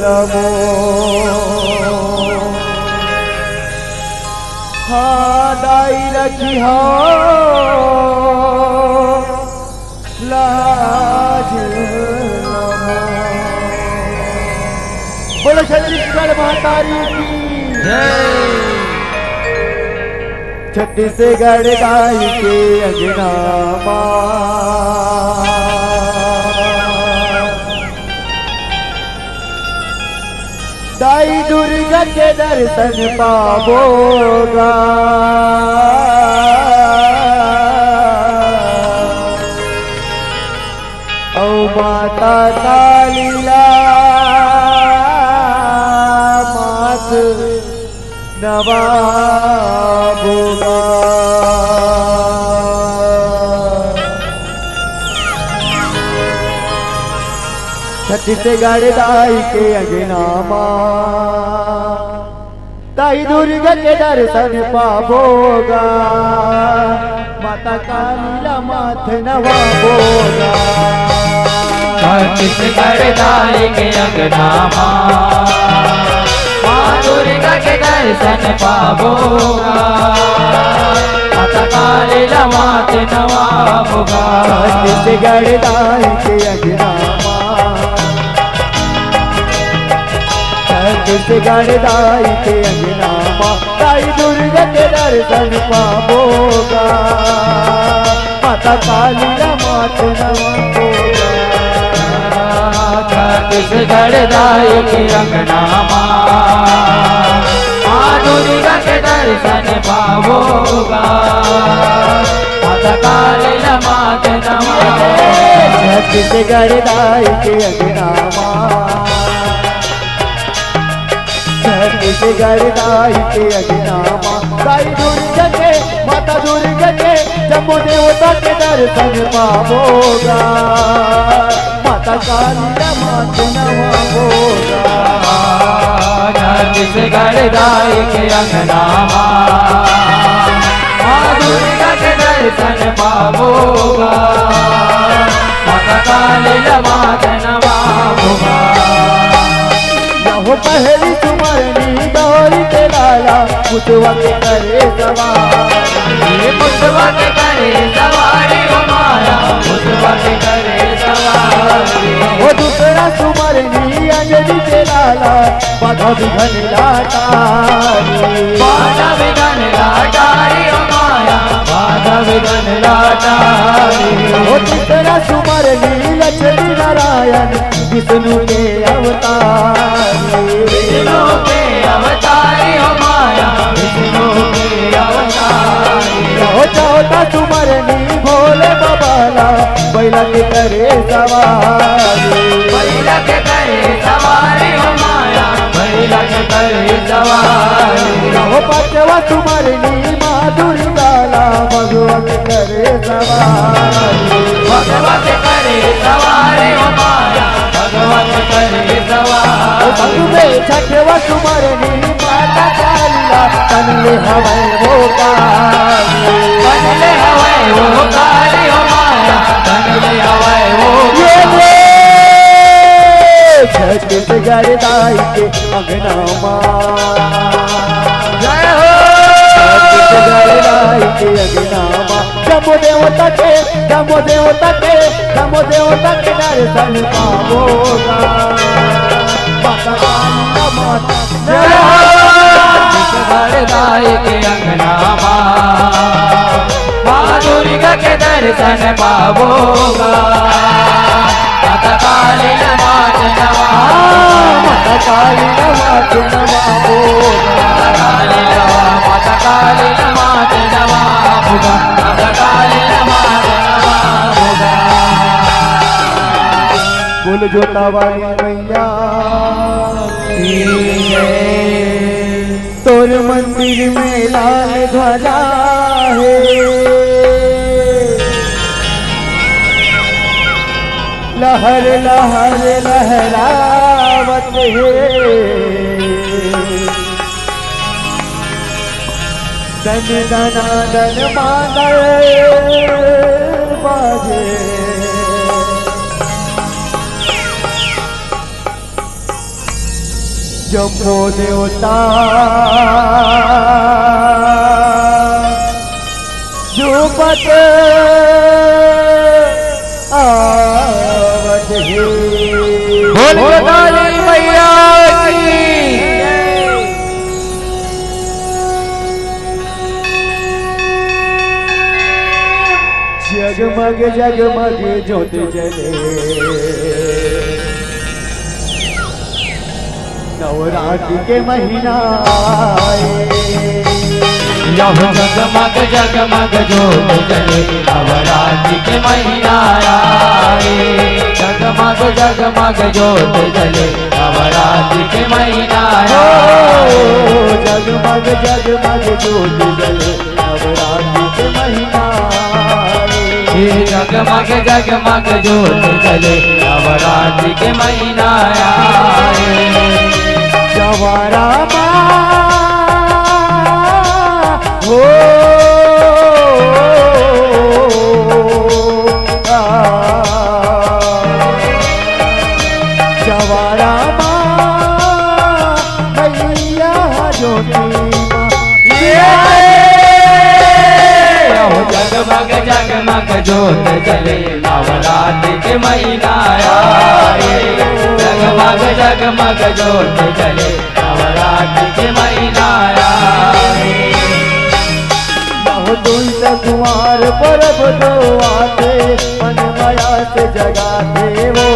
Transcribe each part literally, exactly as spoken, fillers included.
नमो। हाँ दाई रखिहा लाज नमो। बोलो छत्तीसगढ़ महतारी की जय। छत्तीसगढ़ दाई के अंगना मा दाई दुर्गा के दर्शन पाबो गा। अउ माता काली ला माथ नवाबो गा। छत्तीसगढ़ दाई के अंगना मा दाई दुर्गा के दर्शन पाबो गा। माता काली ला माथ नवाबो गा। छत्तीसगढ़ दाई के अंगना मा माँ दुर्गा के दर्शन पाबो गा। माता काली ला माथ नवाबो गा। छत्तीसगढ़ दाई के अंगना मा छत्तीसगढ़ दाई के अंगना मा दाई दुर्गा के दर्शन पाबो गा। माता काली ला माथ नवाबो गा। छत्तीसगढ़ दाई के अंगना मा माँ दुर्गा के दर्शन पाबो गा। माता काली ला माथ नवाबो गा। छत्तीसगढ़ दाई के अंगना मा छत्तीसगढ़ दाई के अंगना मा दाई दुर्गा के, माता दुर्गा के जम्मो देवता के दर्शन पाबो गा। माता काली ला माथ नवाबो गा। छत्तीसगढ़ दाई के अंगना मा माँ दुर्गा के दर्शन पाबो गा। माता काली ला माथ नवाबो गा। यहो पहली सुमरनी गौरी के लाला, मुसवा के करे सवार। ये मुसवा के करे सवारी हो माया, मुसवा के करे सवारी। वो दूसरा सुमरनी अंजनी के लाला, बाधा विघ्न ला टारी। बाधा विघ्न ला टारी हो माया, बाधा विघ्न ला टारी। वो तीसरा सुमरनी लक्ष्मी नारायण, विष्णु के अवतारी। विष्णु के अवतारी हो माया, विष्णु के अवतारी। हो चौथा सुमरनी भोले बाबा ला, बैला के करे सवारी। बैला के करे सवारी हो माया, बैला के करे सवारी। हो पांचवा सुमरनी माँ दुर्गा ला, भगवा के करे सवारी। भगवा के करे सवारी हो माया, भगवा के करे सवारी। ओ संग में छठवा सुमरनी माता काली ला, तन ले हवै वो काली। तन ले हवै वो काली हो माया, तन ले हवै वो ये काली। रे छत्तीसगढ़ दाई के अंगना मा। जय हो। छत्तीसगढ़ दाई के अंगना मा। जम्मो देवता के, जम्मो देवता के, जम्मो देवता के दर्शन पाबो गा। माता काली ला माथ नवाबो गा। छत्तीसगढ़ दाई के अंगना मा, माँ दुर्गा के दर्शन पाबो गा। माता काली ला माथ नवाबो गा। माता काली ला माथ नवाबो गा। माता काली ला, माता काली ला माथ नवाबो गा। बोल जोता वाली मैया की जय। तोर मंदिर में लाल ध्वजा हे, लहर लहर लहरावत हे। दन दना दन मादल बाजे। जम्मो देवता झूमत आवत हे। बोल काली मैया की। जगमग जगमग ज्योत जले, नवरात्रि के महीना आए। यह जगमग जगमग ज्योत जले, नवरात्रि के महीना आए। जगमग जगमग ज्योत जले, नवरात्रि के महीना आए। जगमग जगमग ज्योत जले, नवरात्रि के महीना आए। हे जगमग जगमग ज्योत जले, नवरात्रि के महीना आए। जवारा माँ हो, आ, जवारा माँ, मैया ज्योति माँ। ये जगमग जगमग ज्योत जले, नवरात्रि के महीना आए। जगमग जगमग ज्योत जले, नवरात्रि के महीना आए। बहुत दुई कुमार परब जो आते, मन माया से जगाते वो,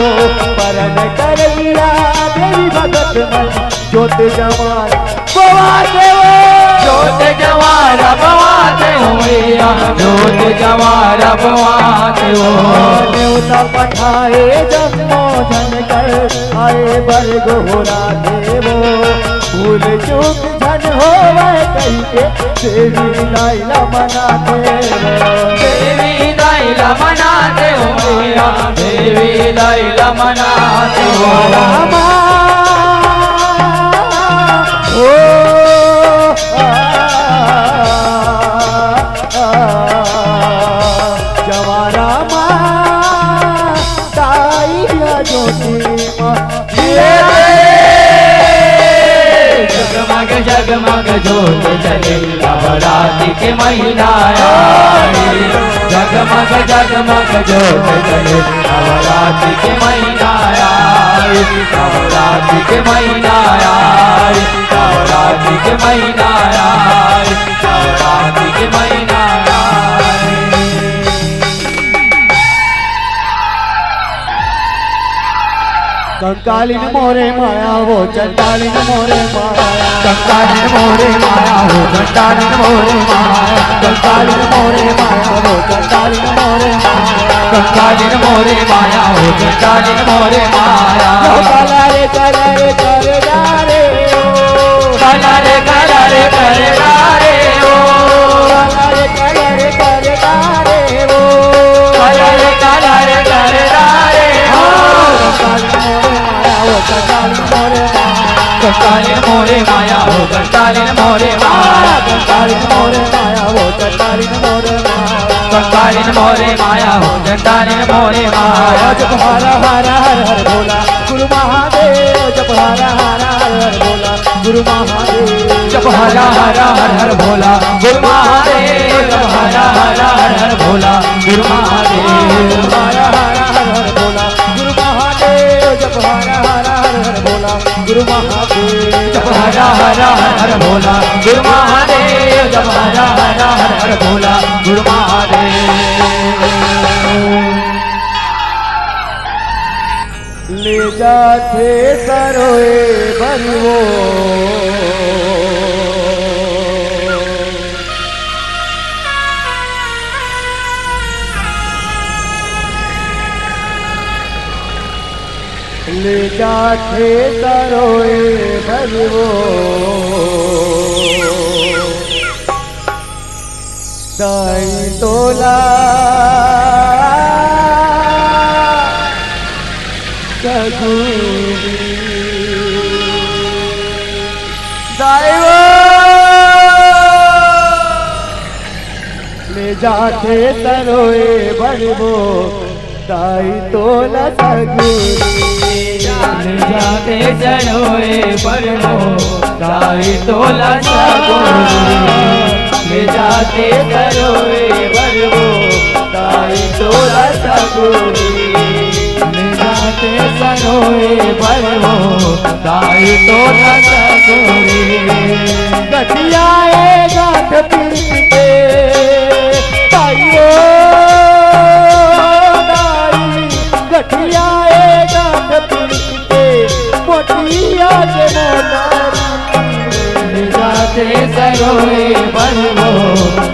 परन करैया देवी भगत मन, ज्योत जवार बवाते वो। ज्योत जवार बवाते हो मैया, ज्योत जवार बवाते हो। देवता पठाए जम्मो झन कर, आए बर गोहरा देवो। भूल चूक झन होवे कहिके, देवी दाई ला मनाते हो। देवी दाई ला मनाते हो मैया, देवी दाई ला मनाते हो। रामा, ओ, आ, आ, जवारा माँ, ताई या ज्योति माँ। जगमग जगमग ज्योत जले, नवरात्रि के महीना आए। जगमग जगमग ज्योत जले, नवरात्रि के महीना आए। नवरात्रि के महीना आए। नवरात्रि के महीना आए। नवरात्रि के महीना आए। कंकालिन मोरे माया वो, चंडालिन मोरे माया। कंकालिन मोरे माया वो, चंडालिन मोरे माया। कंकालिन मोरे माया वो, चंडालिन मोरे माया। कंकालिन मोरे माया वो, चंडालिन मोरे माया। काला रे काला रे करे गा रे ओ। काला रे काला रे करे गा रे ओ। काला रे काला रे करे गा रे ओ। काला रे काला रे करे गा रे ओ। कंकालिन मोरे माया हो, कंकालिन मोरे माया। कंकालिन मोरे माया हो, कंकालिन मोरे माया। कंकालिन मोरे माया हो, कंकालिन मोरे माया। जप हर हर हर हर भोला गुरु महादेव, जप हर हर हर हर भोला गुरु महादेव। जप हर हर हर हर भोला गुरु महादेव, जप हर हर हर हर भोला गुरु महादेव। जप हर हर हर हर भोला गुरु महादेव, जप हर हर हर हर भोला गुरु महादेव। जप हर हर हर हर भोला गुरु महादेव, जप हर हर हर हर भोला गुरु महादेव। ले जाथे सरोए बर वो। ले जाथे सरोए बर वो। दाई तोला सगुनी। दाई वो ले जाथे सरोए बर वो। ताई तोला सगुरी ले जाते सरोए बर वो, ताई तोला सगुरी ले जाते सरोए बर वो, ताई तोला सगुरी ले जाते सरोए बर वो, ताई तोला सगुरी। गठिया ए गांठ पीरित के, ताई ओ दाई, गठिया ए गांठ पीरित के, मोटिया के मोटारी। ले जाते सरोए बर वो,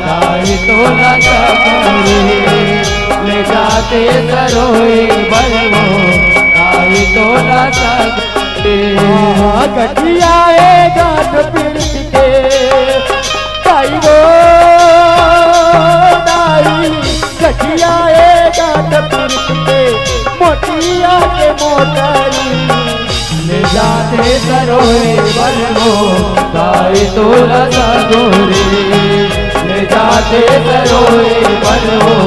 ताई तोला सगुरी ले जाते सरोए बर वो, ताई तोला सगुरी। गठिया ए गांठ पीरित के, ताई वो दाई, गठिया ए गांठ पीरित के, मोटिया के मोटारी। ले जाते सरोए बर वो, ताई तोला सगुरी ले जाते सरोए बर वो,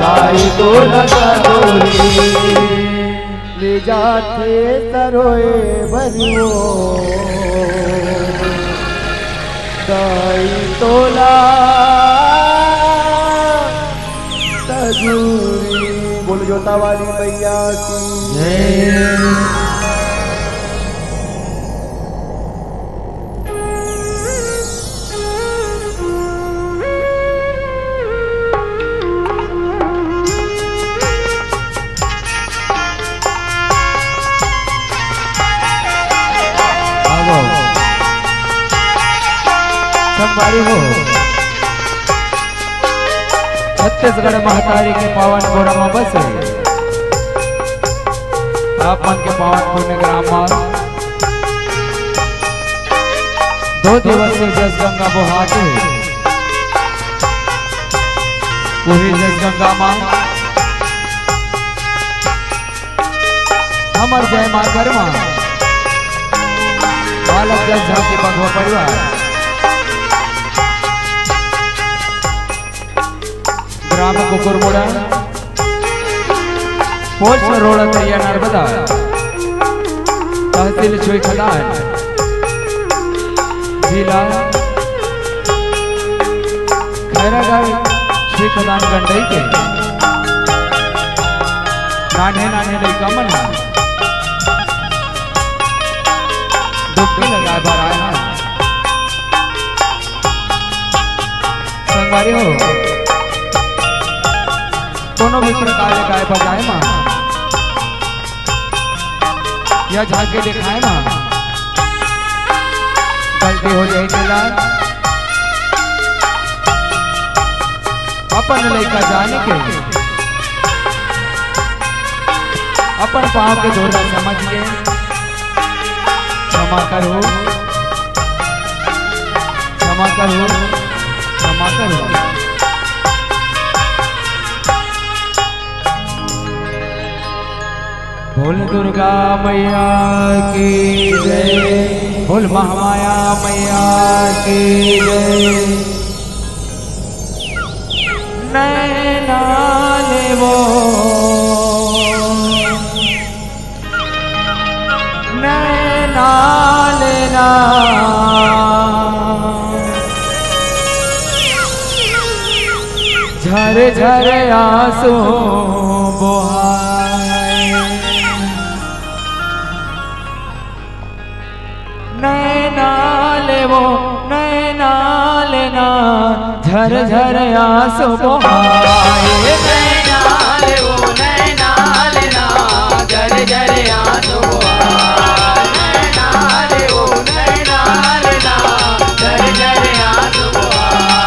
ताई तोला सगुरी ले जाते सरोए बर वो, ताई तोला सगुरी। बोल जोता वाली मैया की जय। संगवारी हो, छत्तीसगढ़ महतारी के पावन गोड़ा म बसे आप मन के पावन पुण्य ग्राम म दो दिवसीय जस गंगा बोहात हे। उही जस गंगा म हमर जय माँ कर्मा बालक जस झांकी बघवा परिवार, ग्राम कुकुरमुड़ा, पोस्ट रोड तैया नर्मदा, तहसील छुईखदान, जिला खैरागढ़, छुईखदान गंडई के नान्हे नान्हे लइका मन ह डुबकी लगाए बर आए हन। संगवारी हो, कोनो भी प्रकार ले गाय बजाए म या झांकी दिखाए म गलती हो जाए तेला अपन लइका जान के अपन पाँव के धूल ल समझ के क्षमा करहू, क्षमा करहू, क्षमा करहू। बोल दुर्गा मैया की जय, बोल महामाया मैया की जय। नैना ले वो, नैना ले ना, झर झर आंसू बोहाए। नैना ले वो, नैना ले ना, झर झर आंसू बोहाए। नैना ले वो, नैना ले ना, झर झर आंसू बोहाए। नैना ले वो, नैना ले ना, झर झर आंसू बोहाए।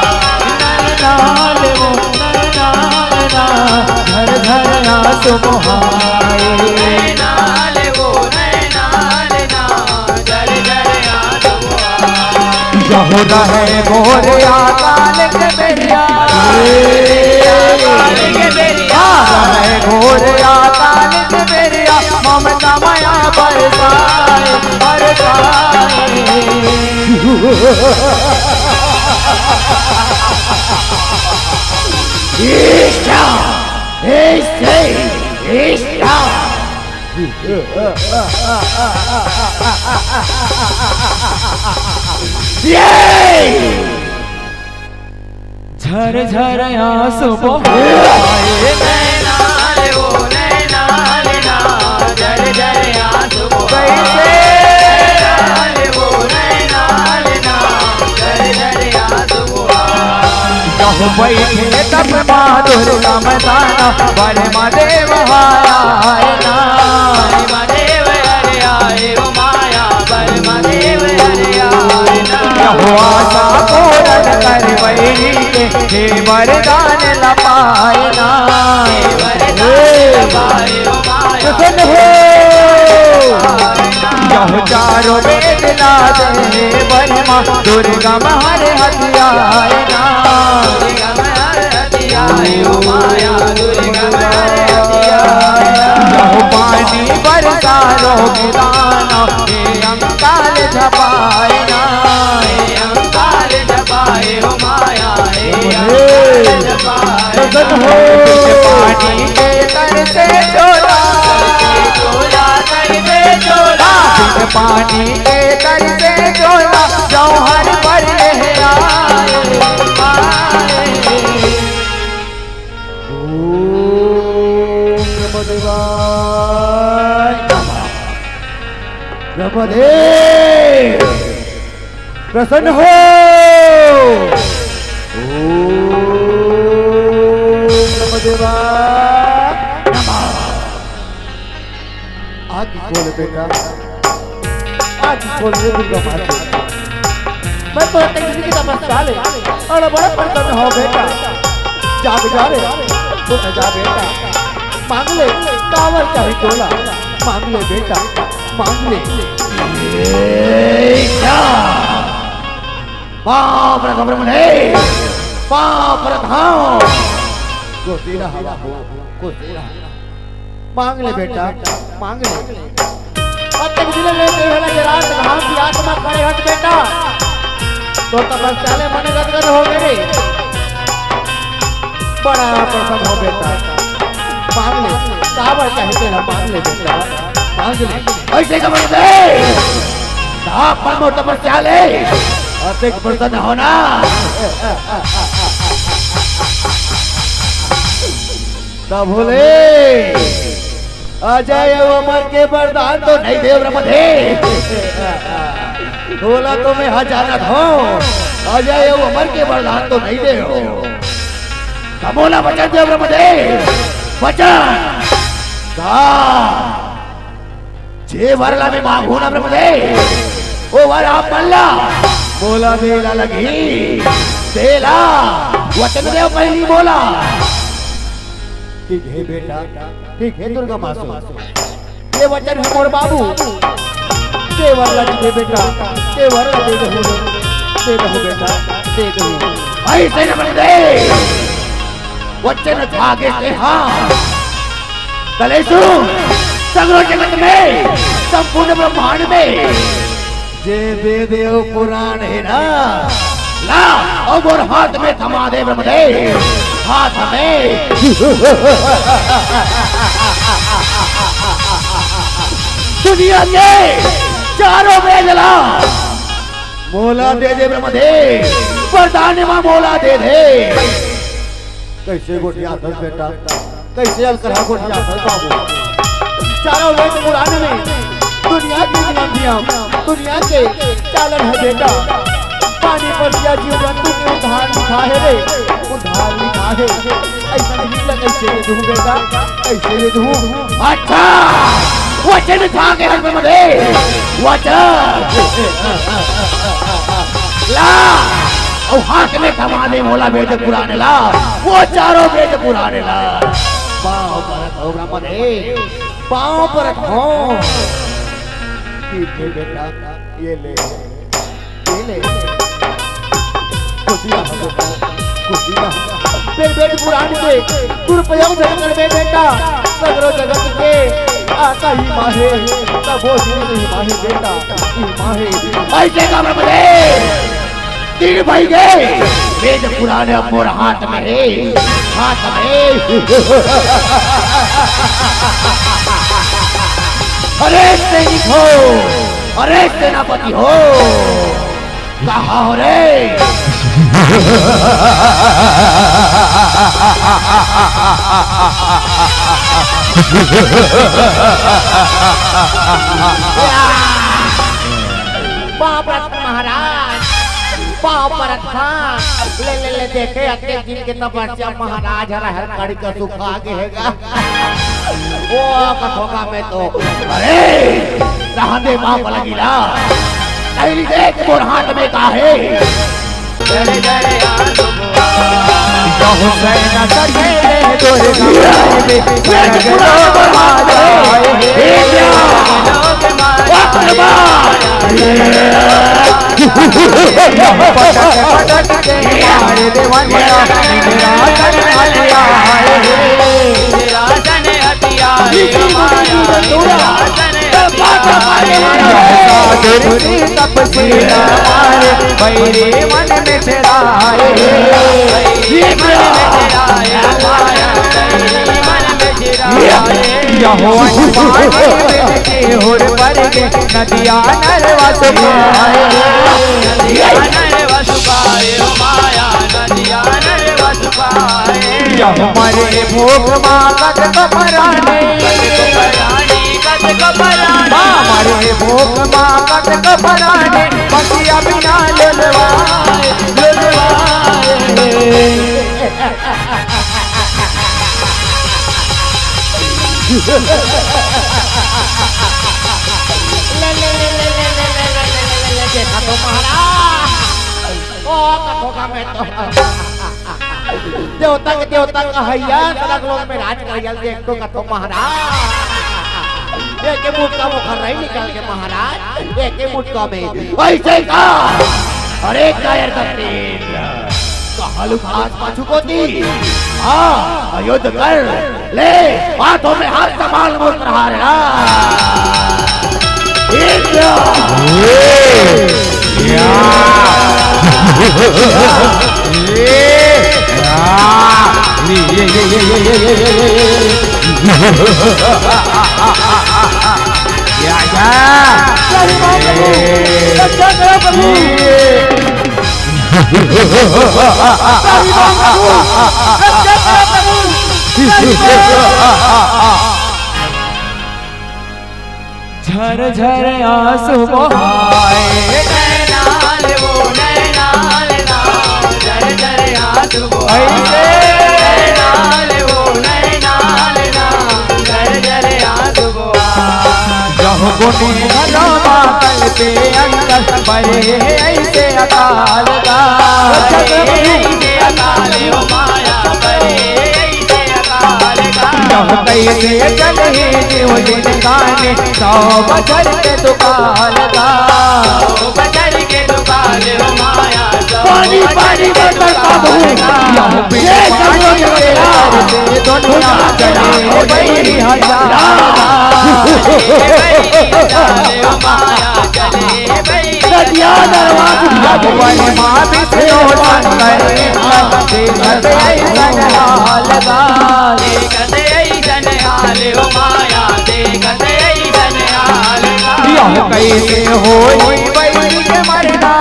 नैना ले वो, नैना ले ना, झर झर आंसू बोहाए। नैना ले वो, नैना ले ना, झर झर आंसू बोहाए। जहु रहे गोरिया काल के बेरिया, काल के बेरिया। हाँ, रहे गोरिया काल के बेरिया, ममता मया बरसाए, बरसाए। ईशा, ऐसे ये झर झर आंसू बहाए नैना रे, ओ नैना रे ना, झर झर आंसू बहाए। कैसे? नैना रे, ओ नैना रे ना, झर झर आंसू बहाए। कहूँ बैठे तब माँ दुर्गा मैदाना, बड़े माँ देव आए ना। बड़े माँ देव अरे आए ओ माया, बड़े माँ देव अरे आए ना। यहो आशा पूरन कर बैरी के, हे वरदान लपाए ना। हे वरदान लपाए ओ माया। प्रसन्न हो। यहो चारों वेद ला दे, हे बलमा दुर्गा महर हथियाए ना। दुर्गा महर हथियाए ओ माया, दुर्गा महर हथियाए ना। यहो पानी बरसा रोग दाना, हे अंकाल झपाए ना। हे अंकाल झपाए ओ माया, हे अंकाल झपाए ना। प्रसन्न हो। पानी के तर से झोला, झोला तर से झोला। पानी के तर से झोला, जौहर पर लहराए, आए। ओम ब्रह्मदेवाय नमः। ब्रह्मदेव प्रसन्न हो। ओम ब्रह्मदेवाय नमः। आँखी खोल बेटा, आँखी खोल रे दुर्गा माँ के। मैं तो इतनी की तपस्या ले, अरे बड़ा प्रसन्न हो बेटा। जा बेटा रे, उठ जा बेटा। मांग ले, कावर चाहे तोला। मांग ले बेटा, मांग ले। ए, जा। पाँव पर घबरम नहीं, पाँव पर धाव। गोसीला हवा हो, गोसीला। मांग ले बेटा, मांग ले। अब तक जिले में तेरे वाला के रात घाम की आत्मा खड़े हट बेटा। तो तपस्या ले मन गदगद हो गए। बड़ा प्रसन्न हो बेटा। मांग ले, काबर चाहे तेरा मांग ले बेटा, मांग ले। ऐसे का बोल दे। ना परमो तपस्या ले। और देख प्रसन्न होना। तब बोले, अजय अउ अमर के वरदान तो नहीं देव ब्रह्मदेव। बोला तो मैं हा जानत हूँ, अजय अउ अमर के वरदान तो नहीं देव। कमोला वचन देव ब्रह्मदेव, वचन। का? जे वर ला मैं मांगू ना ब्रह्मदेव, ओ वर आप मन ला मोला देला लगही। देला, वचन देव पहिली मोला। ठीक है बेटा, ठीक है दुर्गा माँ सो। ये वचन है मोर बाबू। दे वर ला दे बेटा, दे वर ला दे दहू, दे दहू बेटा, दे दहू। ऐसे न ब्रह्मदेव, वचन धागे से हाँ। कलेसु, सगरो जगत में, संपूर्ण ब्रह्मांड में, जे वेद अउ पुराण हे ना, ला, अउ मोर हाथ में थमा दे ब्रह्मदेव, हाथ में। दुनिया के चारों वेद ला मोला दे दे ब्रह्मदेव, वरदान मा मोला दे दे। कैसे गोठियाथस बेटा, कैसे अलकरहा गोठियाथस बाबू? चारों वेद पुराण में दुनिया के नियम धियम, दुनिया के चालन है बेटा। पानी पतिया जीव जंतु के उद्धार लिखा है रे, उद्धार लिखा है। ऐसा नहीं लगे से दूं बेटा, कैसे ले दूं? अच्छा, वचन खा के हर पे मरे, वचन। ला, अउ हाथ में थमा दे मोला वेद पुराण ला, वो चारों वेद पुराण ला। पाँव परत हँव ब्रह्मदेव, पाँव परत हँव। ठीक है बेटा, ये ले। खुशियाँ हो बेटा, खुशियाँ। फिर वेद पुराण के दुरुपयोग झन करबे बेटा, सगरो जगत के आका ही माहे, तभो जिनिस ही माहे बेटा, ही माहे। ऐसे का ब्रह्मदेव, तीन भाई गे, वेद पुराण अब मोर हाथ में हे, हाथ में। अरे सैनिक हो, अरे सेनापति हो, कहाँ हो रे? बाप रे महाराज, बाप रे, ले, ले, ले, देखे, अतेक दिन के तपस्या महाराज हर, हर कड़ी का सुखा गे हे गा। ओ, कथों का मैं तो, अरे, रहन दे बाप लगी ला। पहली देख मोर हाथ में का हे। जय जय आसुबा। या हुसैन सके रे तोरे नाम में, सरग लोग आ जाए। पटक पटक के मार देवनिया, निरासन हटिया है। निरासन हटिया है। तपस्या मारे, बैरी मन में चढ़ाए। बैरी मन में चढ़ाए, माया बैरी मन में चढ़ाए। यहो पानी में के होर पर के नदिया नरवा सुखाए। नदिया नरवा सुखाए, माया नदिया नरवा सुखाए। यह मरे भूख मांगत कपराने। कत कपराने, कत कपराने। माँ मरे भूख मांगत कपराने। बसिया बिना लुलवाए, लुलवाए। ले, ले, ले, देखा तो महाराज। ओ, कथों का मैं तो। देवता के देवता कहइया, सरग लोग में राज कहइया, देख तो कथों महाराज। एके मुटका मुखर नहीं निकल के महाराज, एके मुटका में। वैसे का? अरे कायर का तेल, कहाँ लुकास पाछू कोती? हाँ, युद्ध कर। ले, हाथों में हाथ संभाल मोर प्रहार ला। एक या। ये, या। ये, या। ये, ये, ये। या, या। सही बात है। ये। रक्षा करो प्रभु। ये। सही बात है। रक्षा करो प्रभु। सही बात। झर झर आंसू बहाए। नैनाल वो नैनाल ना, झर झर आंसू बहाए। ऐसे। नैनाल वो नैनाल ना, झर झर आंसू बहाए। जह गुने घलो बादल पे अंदर परे ऐसे अकाल गा। ऐसे अकाल हो माया परे। यह कैसे चले जीव जिनकाने, सौ बछर के दुकाल गा। सौ बछर के दुकाल हो माया, सौ पानी, बछर पानी के बर्तन का दुकाल धूप। गा। यह ये सब लोग पानी के मेरा दर से दुनिया चले गई हजार। चले गई हजार हो माया, चले गई। नदिया दरवाजा भगवान माँ विष्णु शंकर, देखत ऐसन हाल गा। देखत ऐसन हाल हो माया, देखत ऐसन हाल गा। यह कैसे होई बैरी के मरना?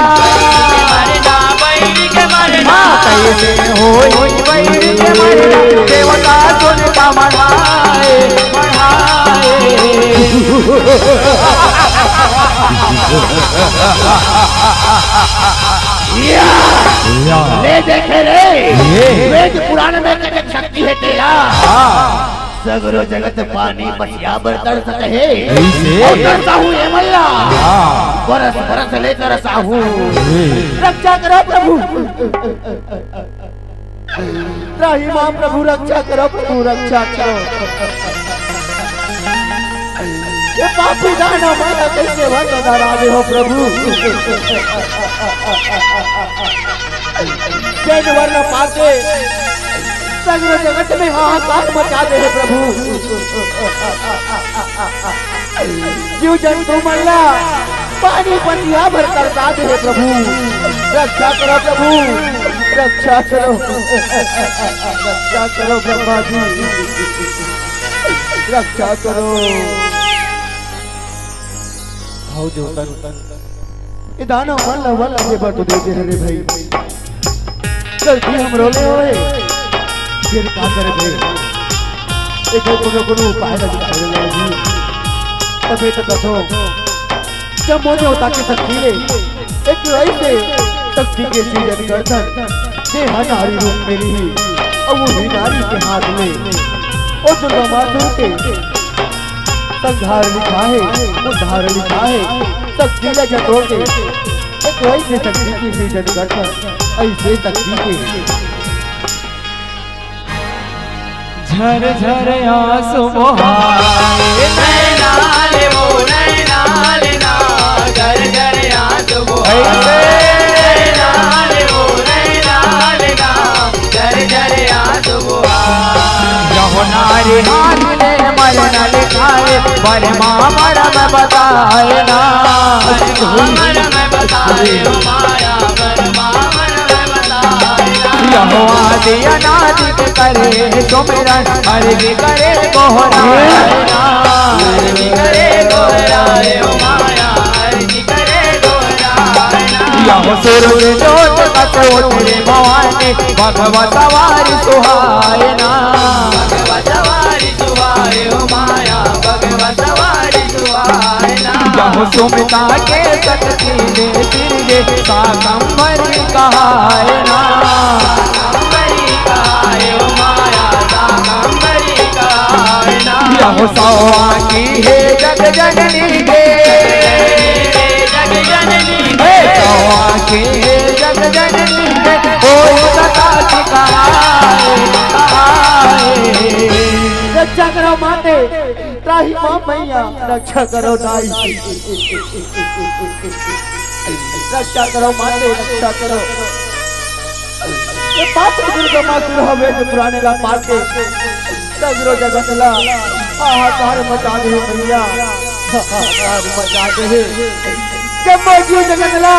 मरना, बैरी के मरना। हाँ, कैसे होई बैरी के मरना? देवता सुन का मनाए, मनाए। या। या। ले देखे रे, ये। वेद पुराण में कतेक शक्ति हे तेला। हाँ। सगरो जगत पानी बसिया बर तरसत हे। ऐसे? अउ तरसाहू ए मल्ला। हाँ। बरस बरस ले तरसाहू। ये। रक्षा करो प्रभु। त्राहि माम प्रभु, रक्षा करो प्रभु, रक्षा करो। ये पापी दानव मन ला कैसे वर्ण नाराज हो प्रभु। जैन वर्ण पाके सगरो जगत में हाहाकार मचा दे हे प्रभु। जीव जंतु मन ला पानी पतिया भर तरसा दे हे प्रभु, रक्षा करो प्रभु, रक्षा करो, रक्षा करो ब्रह्मा जी, रक्षा करो। हव देवता, ए दानव मन ला वन ले बर तो दे दे हरे भाई। गलती हमरो ले होय, फिर का करे भाई? एको कोनो कोनो उपाय लग जाए जी। तबे तो कथो, जम्मो देवता के शक्ति ले एक ऐसे शक्ति के सृजन करथन, जे ह नारी रूप में रही, अउ वो भी नारी के हाथ में। ओ दुर्गा माँ के संहार लिखा हे, उद्धार लिखा हे, शक्ति ले जतो के एक ऐसे शक्ति के सृजन करथन, ऐसे शक्ति के। झर झर आंसू बोहाए, नैना ले वो नैना ले ना, झर झर आंसू बोहाए, ऐसे। नैना ले वो नैना ले ना, झर झर आंसू बोहाए। यहो नारी हाथ ले मरन लिखाए, बरमा मरम बताए ना। बरमा मरम बताए ओ माया, बरमा मरम बताए ना। यहो आदि अनादि के करे सुमिरन, अर्जी करे गोहराए ना। अर्जी करे गोहराए ओ माया, अर्जी करे गोहराए ना। यहो सूरज जोत कस उठे भवानी, भगवा सवारी सुहाए ना। भगवा सवारी सुहाए ओ माया, भगवा सवारी सुहाए ना। यहो सुमिता के शक्ति ले फिर ये शाकंभरी कहाए ना। शाकंभरी कहाए ओ माया, शाकंभरी कहाए ना। यहो सवा की हे जग जननी हे। जग जननी हे। सवा की हे जग जननी हे। ओ सदा सिखाए, सिखाए। रक्षा करो माते, त्राहि माँ मैया, रक्षा करो दाई। रक्षा करो माते, रक्षा करो। ये पाप दुर्गा माँ सुर हवे जो पुराने ला पाके सगरो जगत ला हाहाकार मचा दे हे मैया, हाहाकार मचा दे हे। जम्मो जीव जगत ला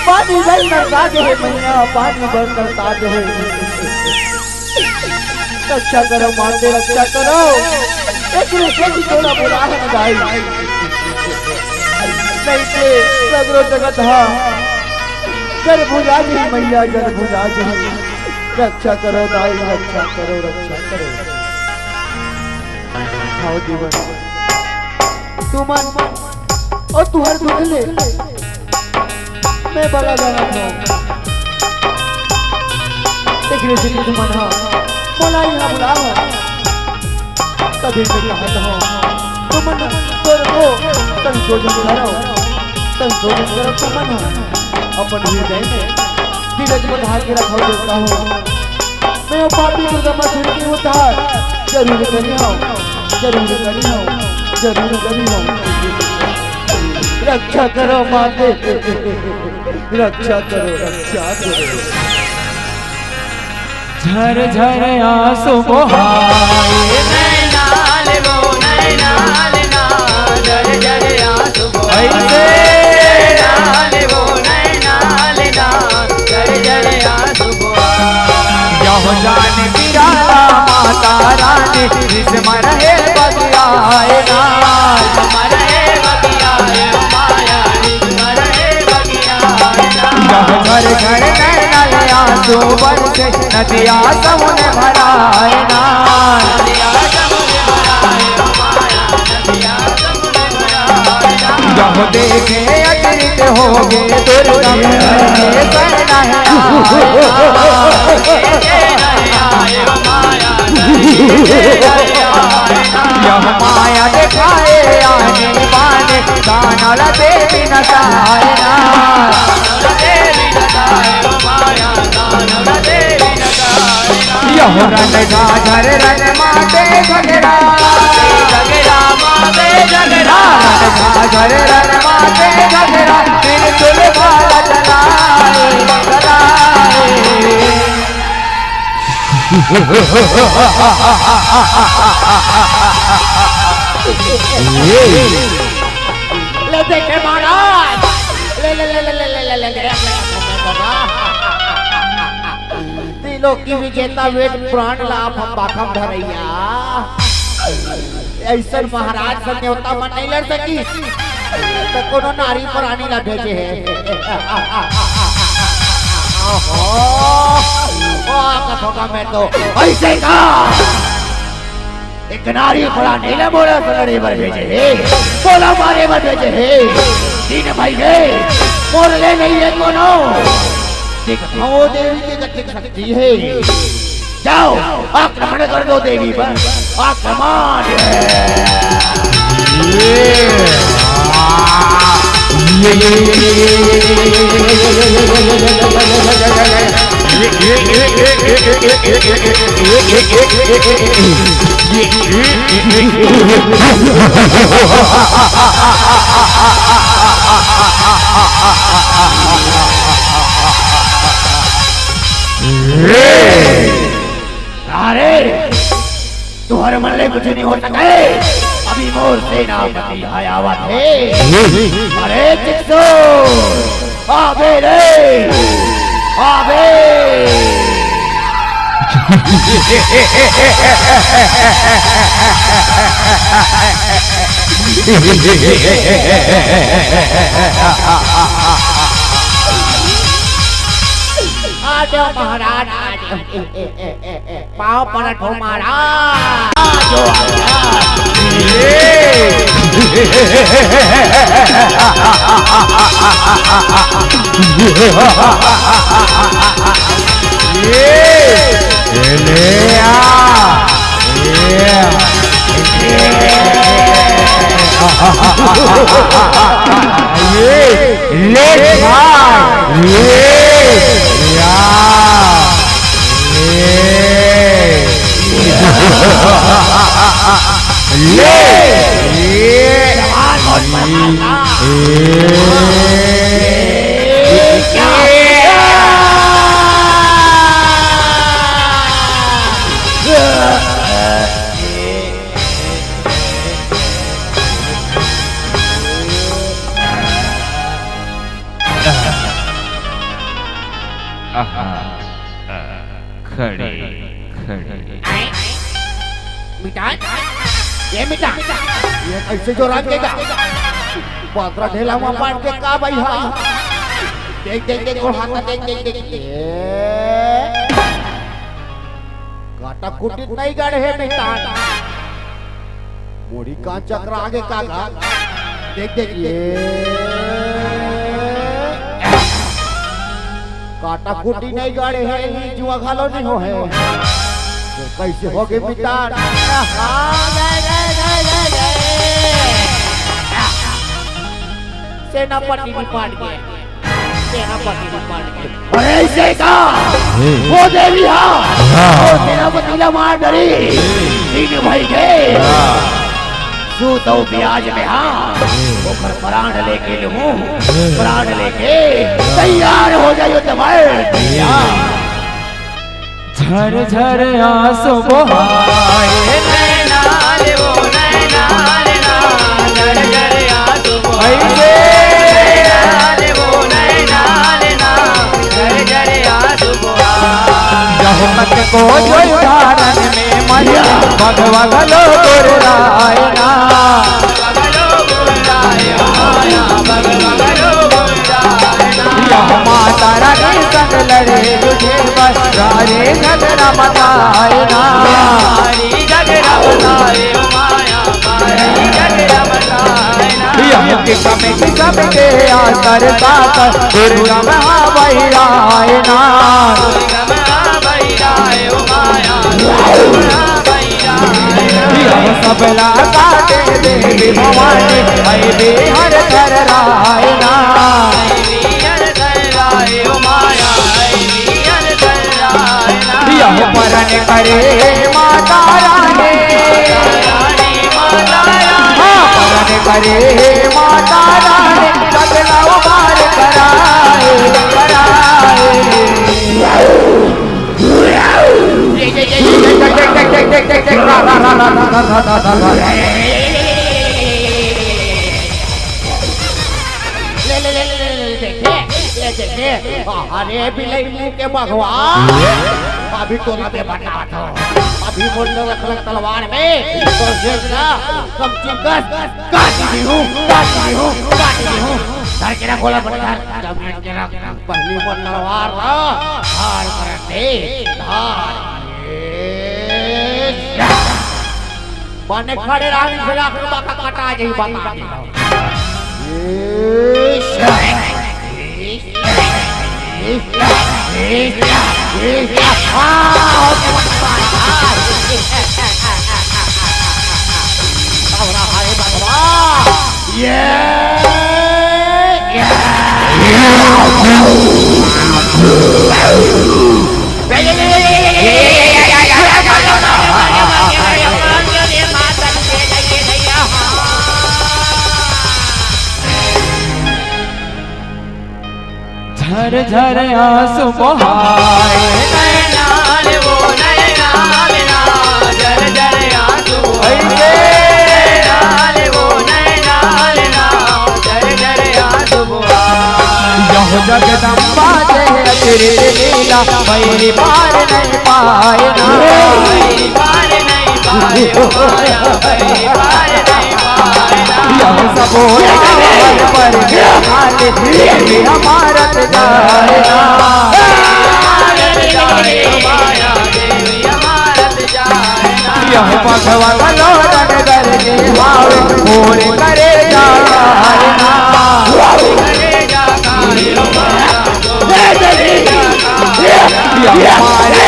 पानी बर तरसा दे हे मैया, पानी बर तरसा दे हे। रक्षा करो माते, रक्षा करो। एक दूसरे की तोला बुला है दाई। नहीं ते सगरो जगत हा जर भुजा जी मैया, जर भुजा जी। रक्षा करो दाई, रक्षा करो, रक्षा करो। हाव जीवन तुमन अउ तुहर दुख ले मैं बला जानत हंव। एकरे सेती तुमन ह मोला इहां बुलाव हव। तभे मैं कहत हंव, तुमन तोर को संशोधन करव, संशोधन करव। तुमन ह अपन हृदय में धीरज बंधा के रखव देवता हो। मैं ओ पापी दुर्गा माँ सुर के उद्धार जरूर करिहंव, जरूर करिहंव, जरूर करिहंव। रक्षा करो माते, रक्षा करो, रक्षा करो। झर झर आंसू बोहाए, नैना ले वो नैना ले ना, झर झर आंसू बोहाए। ऐसे। नैना ले वो नैना ले ना, झर झर आंसू बोहाए। यहो जान पिराला माता रानी, रिस मरहे बगियाए ना। रिस मरहे बगियाए ओ माया, रिस मरहे बगियाए ना। यहो झर झर नैना ले आंसू बरसे, नदिया समुन भराए ना। नदिया समुन भराए ओ माया, नदिया समुन भराए ना। यहो देखे अचरित होगे दुर्गा, ये सहना है आए। यह माया दिखाए आने बाने, कानल देवी नचाए ना। यह रन झाझर रन माते झगड़ा, रन झाझर रन माते झगड़ा, त्रिशूल बाला चलाए, चलाए। ले देखे महाराज, चौकी विजेता वेद पुराण ला आप हम बाखम धरैया। अइसन महाराज से नेवता मन नइ लड़ सकिस, त कोनो नारी प्राणी ला भेजे हे। ओहो, वाह, कथों का मैं तो अइसे का। एक नारी प्राणी ला मोला से लड़े बर भेजे हे, मोला मारे बर भेजे हे। दिन भई गे, मोर ले नइ हे कोनो। देख, वो देवी के गति शक्ति हे। जाओ, आक्रमण कर दो देवी पर। आक्रमण। अरे, तुहर मन ले कुछ नइ हो सके। अभी मोर सेनापति ह आवत हे। अरे चिक्सो, आबे रे, आबे। आ जाओ महाराज, आ जाओ। पाँव परत हो महाराज। आ जाओ, आ जाओ। ये, ये ले आ। ये, ये। ले भाई, ले, या, ले, ले, जवान और पहलवान। आहा, खड़े, खड़े। मिटान, ये मिटान, ये कइसे जोर आगे गा? बांदरा ढेला म बांध के का बइहा? देख, देख, देख, गोड़ हाथ देख, देख, देख। ये काटा कुटी नइ गड़े हे मिटान। मुड़ी कान चकरा गे का गा? देख, देख, ये काटा कुटी नइ गड़े हे, जुआ घलो नइ होहे। तो कइसे होगे मिटान? सेनापति भी पाट गे। सेनापति भी पाट गे। अरे अइसे का? हम्म। वो देवी हा, हाँ। वो सेनापति ला मार डरी। ठीक भई गे। हाँ। सूतव बियाज में हा, हम्म। ओकर प्राण लेके लूं, हम्म। प्राण लेके तैयार हो जाइयो तैयार। झर झर आंसू बहाए नैना रे ओ नैना रे ना, झर झर आंसू बहाए ऐसे नैना रे ओ नैना रे ना, झर झर आंसू बहाए। जब तक को जो उदाहरण में मर भगवा भलो गुरराए ना। यह माता रानी संग लड़े तुझे बस सारे झगड़ा मचाए ना। यह किस्म किस्म के आसर का कर दुर्गम हवाई आए ना। यह सबला काटे देवी भवानी, है भी हर घर रायना। यह परन करे माता रानी, हाँ, परन करे माता रानी, सबला उबार कराए, कराए। ये देखे, अरे बिलई मुंह के बघवा, अभी तोला मैं बतावत हूँ। अभी मोर रखल तलवार में तो ये ना कम चुकस काट दी हूँ, काट दी हूँ, काट दी हूँ। धर के रख, गोला बंद कर, जमीन के रख। पहली मोर तलवार ला धार कर दे, धार। ये बने खड़े रहा, फिर आखिर बाका काटा जाई, बता दे। झर झर आंसू बहाए। नैना रे वो नैना रे ना, झर झर आंसू बहाए। ऐसे। नैना रे वो नैना रे ना, झर झर आंसू बहाए। यह जगदम्बा जय अतिरिक्त लीला, पैरी पार नहीं पाए ना। पैरी पार नहीं पाए, माया पैरी पार नहीं पाए ना। यह सब पर हाथ, ये भी हमारा जाए ना। यह पगवा लोरन दर के हावे, मोर करे जाए ना। यह मारे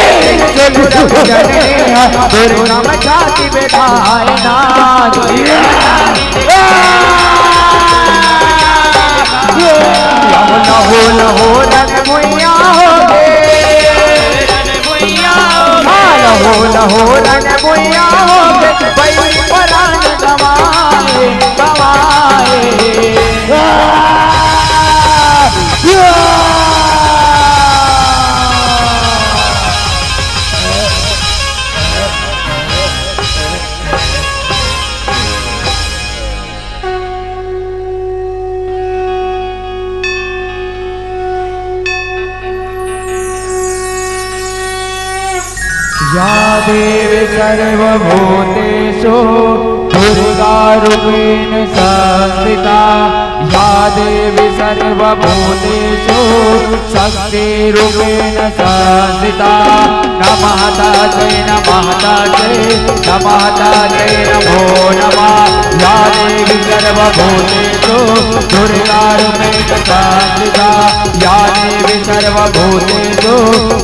दुर्गा में जाति बेटाए ना। लहो लहो रन मुइया हो गे। हाँ, लहो लहो रन मुइया हो गे। भाई परान गवाए, गवाए। या देवी सर्वभूतेषु दुर्गा रूपेण संस्थिता। या देवी सर्वभूतेषु शक्ति रूपेण संस्थिता। नमः तस्यै नमः तस्यै नमः तस्यै नमो नमः। या देवी सर्वभूतेषु दुर्गा रूपेण संस्थिता। या देवी सर्वभूतेषु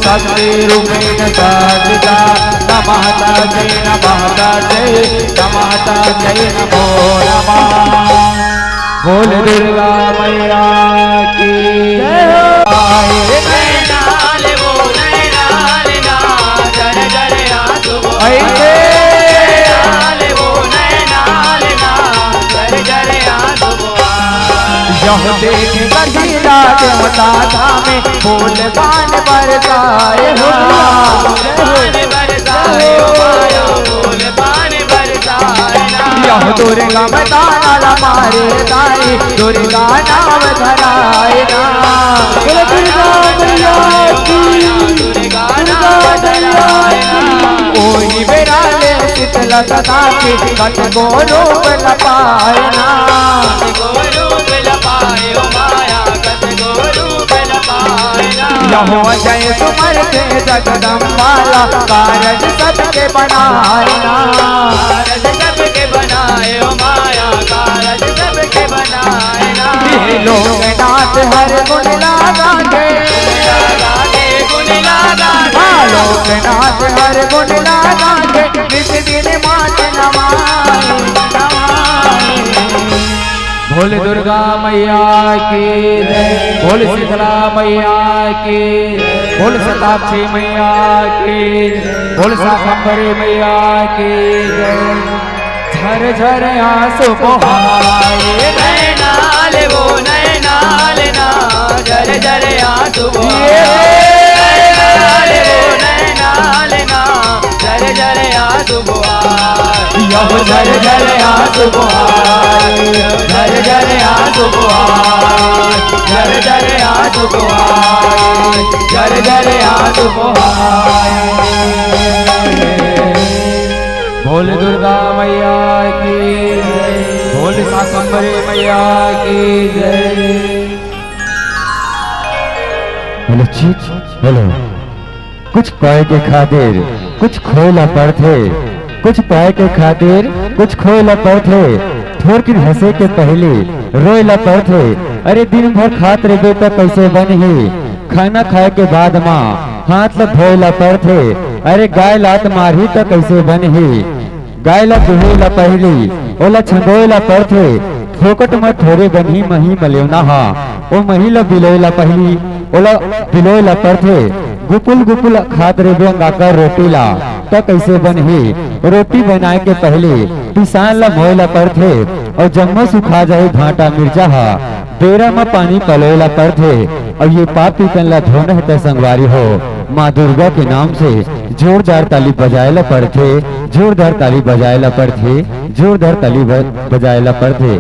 शक्ति रूपेण संस्थिता। नमः तस्यै नमः तस्यै नमः तस्यै नमो नमः। बोल दुर्गा मैया की जय हो। ऐसे। यह देख कबीरा देवता धामे, फूल पान बरसाए ना। यह दुर्गा मैदान मारे ताई, दुर्गा नाम धराए ना। बोलो दुर्गा मैया की, दुर्गा मैया की। ओही बेरा ले शीतला सदा के कतको रूप लपाए ना। यहो अजय सुमर के जगदम्बाला, कारज सबके बनाए ना। कारज सबके बनाए ओ माया, कारज सबके बनाए ना। हे लोकनाथ हर गुण लागा के, गुण लागा के, गुण लागा के। हाँ, लोकनाथ हर गुण लागा के, नित दिन मात नमाए, नमाए। बोल दुर्गा मैया की जय, बोल शीतला मैया की, बोल शताक्षी मैया की, बोल शाकंभरी मैया की जय। झर झर आंसू बहाए। नैनाल वो नैनाल ना, झर झर आंसू बहाए। नैनाल वो नैनाल ना, झर झर आंसू बहाए। अब झर झर आंसू बहाए, झर झर आंसू बहाए, झर झर आंसू बहाए, झर झर आंसू बहाए। बोल दुर्गा मैया की, बोल शाकंभरी मैया की जय। हेलो चीच, हेलो। कुछ पाए के खातिर कुछ खोए ला पड़थे, कुछ पाए के खातिर कुछ खोए ला पड़थे। थोरकिन हंसे के पहली रोए ला पड़थे। अरे दिन भर खात रहिबे त कैसे बनही? खाना खाए के बाद मा हाथ ला धोए ला पड़थे। अरे गाय लात मारही त कैसे बनही? गाय ला दुहे ला पहिली ओला छंदोए ला पड़थे। फोकट म थोरे बनही मही मलेवना हा, ओ मही ला बिलोए ला पहिली ओला बिलोए ला पड़थे। गुपुल गुपुल खात रेबे अंगाकर रोटी ला, त कइसे बनही? रोटी बनाए के पहिली पिसान ला मोए ला पड़थे, अउ जम्मो सुखा जाही भांटा मिर्चा हा। बेरा म पानी पलोए ला पड़थे, अउ ये पाप पीतन ला धोना हे त संगवारी हो, माँ दुर्गा के नाम से जोरदार ताली बजाए ला पड़थे, जोरदार ताली बजाए ला पड़थे, जोरदार ताली ब-, बजाए ला पड़थे।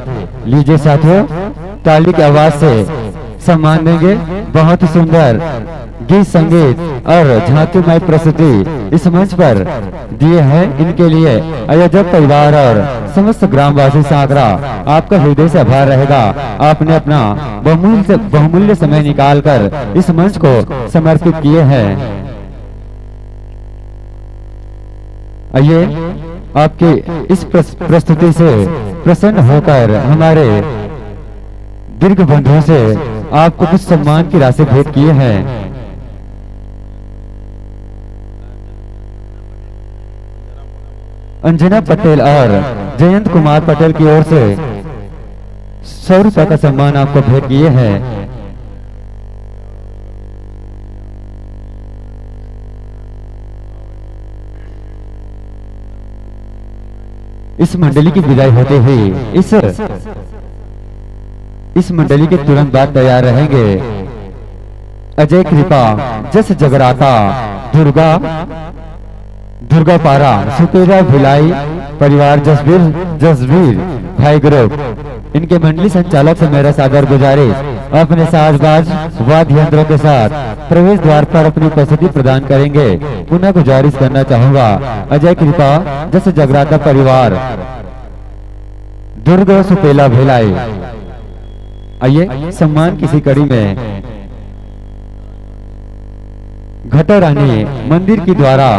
लीजिए साथियों, ताली की आवाज से सम्मान देंगे। बहुत ही सुंदर गीत संगीत और झांकीमय प्रस्तुति इस मंच पर दिए हैं। इनके लिए आयोजक परिवार और समस्त ग्रामवासी सांकरा आपका हृदय से आभार रहेगा। आपने अपना बहुमूल्य से, बहुमूल्य समय निकालकर इस मंच को समर्पित किए हैं। आइए, आपकी इस प्रस-, प्रस्तुति से प्रसन्न होकर हमारे दीर्घ बंधुओं से आपको कुछ सम्मान की राशि भेंट किए हैं। अंजना पटेल और जयंत कुमार पटेल की ओर से सौ रुपए का सम्मान आपको भेंट किए हैं। इस मंडली की विदाई होते हुए इस, इस मंडली के तुरंत बाद तैयार रहेंगे अजय कृपा, जस जगराता, दुर्गा, दुर्गापारा, सुपेला भिलाई परिवार, जसवीर, जसवीर भाई ग्रुप, इनके मंडली संचालक से मेरा सादर गुजारिश, अपने साज बाज वाद्य यंत्रों के साथ प्रवेश द्वार पर अपनी उपस्थिति प्रदान करेंगे। पुनः गुजारिश करना चाहूंगा, अजय कृपा, जस जगराता परिवार, दुर्ग सुपेला भिलाई। आइए, सम्मान की इसी कड़ी में घटा रानी मंदिर की द्वारा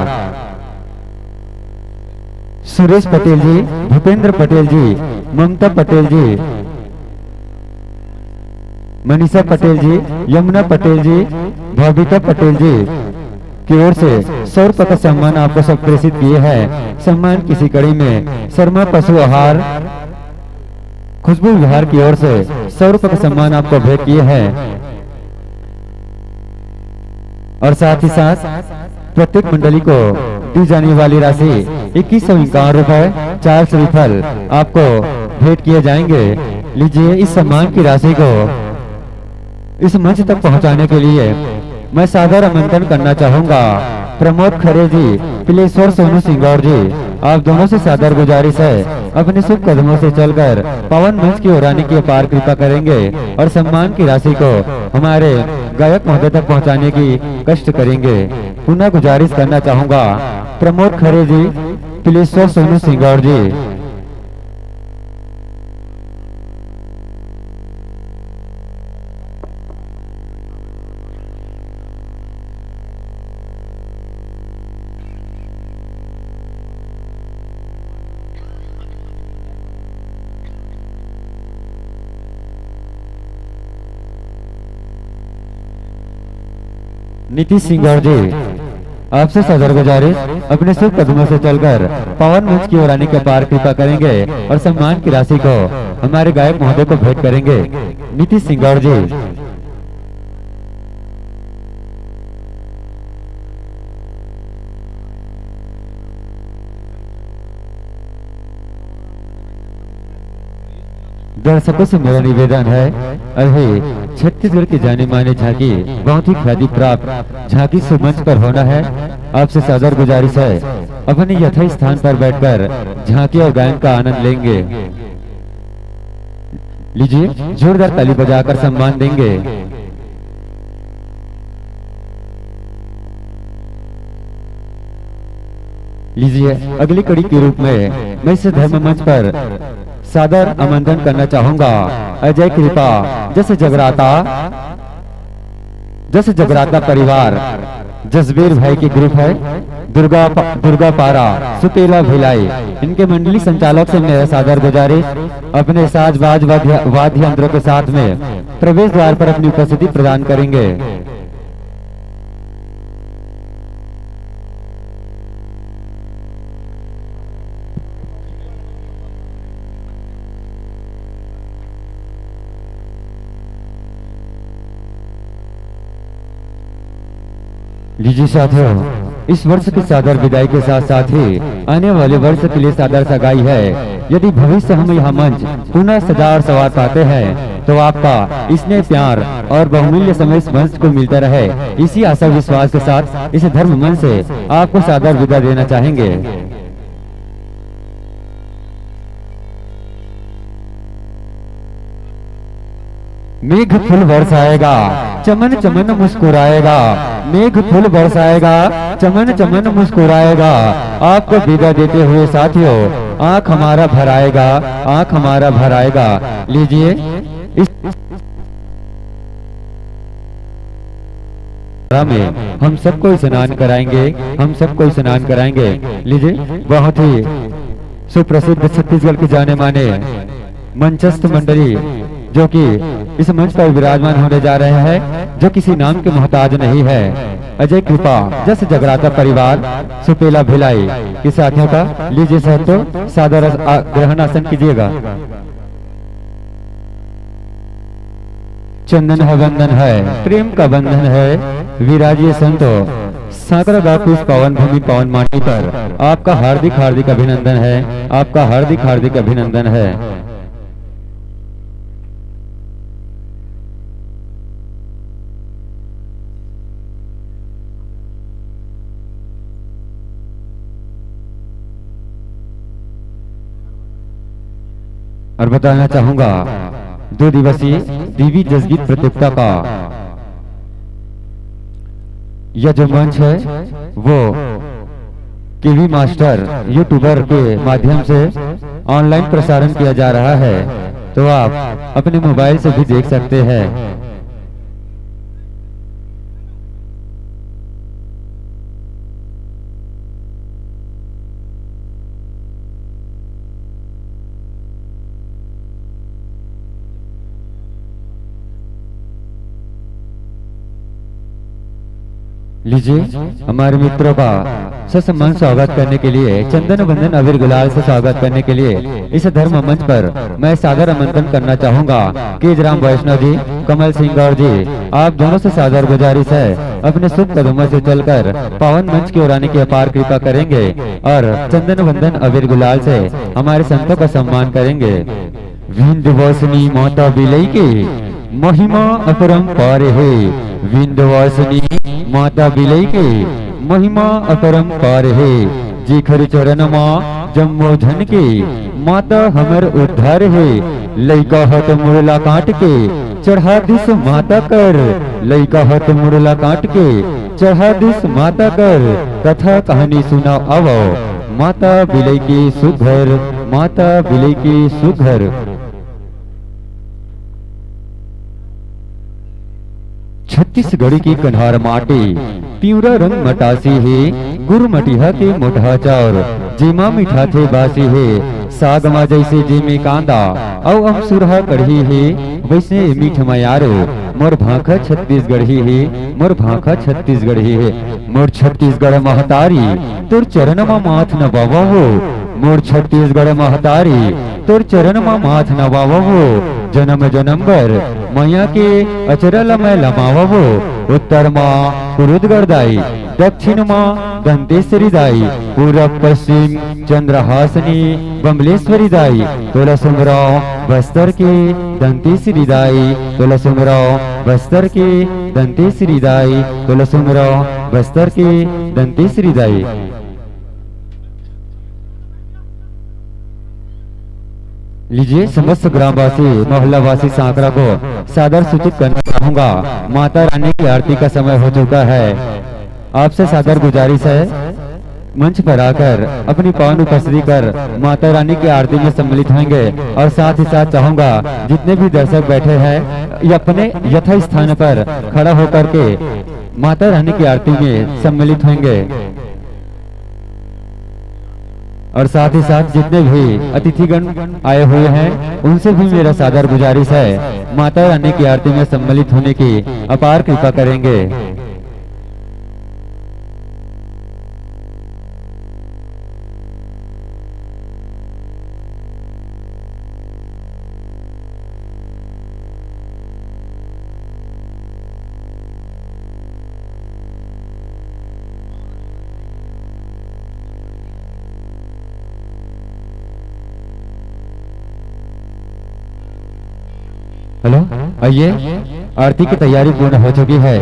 सुरेश पटेल जी, भूपेंद्र पटेल जी, ममता पटेल जी, मनीषा पटेल जी, यमुना पटेल जी, भाविका पटेल जी की ओर से सौ रुपए का सम्मान आपको सब प्रेषित किए हैं। सम्मान की इसी कड़ी में शर्मा पशु आहार खुशबू विहार की ओर से सौ रुपए का सम्मान आपको भेंट किए हैं। और साथ ही साथ प्रत्येक मंडली को दी जाने वाली राशि इक्कीस सौ इक्यावन रुपए चार श्रीफल आपको भेंट किए जाएंगे। लीजिए, इस सम्मान की राशि को इस मंच तक पहुंचाने के लिए मैं सादर आमंत्रण करना चाहूंगा प्रमोद खरे जी, पिलेश्वर सोनू सिंगौर जी, आप दोनों से सादर गुजारिश है, अपने शुभ कदमों से चलकर पावन मंच की ओर आने की अपार कृपा करेंगे और सम्मान की राशि को हमारे गायक महोदय तक पहुंचाने की कष्ट करेंगे। पुनः गुजारिश करना चाहूंगा प्रमोद खरे जी, पिलेश्वर सोनू सिंगौर जी। नीतीश सिंगौर जी, आपसे सादर गुजारिश, अपने शुभ कदमों से चलकर पावन मंच की ओर आने के पार कृपा करेंगे और सम्मान की राशि को हमारे गायक महोदय को भेंट करेंगे। नीतीश सिंगौर जी। दर्शकों से मेरा निवेदन है, अभी छत्तीसगढ़ की जानी मानी झांकी, बहुत ही ख्याति प्राप्त झांकी सुमंच पर होना है, आपसे सादर गुजारिश है। अपने यथा स्थान पर बैठकर झांकी और गायन का आनंद लेंगे। लीजिए, जोरदार ताली बजाकर सम्मान देंगे। लीजिए, अगली कड़ी के रूप में मैं इस धर्म मंच पर सादर आमंत्रण करना चाहूंगा अजय कृपा, जस जगराता, जस जगराता परिवार, जसबीर भाई की ग्रुप है, दुर्गा पा-, दुर्गा पारा, सुपेला भिलाई, इनके मंडली संचालक से मेरा सादर गुजारिश, अपने साज बाज वाद्य, वाद्य यंत्रों के साथ में प्रवेश द्वार पर अपनी उपस्थिति प्रदान करेंगे। लीजिए साथियों, इस वर्ष की सादर विदाई के साथ साथ ही आने वाले वर्ष के लिए सादर सगाई है। यदि भविष्य हम यह मंच पुनः सजा और सवार पाते हैं, तो आपका स्नेह, प्यार और बहुमूल्य समय इस मंच को मिलता रहे, इसी आशा विश्वास के साथ इस धर्म मंच से आपको सादर विदा देना चाहेंगे। मेघ फूल बरसाएगा, चमन चमन मुस्कुराएगा। मेघ फूल बरसाएगा, चमन चमन मुस्कुराएगा। आपको विदा देते हुए साथियों, आंख हमारा भर आएगा, आंख हमारा भर आएगा। लीजिए, इस में हम सबको स्नान कराएंगे, हम सबको स्नान कराएंगे। लीजिए, बहुत ही सुप्रसिद्ध छत्तीसगढ़ के जाने माने मंचस्थ मंडली जो कि इस मंच पर विराजमान होने जा रहे हैं, जो किसी नाम के मोहताज नहीं है, अजय कृपा, जस जगराता परिवार, सुपेला भिलाई के साथियों का। लीजिए साथियों, सादर आस-, आ, ग्रहण आसन कीजिएगा। चंदन है, वंदन है, प्रेम का बंधन है, विराजिए संतो। सांकरागांव की इस पावन भूमि, पावन माटी पर आपका हार्दिक हार्दिक अभिनंदन है, आपका हार्दिक हार्दिक अभिनंदन है। और बताना चाहूंगा, दो दिवसीय देवी जसगीत प्रतियोगिता का यह जो मंच है, वो केवी मास्टर यूट्यूबर के माध्यम से ऑनलाइन प्रसारण किया जा रहा है, तो आप अपने मोबाइल से भी देख सकते हैं। लीजिए, हमारे मित्रों का ससम्मान स्वागत करने के लिए, चंदन वंदन अबीर गुलाल से स्वागत करने के लिए इस धर्म मंच पर मैं सादर आमंत्रण करना चाहूंगा केज राम वैष्णव जी, कमल सिंह गौर जी, आप दोनों से सादर गुजारिश है, अपने शुभ कदमों से चलकर पावन मंच की ओर आने की अपार कृपा करेंगे और चंदन वंदन अबीर गुलाल से हमारे संतों का सम्मान करेंगे। विंध्यवासिनी माता बिलई के महिमा अपरंपार हे। विंध्यवासिनी माता बिलई के महिमा अपरंपार हे। जेखर चरण मा जम्मो झन के माता हमर उद्धार हे। लइका ह त मुड़ला काट के चढ़ा दिस माता कर। लइका ह त मुड़ला काट के चढ़ा दिस माता कर। कथा कहानी सुना आवो। माता बिलई के सुघर, माता बिलई के सुघर। छत्तीसगढ़ के कन्हार माटी, पिंवरा रंग मटासी हे, गुरमटिहा के मोटहा चाउर, जेमा मिठाथे बासी हे, साग मा जइसे जेमे कांदा, अउ अमसुरहा कढ़ी हे, वइसे मीठ मयारो, मोर भाखा छत्तीसगढ़ी हे, मोर भाखा छत्तीसगढ़ी हे। मोर छत्तीसगढ़ महतारी, तोर चरण म माथ नवावो। मोर छत्तीसगढ़ महतारी, तोर चरण म माथ नवावो। जनम जनम बर मया के अचरा ल मैं लमावो। उत्तर म कुरुद गढ़ दाई, दक्षिण म दंतेश्वरी दाई, पूरब पश्चिम चंद्रहासिनी बमलेश्वरी दाई, तोला सुमरव बस्तर के दंतेश्वरी दाई, तोला सुमरव बस्तर के दंतेश्वरी दाई, तोला सुमरव बस्तर के दंतेश्वरी दाई। लीजिए, समस्त ग्रामवासी, मोहल्लावासी सांकरा को सादर सूचित करना चाहूंगा, माता रानी की आरती का समय हो चुका है। आपसे सादर गुजारिश है, मंच पर आकर अपनी पावन उपस्थिति कर माता रानी की आरती में सम्मिलित होंगे। और साथ ही साथ चाहूंगा, जितने भी दर्शक बैठे हैं, ये अपने यथा स्थान पर खड़ा होकर के माता रानी की आरती में सम्मिलित होंगे। और साथ ही साथ जितने भी अतिथिगण आए हुए हैं, उनसे भी मेरा सादर गुजारिश है, माता रानी की आरती में सम्मिलित होने की अपार कृपा करेंगे। हेलो, आइए, आरती की तैयारी पूर्ण हो चुकी है।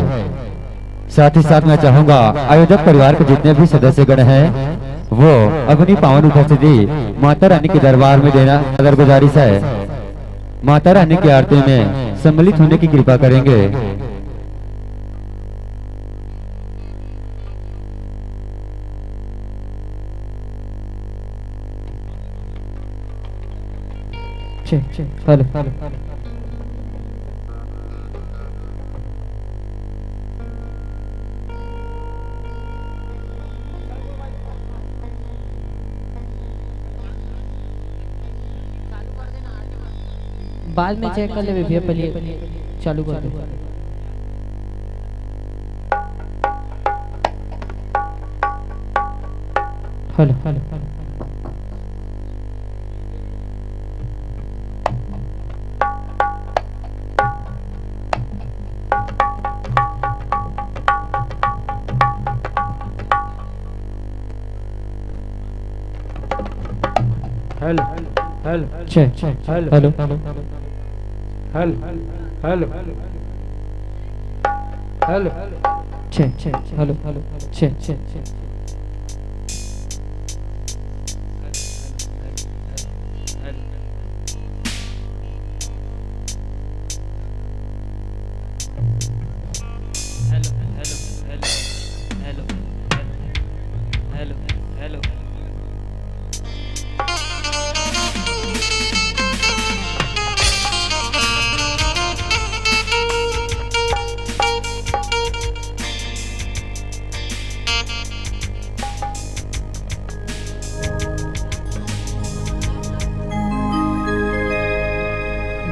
साथ ही साथ मैं चाहूंगा, आयोजक परिवार के जितने भी सदस्यगण हैं, वो अपनी पावन उपस्थिति माता रानी के दरबार में देना सादर गुजारिश है। माता रानी की आरती में सम्मिलित होने की कृपा करेंगे। ठीक, ठीक, हेलो। बाद में चेक कर लेबे भैया, पहले चालू कर दे। Hello, hello, hello. Hello, hello, check, check, hello, hello. Hello, hello, hello. Check, check, hello, hello, check, check, check. Hello, hello, hello, hello, hello, hello.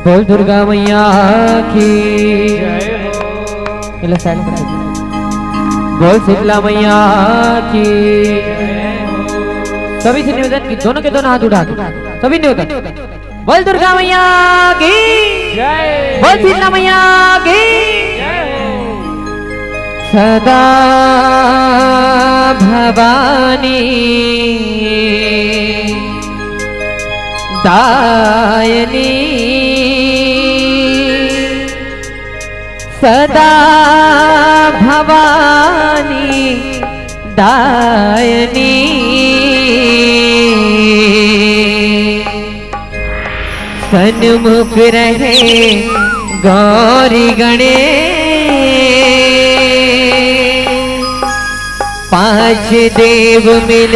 बोल दुर्गा मैया की। जय हो। बोल शीतला मैया की। जय हो। सभी से निवेदन कि दोनों के दोनों हाथ उठा के, सभी निवेदन। बोल दुर्गा मैया की। जय। बोल शीतला मैया की। जय हो। सदा भवानी दायनी, सदा भवानी दायनी। सन्मुख रहे गौरी गणेश, पांच देव मिल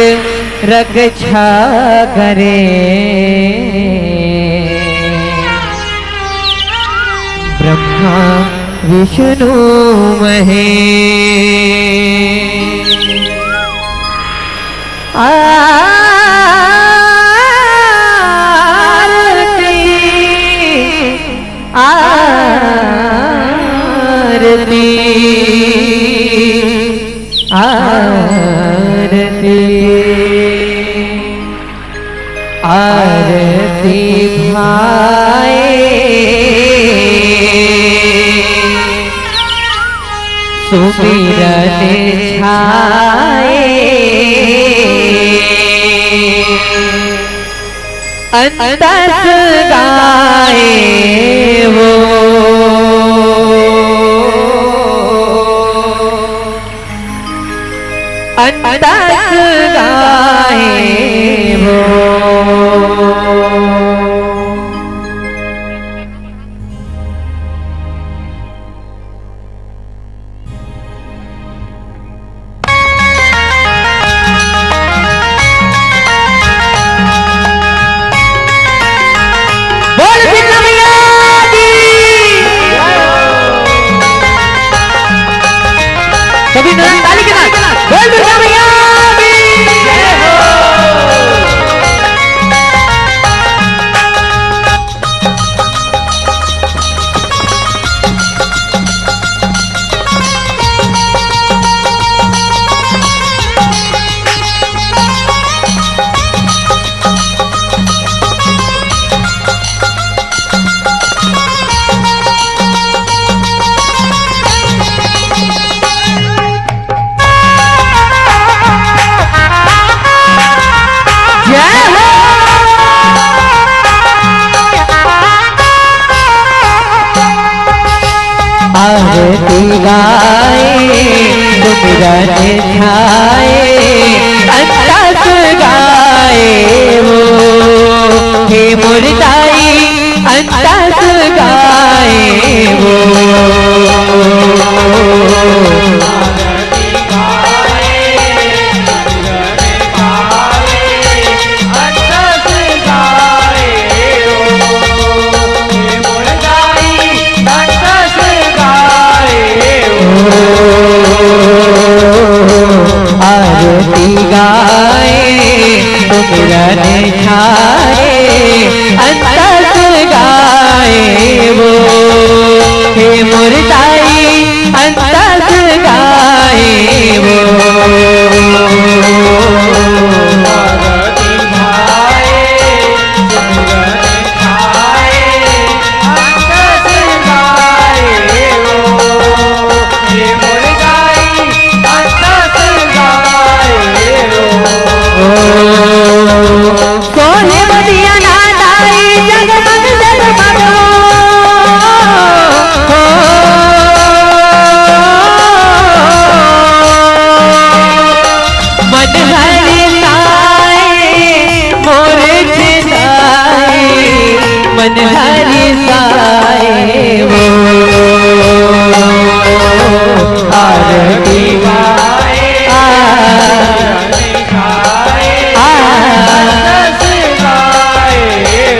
रक्षा करे। ब्रह्मा विष्णु महेश। आरती, आरती, आरती, आरती भाए। सुमिरन छाए। अंतस गाए वो। अंतस गाए वो। गाए, सुमिरन छाए, अंतस गाए वो। हे मोर दाई, अंतस गाए वो। आरती गाए, सुमिरन छाए, अंतस गाए वो। हे मोर दाई, अंतस गाए वो। सोहे बदिया ना दाई, जगमग जगमग हो। मन हरि साए मोर दाई, मन हरि साए वो। आरती गाए, आरती गाए, आरती गाए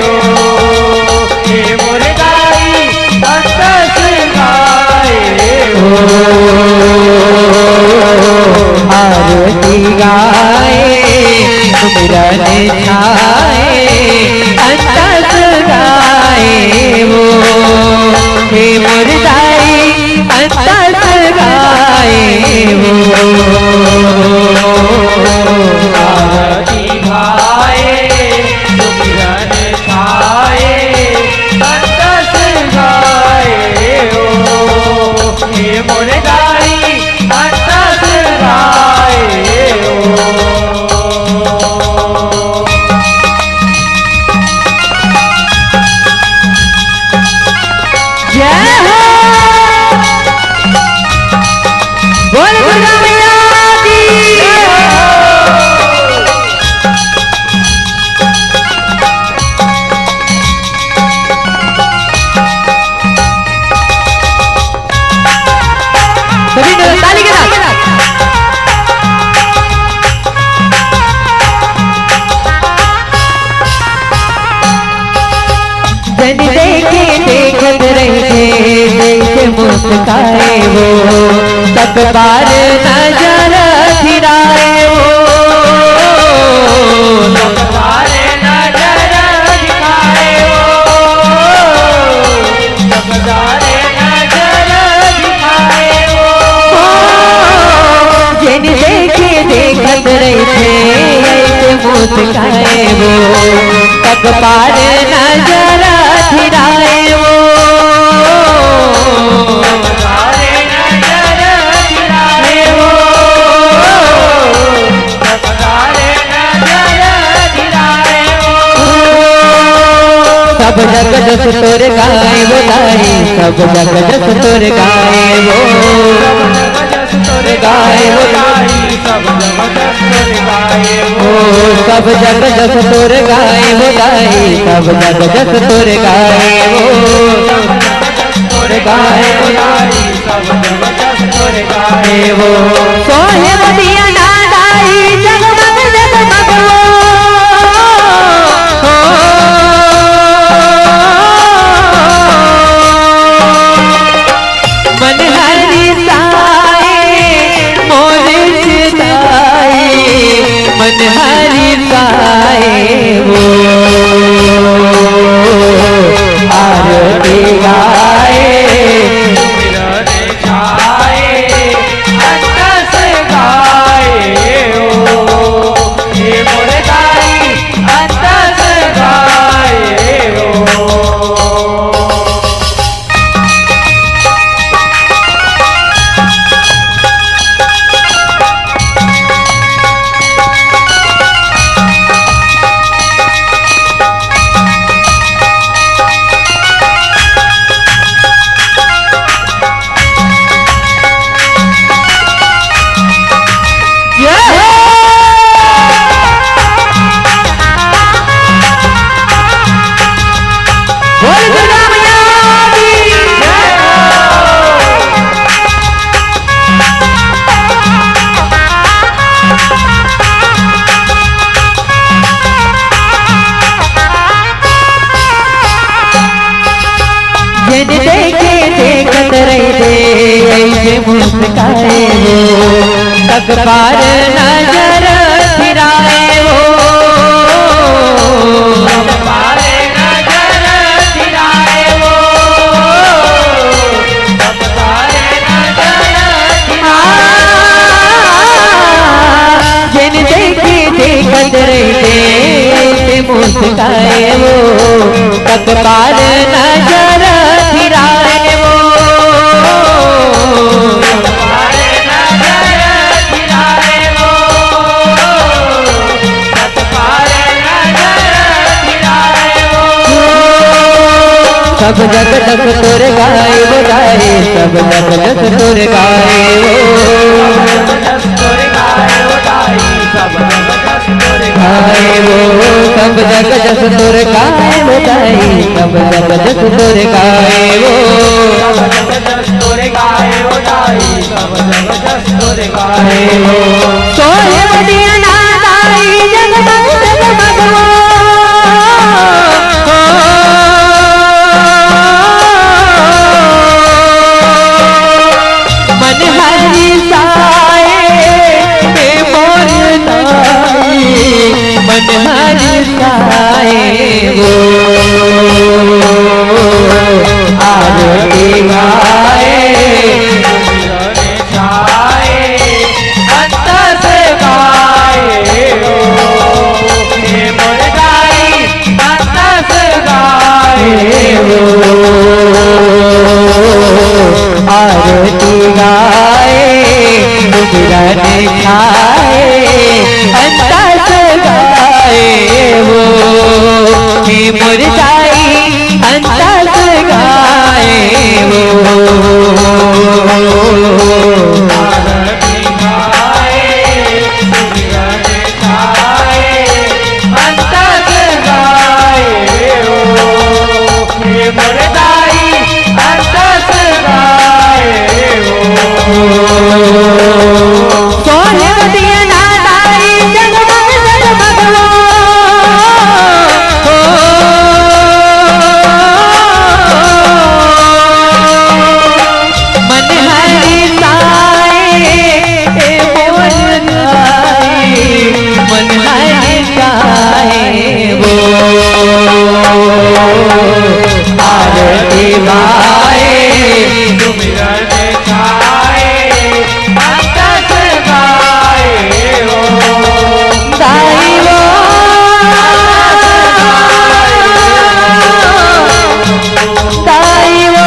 वो। हे मोर दाई, अंतस गाए वो। आरती गाए, सुमिरन छाए, अंतस गाए वो। हे मोर दाई, अंतस गाए वो। आरती गाए, सुमिरन छाए, अंतस गाए वो। हे मोर दाई, अंतस गाए वो। जय हो। बोल दुर्गा मैया की। सभी मिलकर ताली के साथ। जन देखे देखत रहिथे, जइसे मुस्काए वो, तब बार नजर फिराए वो। तब बार नजर फिराए वो। तब बार नजर फिराए वो। ओ, जेन देखे देखत रहिथे, अइसे मुस्काए वो, तब बार नजर फिराए वो। सब जग जस तोर गाए वो दाई, सब जग जस तोर गाए वो। तोर गाए वो दाई, सब जग जस तोर गाए वो। ओ, सब जग जस तोर गाए वो दाई, सब जग जस तोर गाए वो। तोर गाए वो दाई, सब जग जस तोर गाए वो। सोहे बदिया ना दाई, जगमग जगमग वो। ओ, मन हरि साए मोर दाई, मन हरि साए वो। आरती गाए, सुमिरन छाए, अंतस मुस्काए वो, तक पार नजर फिराए वो। जेन देखे देखत रहिथे, ते मुस्काए वो, तक पार नजर फिराए वो। सब जग जग तोर गाए वो दाई, सब जग जग तोर गाए वो। गाए वो, सब जग जग तोर गाए वो दाई, सब जग जग तोर गाए वो। सोहे बदिया ना दाई जगमग जगमग वो। मन हरिसाए हे मोर दाई, मन हरिसाए वो। आरती गाए छाए अंतस गाए हो, हे मोर दाई अंतस गाए हो। आरती गाए सुमिरन छाए अंतस गाए हो, हे मोर दाई अंतस गाए वो। सोने दिया ना दाई जगमग जगमग वो। मन हरिसाए हे मोर दाई, मन हरिसाए वो। आरती गाए सुमिरन छाए अंतस गाए हो। दाई वो, दाई वो,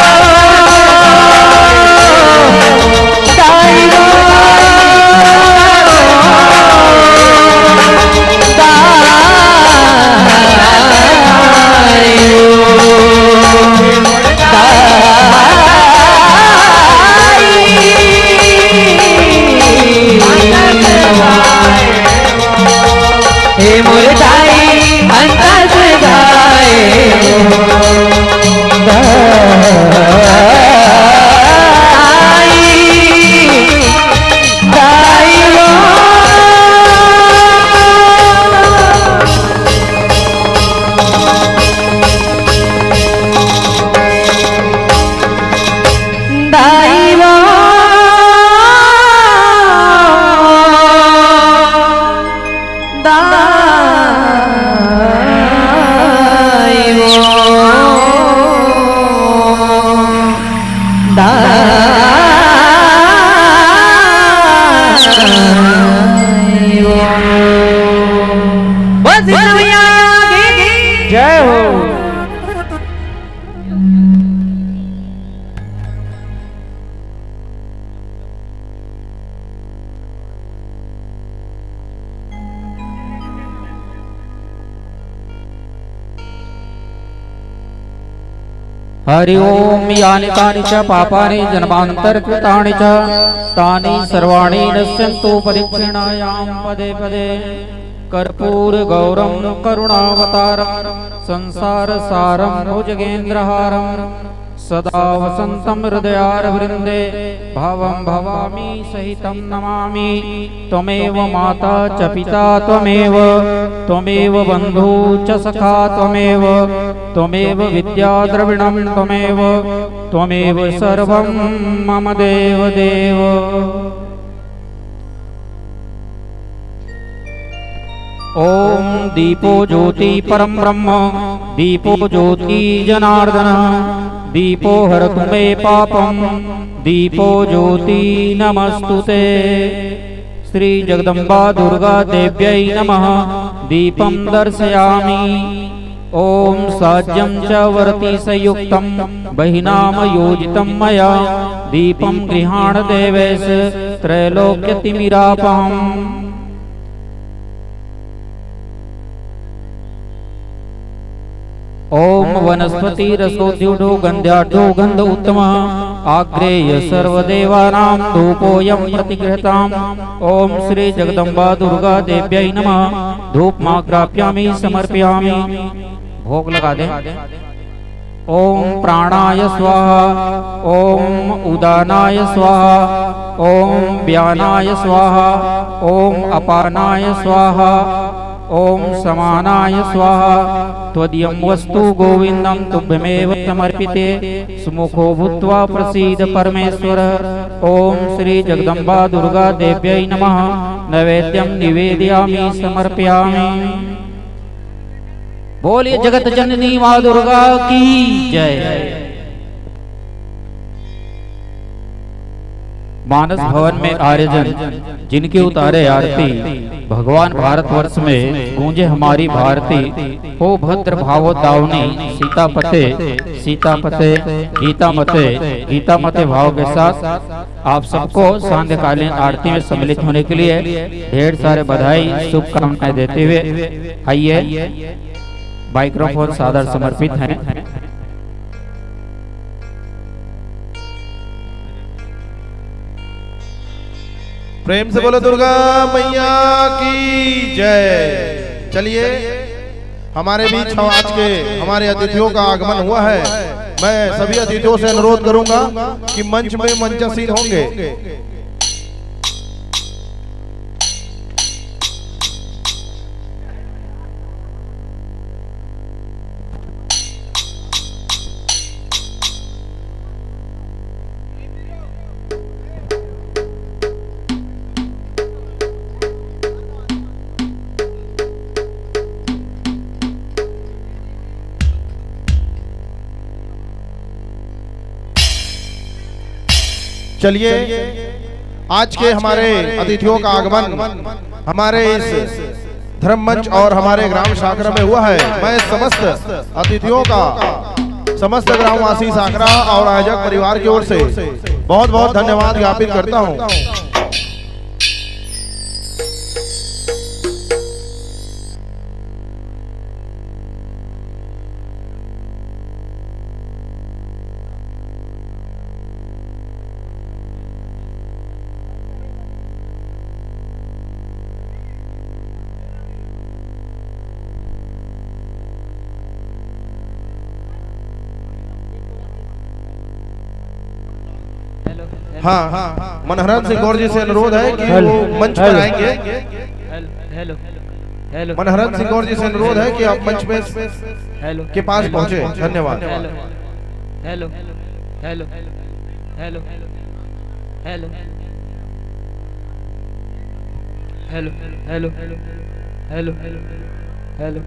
दाई वो, दाई वो। हे मोर दाई अंतस गाए दाई, दाई वो। दाई वो, दाई वो, दाई वो। बस इतना भैया की जय हो। हरि ओम। यानि कानि च पापानि जन्मांतर कृतानि च, तानि सर्वाणि नश्यंतु परिक्षेणायां पदे पदे। कर्पूर गौरम करुणावतारम संसार सारम भुजगेंद्रहारम। सदा वसन्तं हृदयारविन्दे, भवं भवामि सहितं नमामि। त्वमेव माता च पिता त्वमेव, त्वमेव बन्धु च सखा त्वमेव, त्वमेव विद्या द्रविणं त्वमेव, त्वमेव सर्वं मम देव देव। ॐ दीपो ज्योति परं ब्रह्म, दीपो ज्योति जनार्दन, दीपो हरतु मे पापं, दीपो ज्योति नमस्तुते। श्री जगदम्बा दुर्गा देव्यै नमः। दीपं दर्शयामि। ॐ साज्यं च वरति संयुक्तं बहिनाम योजितं मया। दीपं गृहाण देवेश त्रैलोक्यतिमिरापहम्। ॐ वनस्पति रसोद्युडो गन्ध्याढ्यो गन्ध उत्तम आग्रेय सर्वदेवानां धूपोऽयं प्रतिगृह्यताम्। ॐ श्री जगदम्बा दुर्गा देव्यै नमः। धूप माग्राप्यामि समर्पयामि। भोग लगा दे। ॐ प्राणाय स्वाहा, ॐ उदानाय स्वाहा, ॐ व्यानाय स्वाहा, ॐ अपानाय स्वाहा, ॐ समानाय स्वाहा। त्वदीयं वस्तु गोविन्दं तुभ्यमेव समर्पिते। सुमुखो भूत्वा प्रसीद परमेश्वर। ॐ श्री जगदम्बा दुर्गा देव्यै नमः। नैवेद्यं निवेदयामि समर्पयामि। बोलिए जगत जननी माँ दुर्गा की जय। मानस भवन में आर्यजन जिनके उतारे आरती, भगवान भारतवर्ष में गूंजे हमारी भारती। हो भद्र भावो दावनी सीता पते, सीता पते, गीता मते, गीता मते भाव के साथ आप सबको सांध्यकालीन आरती में सम्मिलित होने के लिए ढेर सारे बधाई, शुभकामनाएं देते हुए आइए, माइक्रोफोन सादर समर्पित हैं। प्रेम से बोलो दुर्गा मैया की जय। चलिए, हमारे बीच हम आज के हमारे अतिथियों का आगमन हुआ है। मैं सभी अतिथियों से अनुरोध करूंगा कि मंच में मंचासीन होंगे। चलिए, आज के हमारे अतिथियों का आगमन हमारे इस धर्म मंच और हमारे ग्राम शाखरा में हुआ है। मैं समस्त अतिथियों का, समस्त ग्रामवासी शाखरा और आयोजक परिवार की ओर से बहुत बहुत धन्यवाद ज्ञापित करता हूँ। हाँ, मनहरन सिकोर जी से अनुरोध है कि वो मंच पर आएंगे। हेलो, हेलो, मनहरन सिकोर जी से अनुरोध है कि आप मंच में हेलो के पास पहुंचे। धन्यवाद। Hello, hello, hello, hello, hello, hello, hello, hello, hello, hello, hello.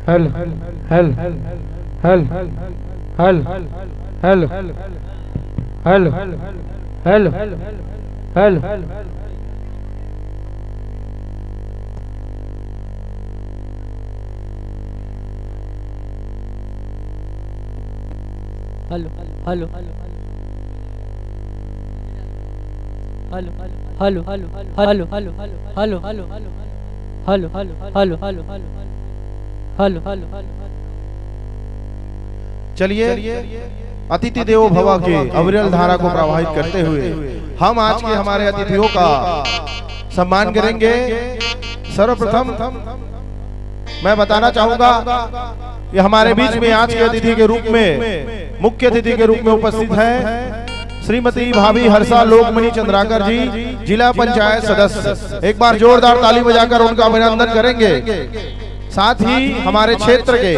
Hello, hello, hello, hello, hello, hello, hello, hello, hello. Hello, hello, hello, hello. Hello, hello, hello, hello. चलिए, अतिथि देवो भव के अविरल धारा को प्रवाहित करते हुए हम आज के हमारे अतिथियों का सम्मान करेंगे। सर्वप्रथम मैं बताना चाहूंगा कि हमारे बीच में आज के अतिथि के रूप में, मुख्य अतिथि के रूप में उपस्थित है श्रीमती भाभी हर्षा लोकमणि चंद्राकर जी, जिला पंचायत सदस्य। एक बार जोरदार ताली बजाकर उनका अभिनंदन करेंगे। साथ ही हमारे क्षेत्र के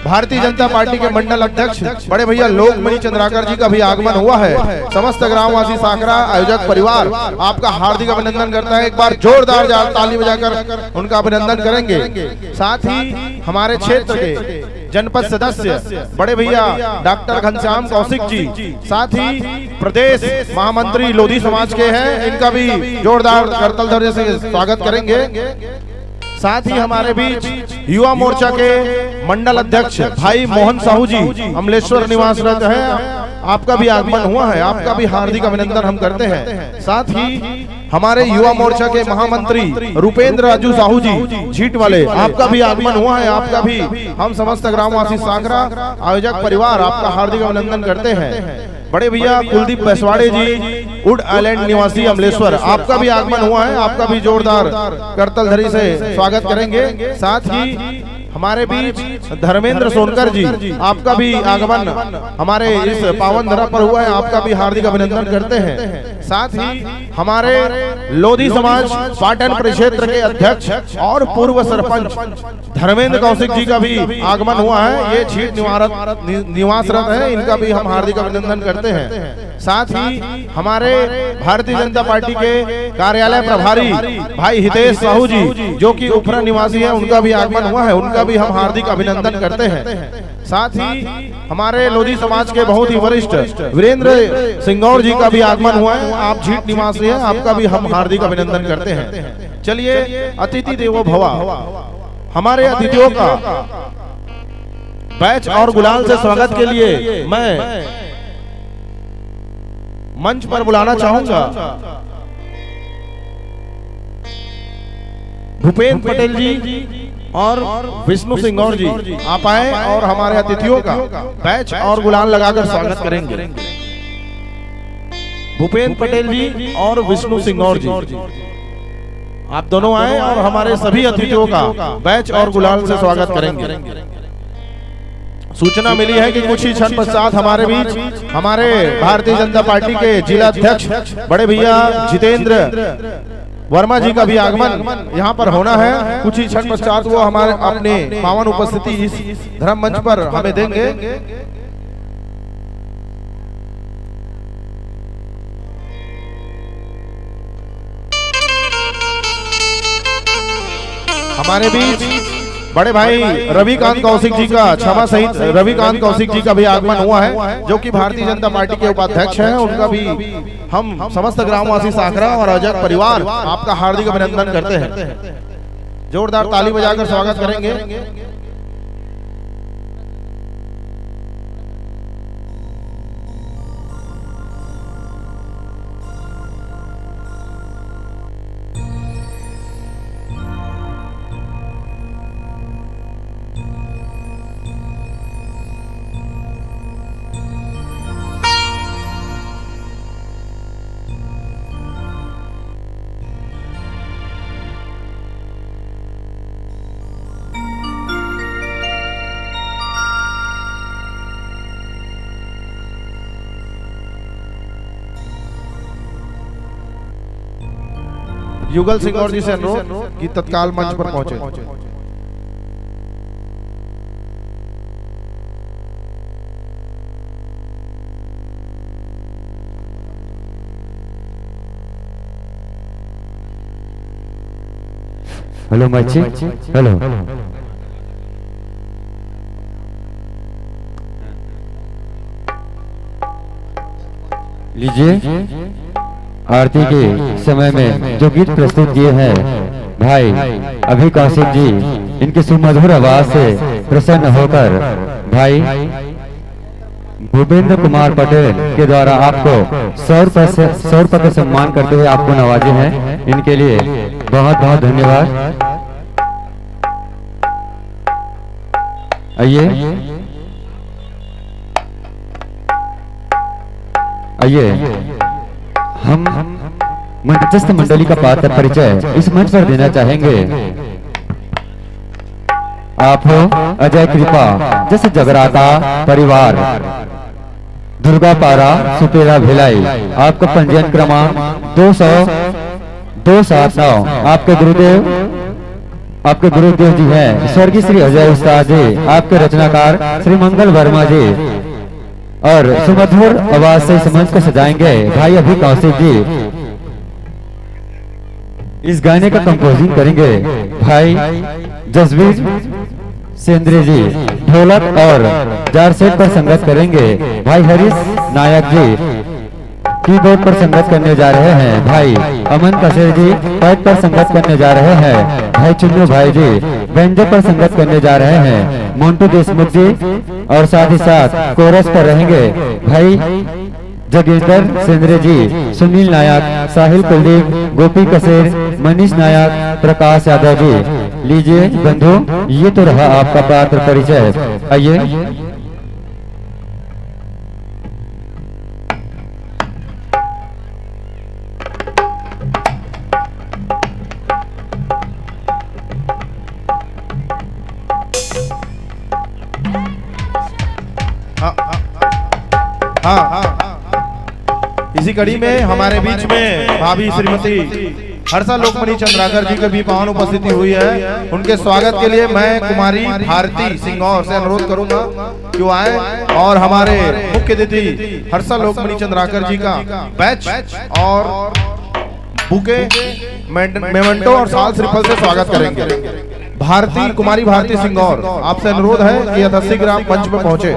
भारतीय जनता पार्टी के मंडल अध्यक्ष बड़े भैया लोकमणि चंद्राकर जी का भी आगमन हुआ है। समस्त ग्रामवासी सांकरा आयोजक परिवार आपका हार्दिक अभिनंदन करता है। एक बार जोरदार जा-, ताली बजाकर उनका अभिनंदन करेंगे। साथ ही हमारे क्षेत्र के जनपद सदस्य बड़े भैया डॉक्टर घनश्याम कौशिक जी, साथ ही प्रदेश महामंत्री लोधी समाज के हैं, इनका भी जोरदार करतल ध्वनि से स्वागत करेंगे। साथ ही हमारे बीच युवा मोर्चा के मंडल अध्यक्ष भाई मोहन साहू जी अमलेश्वर निवासरत हैं, आपका भी आगमन हुआ है, आपका भी हार्दिक अभिनंदन हम करते हैं। साथ ही हमारे युवा मोर्चा के महामंत्री रूपेंद्र राजू साहू जी झीट वाले, आपका भी आगमन हुआ है, आपका भी हम समस्त ग्रामवासी सांकरा आयोजक परिवार आपका हार्दिक अभिनंदन करते हैं। बड़े भैया कुलदीप बैसवाड़े जी, वुड आइलैंड निवासी अमलेश्वर, आपका भी आगमन हुआ है, आपका भी जोरदार करतल ध्वनि से स्वागत करेंगे। साथ ही हमारे बीच धर्मेंद्र सोनकर जी, आपका भी आगमन हमारे इस पावन धरा पर हुआ है, आपका भी हार्दिक अभिनंदन करते हैं। साथ ही हमारे लोधी समाज पाटन परिक्षेत्र के अध्यक्ष और पूर्व सरपंच धर्मेंद्र कौशिक जी का भी आगमन हुआ है। ये झीट निवारत नि-, निवासरत है, इनका भी हम हार्दिक अभिनंदन करते हैं। साथ ही हमारे भारतीय जनता पार्टी के कार्यालय प्रभारी भाई हितेश साहू जी, जो कि उफरा निवासी है, उनका भी आगमन हुआ है, उनका भी हम हार्दिक अभिनंदन करते हैं। साथ ही हमारे लोधी समाज के बहुत ही वरिष्ठ वीरेंद्र सिंगौर जी का भी आगमन हुआ है। आप झीट निवासी हैं, आपका भी हम हार्दिक अभिनंदन करते हैं। चलिए, अतिथि देवो भव, हमारे अतिथियों का बैच और गुलाल से स्वागत के लिए मैं मंच पर बुलाना चाहूंगा भूपेंद्र पटेल जी और विष्णु सिंगौर जी, आप आए और हमारे अतिथियों का बैच और गुलाल लगाकर स्वागत करेंगे। भूपेंद्र पटेल जी और विष्णु सिंगौर जी, आप दोनों आए और हमारे सभी अतिथियों का बैच और गुलाल से स्वागत करेंगे। सूचना मिली है कि कुछ ही क्षण पश्चात हमारे बीच हमारे भारतीय जनता पार्टी के जिला अध्यक्ष बड़े भैया जितेंद्र वर्मा जी का भी आगमन यहाँ पर होना है। कुछ ही क्षण पश्चात वो हमारे अपने पावन उपस्थिति इस धर्म मंच पर हमें देंगे। हमारे बीच बड़े भाई रविकांत कौशिक जी का, क्षमा सहित रविकांत कौशिक जी का भी आगमन हुआ है, जो कि भारतीय जनता पार्टी के उपाध्यक्ष हैं। उनका भी हम समस्त ग्रामवासी सांकरा और अजक परिवार आपका हार्दिक अभिनंदन करते हैं। जोरदार ताली बजाकर स्वागत करेंगे। युगल सिंह और जी से अनुरोध कि तत्काल मंच पर पहुंचे। Hello mic check. हेलो। लीजिए, आरती के समय में जो गीत प्रस्तुत किए हैं भाई अभि कौशिक जी, इनकी सुमधुर आवाज से प्रसन्न होकर भाई भूपेंद्र कुमार पटेल के द्वारा आपको सौ रुपये से, सौ रुपये का सम्मान करते हुए आपको नवाजे हैं। इनके लिए बहुत बहुत धन्यवाद। आइए, आइए, हम मंचस्थ मंडली का पात्र परिचय इस मंच पर देना चाहेंगे। आप हो अजय कृपा, जस जगराता परिवार, दुर्गापारा, सुपेला, भिलाई। आपका पंजीयन क्रमांक दो सौ, दो सात नौ। आपके गुरुदेव, आपके गुरुदेव जी हैं स्वर्गीय श्री अजय उस्ताद जी, आपके रचनाकार श्री मंगल वर्मा जी, और सुमधुर आवाज से इस मंच को सजाएंगे भाई अभि कौशिक जी। इस गाने का कंपोजिंग करेंगे भाई जसवीर सेंद्रे जी, ढोलक और जार सेट पर संगत करेंगे भाई हरीश नायक जी, कीबोर्ड पर संगत करने जा रहे हैं भाई अमन कसेर जी, पैड पर संगत करने जा रहे हैं भाई चुन्नू भाई जी, बेंजो पर संगत करने जा रहे हैं मोंटू देशमुख जी, और साथ ही साथ कोरस पर रहेंगे भाई जगेंद्र सेंद्रे जी, सुनील नायक, साहिल कुलदीप, गोपी कसेर, मनीष नायक, प्रकाश यादव जी। लीजिए बंधु, ये तो रहा आपका पात्र परिचय। आइए। हाँ, हाँ, हाँ, हाँ। इसी कड़ी में हमारे बीच में भाभी श्रीमती हर्षा लोकमणि चंद्राकर जी की भी पावन उपस्थिति हुई है। उनके स्वागत के लिए मैं कुमारी भारती सिंगौर से अनुरोध करूंगा कि वो आए और हमारे मुख्य अतिथि हर्षा लोकमणि चंद्राकर जी का बैच और बुके, मेंट-, मेमेंटो और साल श्रीफल से स्वागत करेंगे। भारती, कुमारी भारती सिंगौर, आपसे अनुरोध है कि यथाशीघ्र आप मंच पर पहुंचे।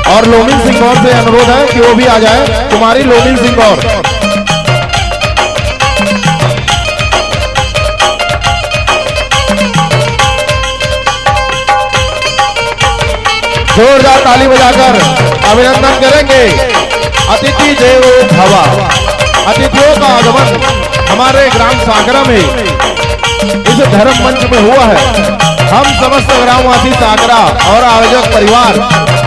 और लोमिन सिंगौर से अनुरोध है कि वो भी आ जाए। कुमारी लोमिन सिंगौर। जोरदार ताली बजाकर अभिनंदन करेंगे। अतिथि देवो भव। अतिथियों का आगमन हमारे ग्राम सागरा में इस धर्म मंच में हुआ है। हम समस्त ग्रामवासी सागरा और आयोजक परिवार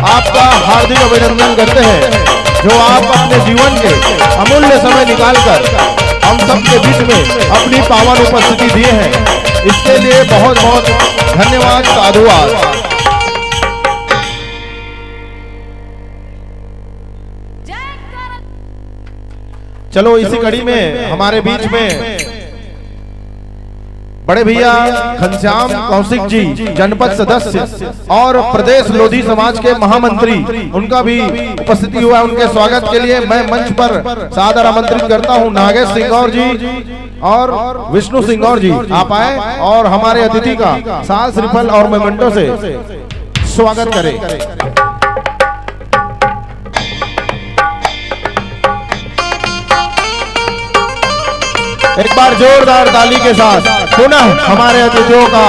आपका हार्दिक अभिनंदन करते हैं, जो आप अपने जीवन के अमूल्य समय निकालकर हम सबके बीच में अपनी पावन उपस्थिति दिए हैं। इसके लिए बहुत बहुत धन्यवाद, साधुवाद। चलो, इसी कड़ी में हमारे बीच में बड़े भैया घनश्याम कौशिक जी, जनपद सदस्य और प्रदेश लोधी समाज के महामंत्री, उनका भी उपस्थिति हुआ है। उनके स्वागत के लिए मैं मंच पर सादर आमंत्रित करता हूं नागेश सिंगौर जी और विष्णु सिंगौर जी। आप आए और हमारे अतिथि का साल श्रीफल और मेमेंटो से स्वागत करें। एक बार जोरदार ताली के साथ पुनः हमारे अतिथियों का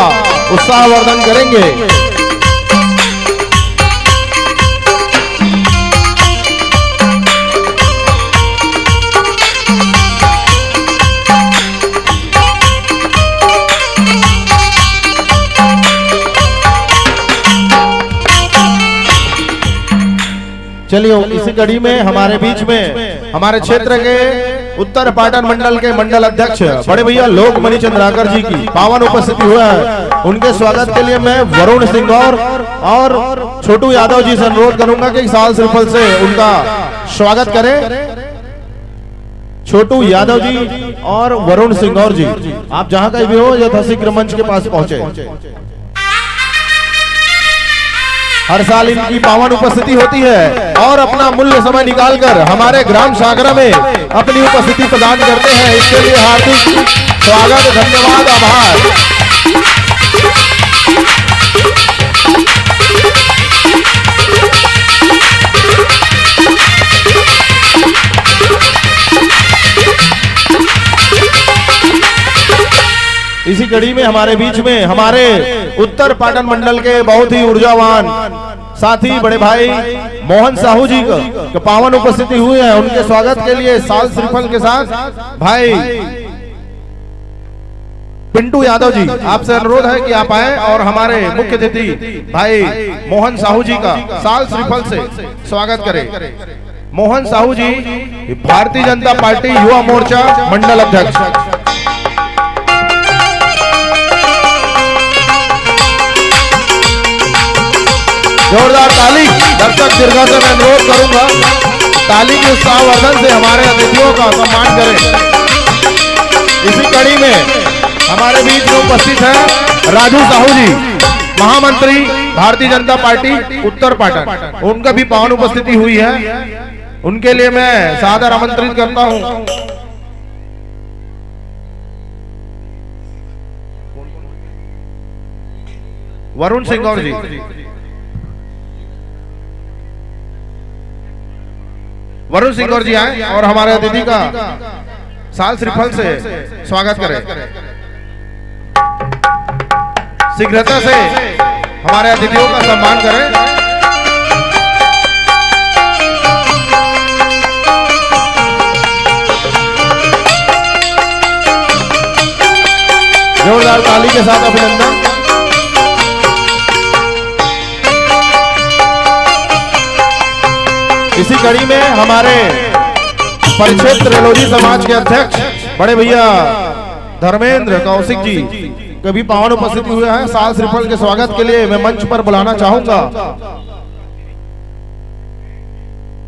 उत्साहवर्धन करेंगे। चलिए, इसी कड़ी में हमारे बीच में हमारे क्षेत्र के उत्तर पाटन मंडल के मंडल अध्यक्ष बड़े भैया लोकमणि चंद्राकर जी की पावन उपस्थिति हुआ है, उनके स्वागत के लिए मैं वरुण सिंगौर और छोटू यादव जी से अनुरोध करूंगा कि साल श्रीफल से उनका स्वागत करें। छोटू यादव जी और वरुण सिंगौर जी, आप जहां कहीं भी हो, यथाशीघ्र मंच के पास पहुंचे। हर साल इनकी पावन उपस्थिति होती है और अपना मूल्य समय निकालकर हमारे ग्राम सागरा में अपनी उपस्थिति प्रदान करते हैं। इसके लिए हार्दिक स्वागत, धन्यवाद, आभार। इसी कड़ी में हमारे बीच में हमारे उत्तर पाटन मंडल के बहुत ही ऊर्जावान साथी बड़े भाई मोहन साहू जी का, का पावन उपस्थिति हुई है, उनके स्वागत के लिए साल श्रीफल के साथ भाई पिंटू यादव जी, आपसे अनुरोध है कि आप आए और हमारे मुख्य अतिथि भाई मोहन साहू जी का साल श्रीफल से स्वागत करें। मोहन साहू जी, भारतीय जनता पार्टी युवा मोर्चा मंडल अध्यक्ष। जोरदार ताली। दर्शक दीर्घा से मैं अनुरोध करूंगा, ताली के उत्साहवर्धन से हमारे अतिथियों का सम्मान करें। इसी कड़ी में हमारे बीच में उपस्थित हैं राजू साहू जी, महामंत्री भारतीय जनता पार्टी उत्तर पाटन, उनका भी पावन उपस्थिति हुई है, उनके लिए मैं सादर आमंत्रित करता हूं। वरुण सिंगौर जी, वरुण सिंगौर जी आए और हमारे अतिथि का साल श्रीफल से स्वागत करें। शीघ्रता से हमारे अतिथियों का सम्मान करें। जोरदार ताली के साथ अभिनंदन। इसी कड़ी में हमारे परिक्षेत्र लोधी समाज के अध्यक्ष बड़े भैया धर्मेंद्र कौशिक जी कभी पावन उपस्थिति हुए हैं। साल श्रीफल के स्वागत के लिए मैं मंच पर बुलाना चाहूंगा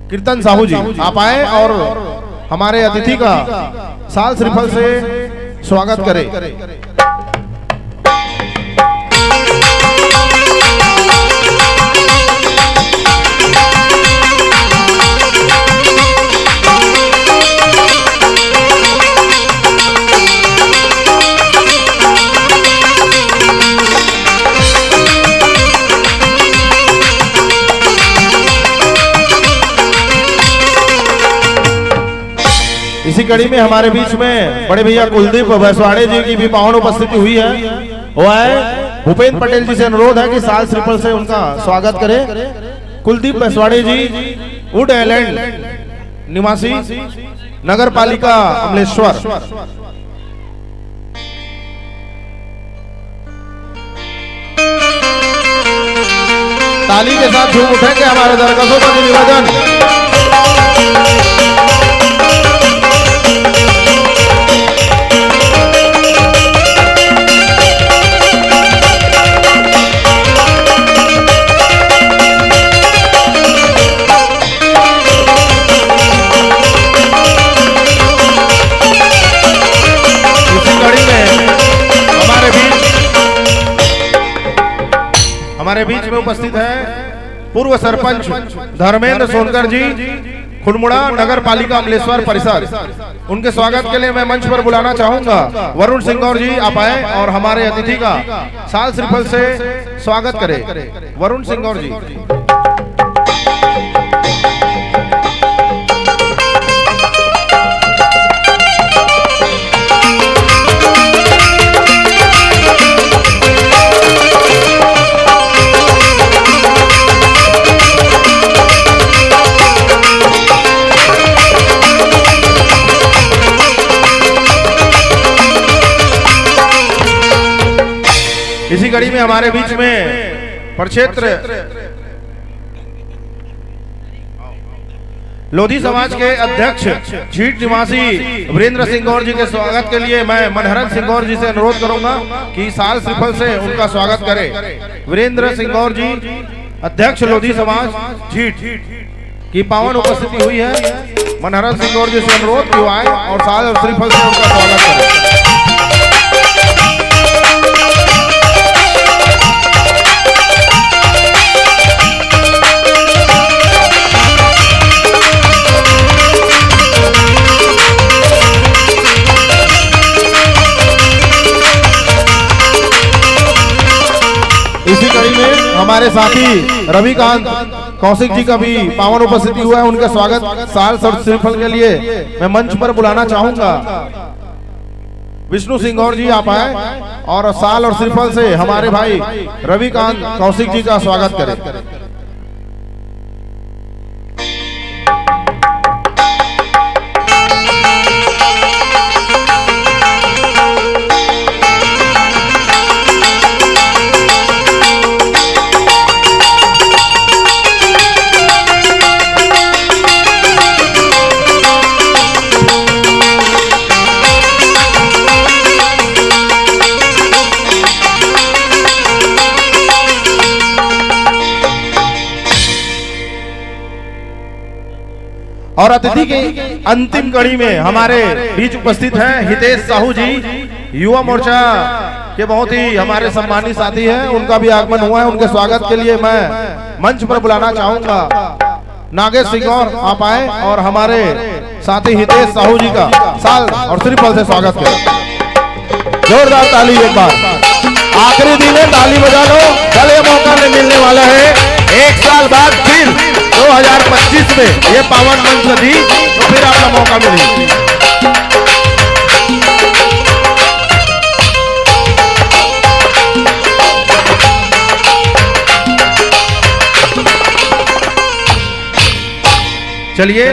कीर्तन साहू जी, आप आए और हमारे अतिथि का साल श्रीफल से स्वागत करें। इसी कड़ी में हमारे बीच में बड़े भैया कुलदीप बैसवाड़े जी की भी पावन उपस्थिति हुई है। वो आए, भूपेंद्र पटेल जी से अनुरोध है कि साल श्रीफल से उनका स्वागत करें। कुलदीप बैसवाड़े जी, वुड आइलैंड निवासी, नगर पालिका अमलेश्वर। ताली के साथ झूम उठेंगे हमारे दर्शकों का विभाजन। इसी कड़ी में हमारे बीच हमारे बीच में उपस्थित है पूर्व सरपंच धर्मेंद्र सोनकर जी, खुड़मुड़ा नगर पालिका अमलेश्वर परिषद। उनके स्वागत के लिए मैं मंच पर बुलाना चाहूंगा वरुण सिंगौर जी, आप आए और हमारे अतिथि का साल श्रीफल से स्वागत करें। वरुण सिंगौर जी। इसी कड़ी में हमारे बीच में प्रक्षेत्र लोधी समाज के अध्यक्ष झीट निवासी वीरेंद्र सिंगौर जी के स्वागत के लिए मैं मनहरन सिंगौर जी से अनुरोध करूंगा कि साल श्रीफल से उनका स्वागत करें। वीरेंद्र सिंगौर जी, अध्यक्ष लोधी समाज झीट की पावन उपस्थिति हुई है। मनहरन सिंगौर जी से अनुरोध कि वो आए और साल श्रीफल से उनका स्वागत करें। इसी कड़ी में हमारे साथी रविकांत कौशिक जी का भी पावन उपस्थिति हुआ है। उनका स्वागत साल श्रीफल के लिए मैं मंच पर बुलाना चाहूंगा। विष्णु सिंह गौर जी आप आए और शाल और श्रीफल से हमारे भाई रविकांत कौशिक जी का स्वागत करें। और अतिथि की अंतिम कड़ी में हमारे बीच उपस्थित हैं हितेश साहू जी, युवा मोर्चा के बहुत ही हमारे सम्मानित साथी हैं। उनका भी आगमन हुआ है, उनके स्वागत के लिए मैं मंच पर बुलाना चाहूंगा नागेश सिंह गौर, आप आए और हमारे साथी हितेश साहू जी का शाल और श्रीफल से स्वागत करें। जोरदार ताली एक बार। आखिरी दिन है, ताली बजा लो। कल ये मौका नहीं मिलने वाला है। एक साल बाद फिर दो हज़ार पच्चीस में ये पावन मंच दी तो फिर आपका मौका मिलेगा। चलिए,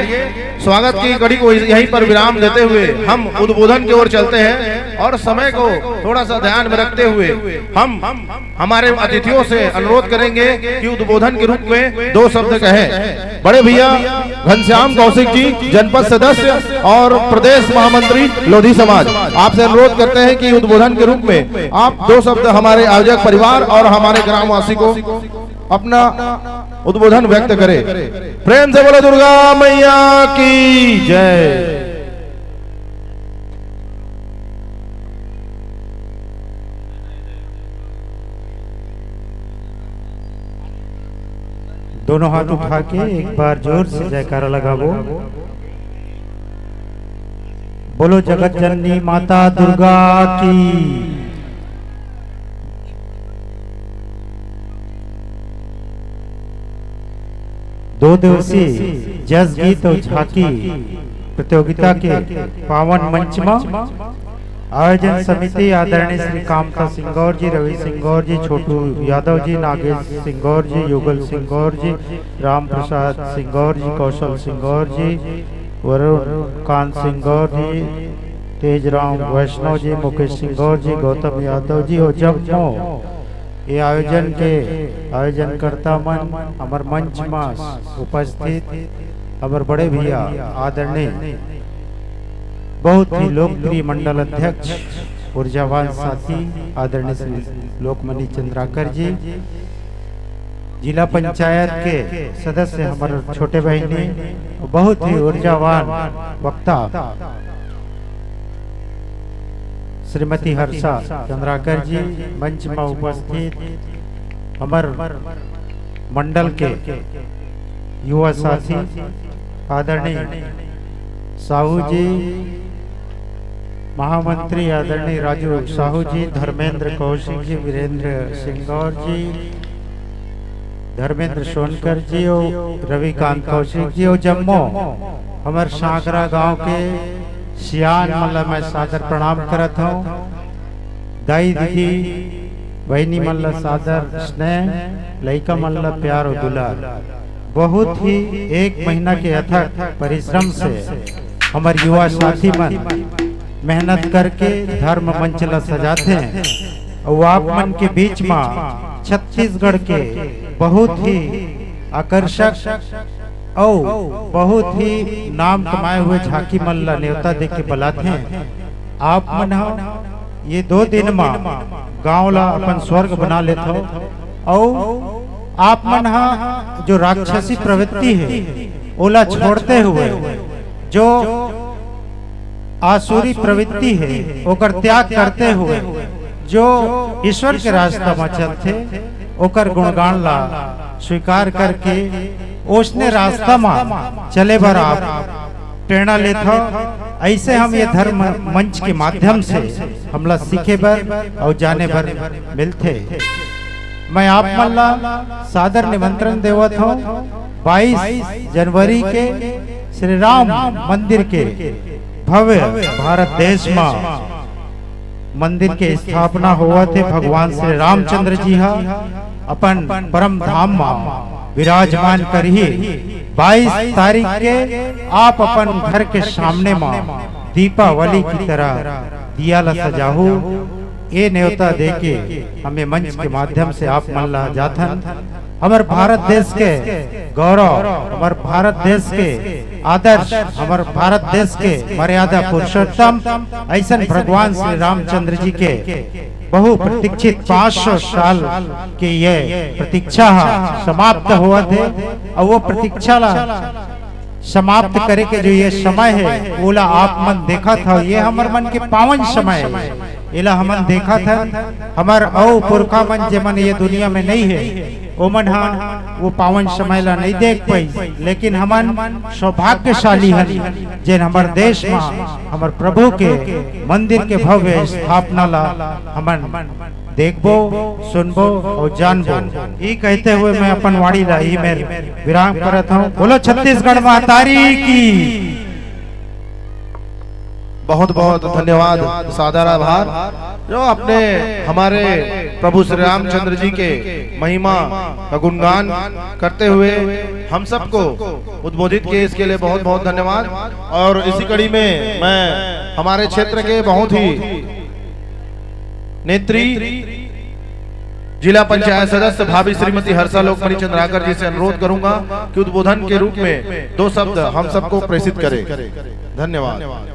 स्वागत की कड़ी को यहीं पर विराम देते हुए हम उद्बोधन की ओर चलते हैं और समय को थोड़ा सा ध्यान में रखते हुए हम हमारे अतिथियों से अनुरोध करेंगे कि उद्बोधन के रूप में दो शब्द कहें। बड़े भैया घनश्याम कौशिक जी, जनपद सदस्य और प्रदेश महामंत्री लोधी समाज, आपसे अनुरोध करते हैं कि उद्बोधन के रूप में आप दो शब्द हमारे आयोजक परिवार और हमारे ग्रामवासी को अपना उद्बोधन व्यक्त करें। प्रेम से बोलो दुर्गा मैया की जय। दोनों हाथ उठा के एक बार जोर से जयकारा लगाबो। बोलो जगत जननी माता दुर्गा की। दो दिवसीय जस गीत और झांकी प्रतियोगिता के पावन मंच में आयोजन समिति आदरणीय श्री कामता सिंगौर जी, रवि सिंगौर जी, छोटू यादव जी, नागेश सिंगौर जी, युगल सिंगौर जी, राम प्रसाद सिंगौर जी, कौशल सिंगौर जी, वरुण कांत सिंगौर जी, तेजराम वैष्णव जी, मुकेश सिंगौर जी, गौतम यादव जी और जम्मो ये आयोजन के आयोजनकर्ता मन, हमर मंच में उपस्थित हमर बड़े भैया आदरणीय बहुत ही लोकप्रिय मंडल अध्यक्ष ऊर्जावान साथी आदरणीय श्री लोकमणि चंद्राकर जी, जिला पंचायत के सदस्य हमर छोटे बहिनी, बहुत ही ऊर्जावान वक्ता श्रीमती हर्षा चंद्राकर जी, मंच में उपस्थित हमर मंडल के युवा साथी आदरणीय साहू जी, महामंत्री आदरणीय राजू साहू जी, धर्मेंद्र कौशिक जी, वीरेंद्र सिंगौर जी, धर्मेंद्र सोनकर जी और रविकांत कौशिक जी और जम्मो हमर सांकरा गांव के सियान मन ला मैं सादर प्रणाम करत हूँ। दाई दीदी बहिनी मन ला सादर स्नेह, लइका मन ला प्यार और दुलार। बहुत ही एक महीना के अथक परिश्रम से हमर युवा साथी मन मेहनत करके धर्म मंच ला सजाथे। अउ आप मन के बीच मा छत्तीसगढ़ के बहुत ही आकर्षक अउ बहुत ही नाम कमाए हुए झांकी मन ला नेवता दे के बलाथे। आप मन ह ये दो दिन मा गांव ला अपन स्वर्ग बना लेथव अउ आप मन ह जो राक्षसी प्रवृत्ति हे ओला छोड़ते हुए जो आसुरी प्रवृत्ति हे ओकर त्याग करते हुए जो ईश्वर के रास्ता म चलथे ओकर गुणगान ला स्वीकार करके ओसने रास्ता म चले बर आप प्रेरणा लेथव। ऐसे हम ये धर्म मंच के माध्यम से हमला सीखे बर अउ जाने बर मिलथे। मैं आप मन ला सादर निमंत्रण देवत हूँ बाईस जनवरी के श्री राम मंदिर के भव्य भारत देश मा मंदिर के स्थापना होवत हे, भगवान श्री रामचंद्र जी ह अपन परम धाम म विराजमान करही। बाईस तारीख के आप अपन घर के सामने म दीपावली की तरह दिया ला सजाहू। ए नेवता देके हमें मंच के माध्यम से आप मन ला जाथन। हमर भारत देश के गौरव, हमर भारत देश के आदर्श, हमर भारत देश के मर्यादा पुरुषोत्तम, ऐसन भगवान श्री रामचंद्र जी के बहुप्रतीक्षित पाँच सौ साल के ये प्रतीक्षा ह समाप्त होवत हे। अउ वो प्रतीक्षा ला समाप्त करे के जो ये समय हे, ओला आप मन देखत हव, ये हमर मन के पावन समय हे। एला हमन देखत हन, हमर अउ पुरखा मन जेमन ये दुनिया में नइ हे, ओमन ह वो पावन समय ला नइ देख पाई, लेकिन हमन सौभाग्यशाली हन, जेन हमर देश म हमर प्रभु के मंदिर के भव्य स्थापना ला हमन देखबो, सुनबो अउ जानबो। ई कहते हुए मैं अपन वाणी ला ई मेर विराम करत हूँ। बोलो छत्तीसगढ़ महतारी की। बहुत बहुत धन्यवाद, सादर आभार, जो आपने हमारे प्रभु श्री रामचंद्र जी के महिमा का गुणगान करते हुए हम सबको उद्बोधित किए, इसके लिए बहुत बहुत धन्यवाद। और इसी कड़ी में मैं हमारे क्षेत्र के बहुत ही नेत्री, जिला पंचायत सदस्य भाभी श्रीमती हर्षा लोकमणि चंद्राकर जी से अनुरोध करूंगा कि उद्बोधन के रूप में दो शब्द हम सबको प्रेषित करें। धन्यवाद।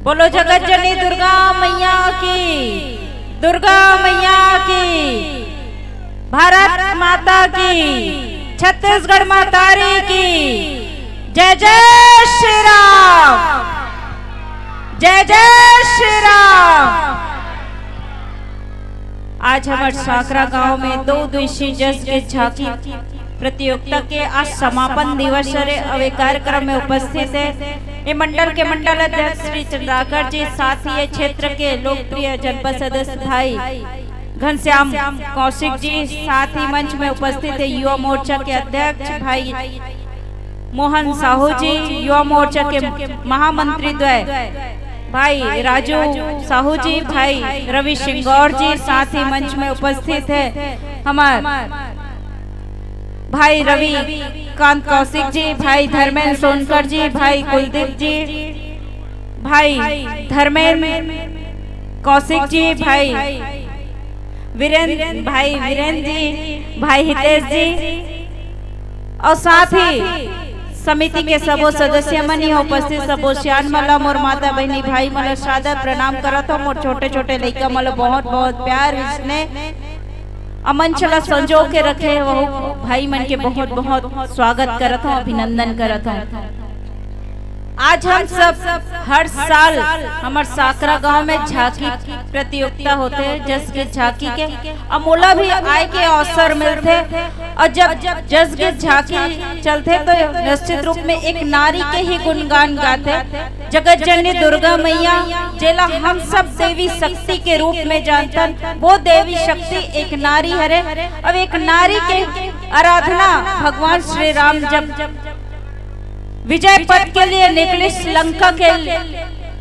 बोलो जगत जननी दुर्गा मैया की, दुर्गा मैया की, भारत माता की, छत्तीसगढ़ महतारी की। जय जय श्री राम, जय जय श्री राम। आज हमर सांकरा गांव में दो दिवसीय जस के झांकी प्रतियोगिता के आज समापन दिवस हरे। अउ ए कार्यक्रम में उपस्थित हे ए मंडल के मंडल अध्यक्ष श्री चंद्राकर जी, साथ ही ये क्षेत्र के लोकप्रिय जनपद सदस्य भाई घनश्याम कौशिक जी, साथ ही मंच में उपस्थित हे युवा मोर्चा के अध्यक्ष भाई मोहन साहू जी, युवा मोर्चा के महामंत्री द्वय भाई राजू साहू जी, भाई रवि सिंगौर जी, साथ ही मंच में उपस्थित हे हमर भाई रवि कांत कौशिक जी, भाई धर्मेंद्र सोनकर जी, भाई कुलदीप जी, भाई धर्मेंद्र कौशिक जी, भाई वीरेंद्र, भाई वीरेंद्र जी, भाई हितेश जी, अउ साथ ही समिति के सबो सदस्य मन, यहाँ उपस्थित सबो सियान मन ला, मोर माता बहिनी भाई मन ला सादर प्रणाम करत हव। मोर छोटे छोटे लइका मन ला बहुत बहुत प्यार, स्नेह अउ मंच ला संजो के रखे हे, वहू भाई मन के बहुत बहुत स्वागत करत हव, अभिनंदन करत हव। आज हम सब हर साल हमर सांकरा गांव में झांकी प्रतियोगिता होथे, जस के झांकी के, अउ मोला भी आय के अवसर मिलथे। अउ जब जस के झांकी चलथे तो निश्चित रूप में एक नारी के ही गुणगान गाथे, जगत जननी दुर्गा मैया, जेला हम सब देवी शक्ति के रूप में जानथन। वो देवी शक्ति एक नारी हरे। अब एक नारी के आराधना भगवान श्री राम जब विजय पथ के लिए निकलिस, लंका के लिए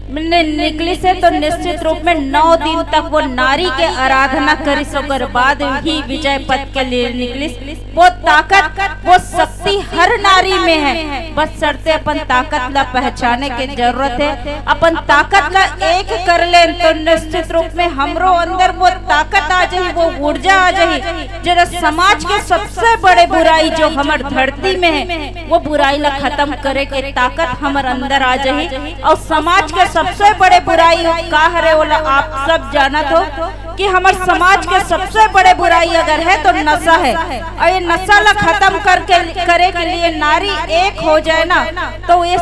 निकलिस हे, तो निश्चित रूप में नौ दिन तक वो नारी के आराधना करिस, ओकर बाद ही विजय पथ के लिए निकलिस। वो ताकत, वो शक्ति हर नारी में हे, बस शर्ते अपन ताकत ला पहचाने के जरूरत हे। अपन ताकत ला एक कर लेन तो निश्चित रूप में हमरो अंदर वो ताकत आ जाही, वो ऊर्जा आ जाही, जेला समाज के सबसे बड़े बुराई जो हमर धरती में हे, वो बुराई ला खत्म करे के ताकत हमर अंदर आ जाही। अउ समाज के सबसे बड़े बुराई का हरे, ओला आप सब जानत हो कि हमर समाज के सबसे बड़े बुराई अगर हे तो नशा हे। अउ ये नशा ला खत्म करके, करे के लिए नारी एक हो जाए ना, तो ये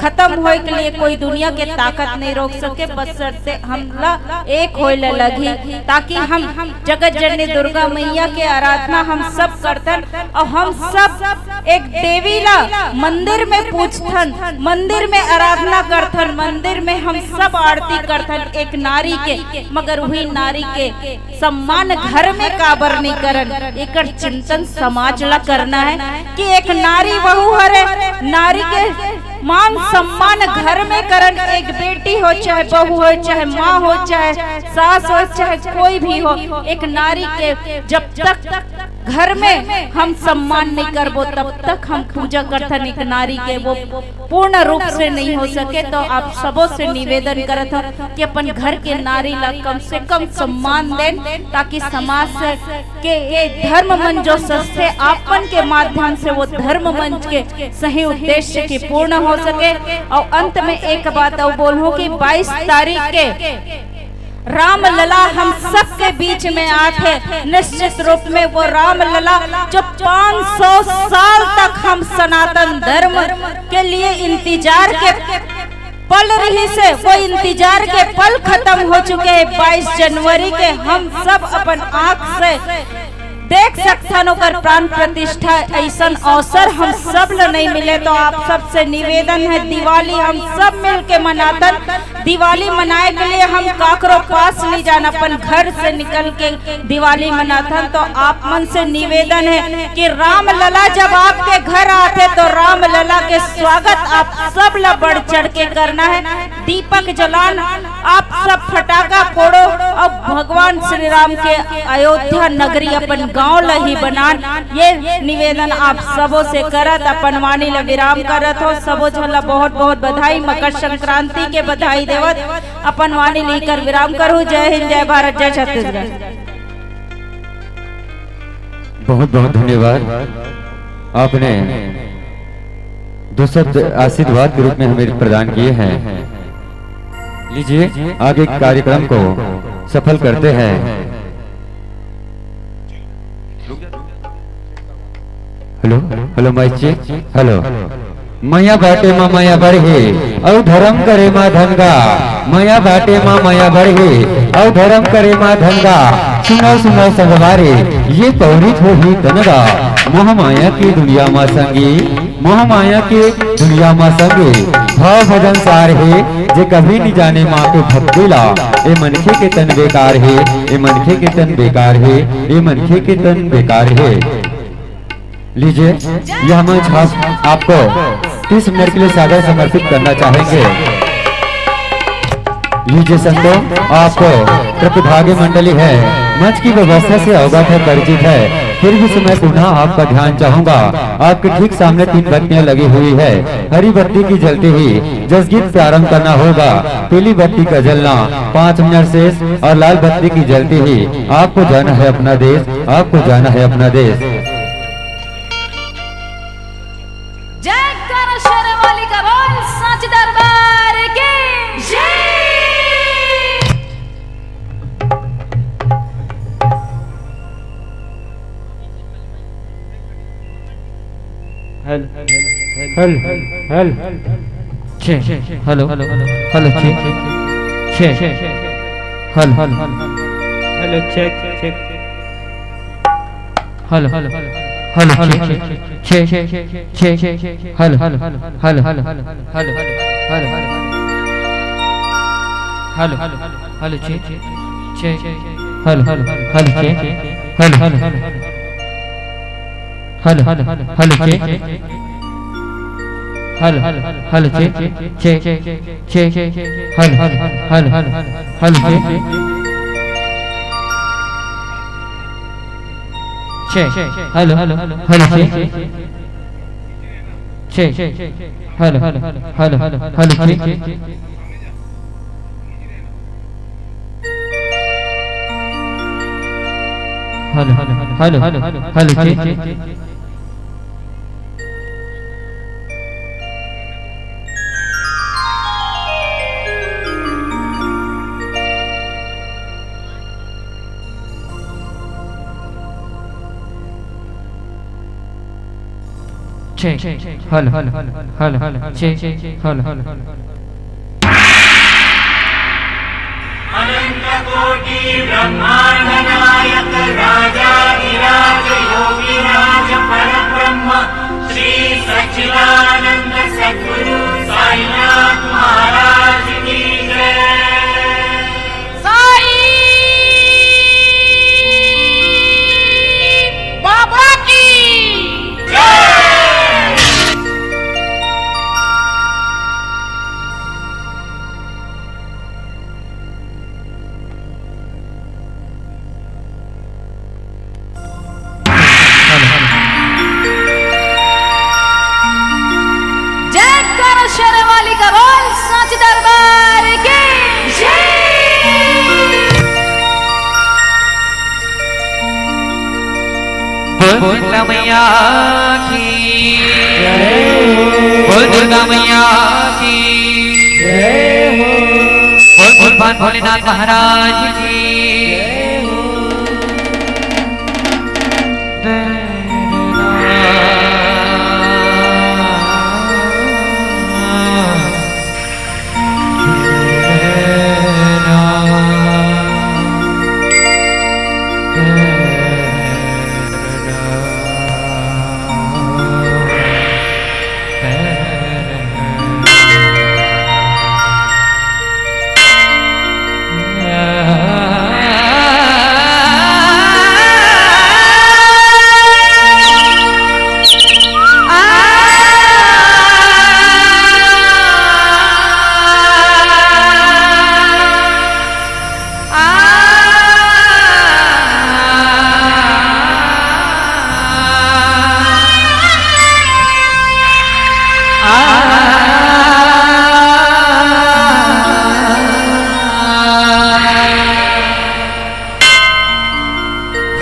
खत्म होए के लिए कोई दुनिया के ताकत नहीं रोक सके। बस शर्ते हमला एक होए ला लगही, ताकि हम जगत जननी दुर्गा मैया के आराधना हम सब करथन अउ हम सब एक देवी ला मंदिर में पूजथन, मंदिर में आराधना करथन, मंदिर में हम सब आरती करथन एक नारी के, मगर वही नारी के सम्मान घर में काबर नहीं करन, एकर चिंतन समाज ला करना हे कि एक नारी वहू हरे, नारी के मान सम्मान घर में करन। एक बेटी हो, चाहे बहू हो, चाहे माँ हो, चाहे सास हो, चाहे कोई भी हो, एक नारी के जब तक घर में हम सम्मान नहीं करबो, तब तक हम पूजा करथन एक नारी के, वो पूर्ण रूप से नहीं हो सके। तो आप सबों से निवेदन करत हूँ कि अपन घर के नारी ला कम से कम सम्मान देन, ताकि समाज से के ये धर्म मंच जो सस्ते आपन के माध्यम से वो धर्म मंच के सही उद्देश्य की पूर्ण हो सके। और अंत में एक बात और बोलूं कि बाईस तारीख के रामलला हम सबके बीच में आथे। निश्चित रूप में वो रामलला जो पाँच सौ साल तक हम सनातन धर्म के लिए इंतजार के पल रहिसे, वो इंतजार के पल खतम हो चुके हे। बाईस जनवरी के हम सब अपन आँख से देख सकथन ओकर प्राण प्रतिष्ठा। अइसन अवसर हम सब ल नहीं मिले, तो आप सबसे निवेदन हे, दिवाली हम सब मिल के मनाथन। दिवाली मनाए के लिए हम काकरो पास नहीं जान, अपन घर से निकल के दिवाली मनाथन। तो आप मन से निवेदन हे कि रामलला जब आपके घर आथे, तो रामलला के स्वागत आप सब ल बढ़ चढ़ के करना हे। दीपक जलान, आप सब फटाका फोड़ो और भगवान श्री राम के अयोध्या नगरी अपन गांव ल ही बनान। ये निवेदन आप सबो से करत अपन वाणी ल विराम करत हो। सबो झन ल बहुत बहुत बधाई, मकर संक्रांति के बधाई देवत अपन वाणी लेकर विराम करू। जय हिंद, जय भारत, जय छत्तीसगढ़। बहुत बहुत धन्यवाद, आपने दो शब्द आशीर्वाद के रूप में हमें प्रदान किए हैं। लीजिए, आगे कार्यक्रम को सफल करते हैं। Hello, hello mic check, hello. मया बाटे मा मया बढ़े, अउ धर्म करे मा धनगा। मया बाटे मा मया बढ़े, अउ धर्म करे मा धनगा। सुनो सुनो संगवारी, ये पौरी थोही तनगा। मोह माया की दुनिया मा संगी, मोह माया के दुनिया मा संगी। भाव भजन सार हे, जे कभी नि जाने माँ के भक्ति ला। ए मनखे के तन बेकार हे, ए मनखे के तन बेकार हे, ए मनखे के तन बेकार हे। लीजिए, यह मंच आप, आपको तीस मिनट के लिए सादर समर्पित करना चाहेंगे। लीजिए संतों, आपको प्रतिभागी मंडली है, मंच की व्यवस्था से अवगत है, परिचित है, फिर भी मैं पुनः आपका ध्यान चाहूंगा। आपके ठीक सामने तीन बत्तियां लगी हुई है। हरी बत्ती की जलती ही जसगीत प्रारंभ करना होगा। पीली बत्ती का जलना पाँच मिनट शेष और लाल बत्ती की जलती ही आपको जाना है अपना देश, आपको जाना है अपना देश। जयकारा शेरे वाली का बोल, सच दरबार की जय। Hello hello hello hello check. Hello hello check check. Hello hello check check. Hello hello hello check check check. Hello hello hello check check check. Hello hello hello hello hello hello hello hello check check. Hello hello hello check. Hello hello hello check. Hello hello hello hello check. Hello hello check check. Hello hello hello check. Check. Hello hello hello check. Check. Hello hello hello check. Hello hello hello check. Check. Hello hello check. Hello hello. अनंत कोटि ब्रह्मांड नायक राजाधिराज योगिराज परब्रह्म श्री सच्चिदानंद सद्गुरु साईनाथ महाराज की जय। साईं बाबा की जय। बोल दुर्गा मैया की। बोल दुर्गा मैया की। बोल भगवान भोलेनाथ महाराज की।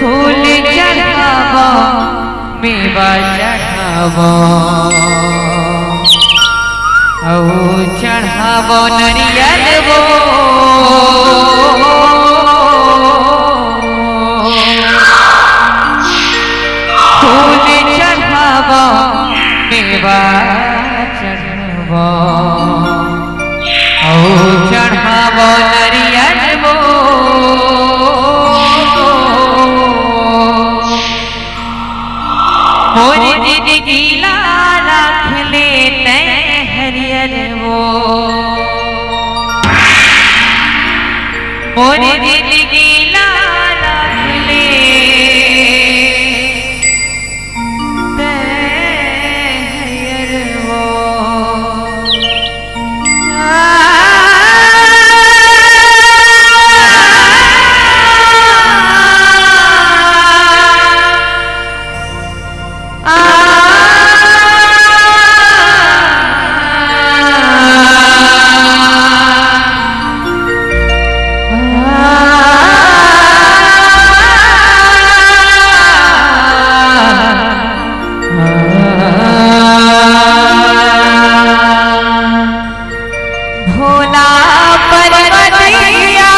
फूल चढ़ाबो, मेवा चढ़ाबो, अऊ चढ़ाबो नरियल वो। फूल चढ़ाबो, मेवा चढ़ाबो, अऊ चढ़ाबो नरियल वो। मोर जिनगी ला राख ले तैं हरियर वो। मोर जिनगी ला राख ले तैं हरियर वो। भोला पर्वतिया,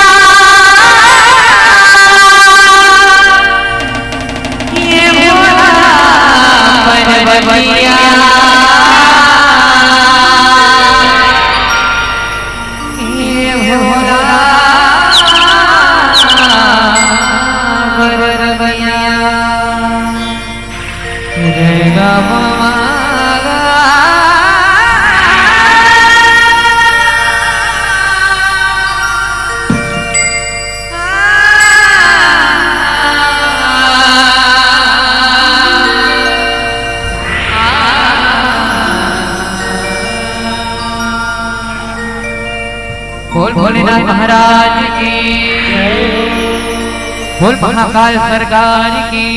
ये भोला पर्वतिया, ये भोला पर्वतिया। बोल भोलेनाथ महाराज की। बोल महाकाल सरकार की।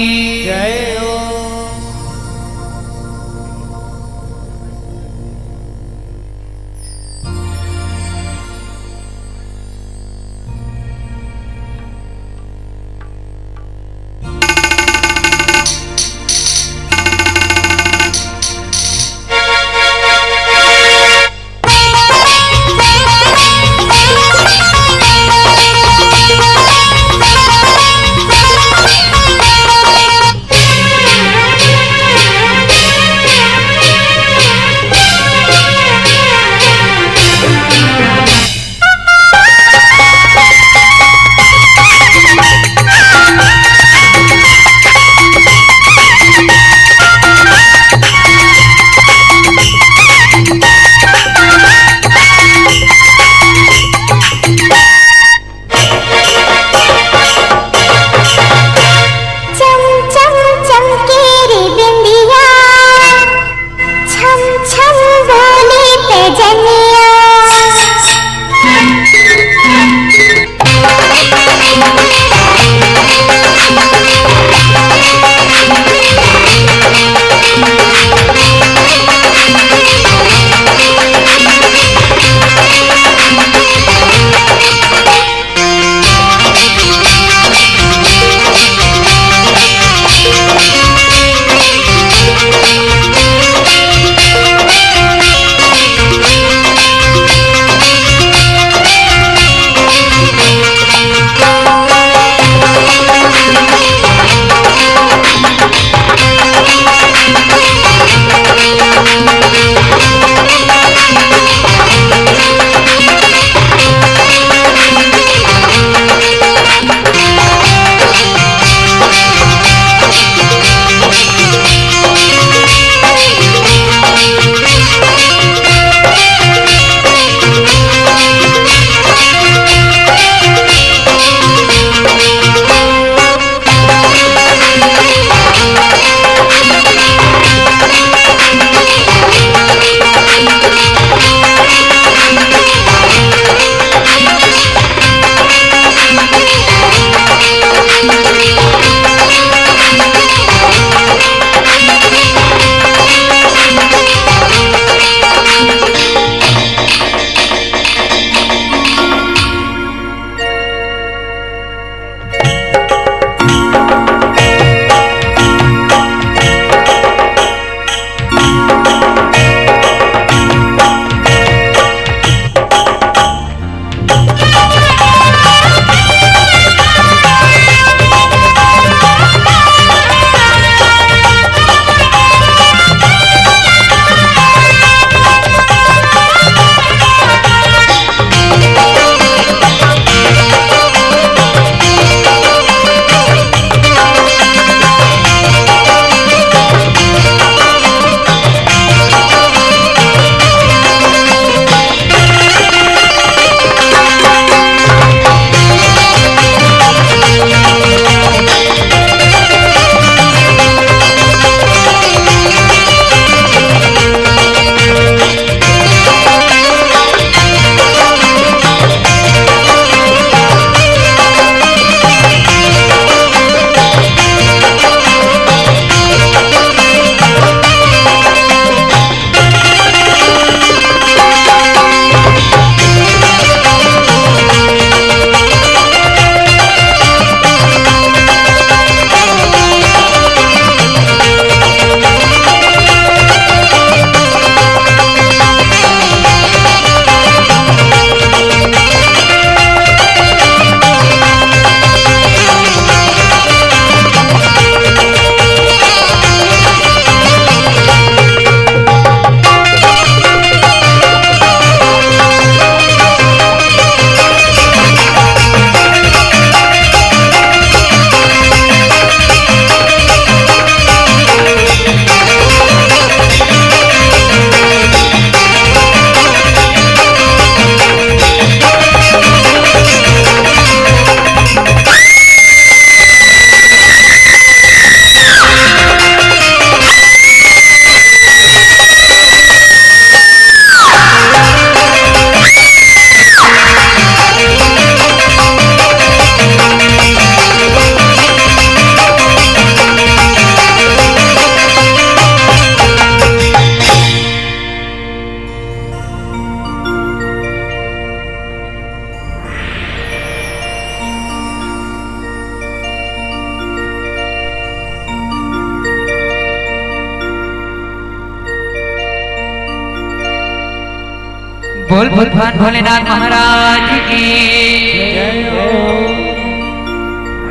बोल भगवान भोलेनाथ महाराज की।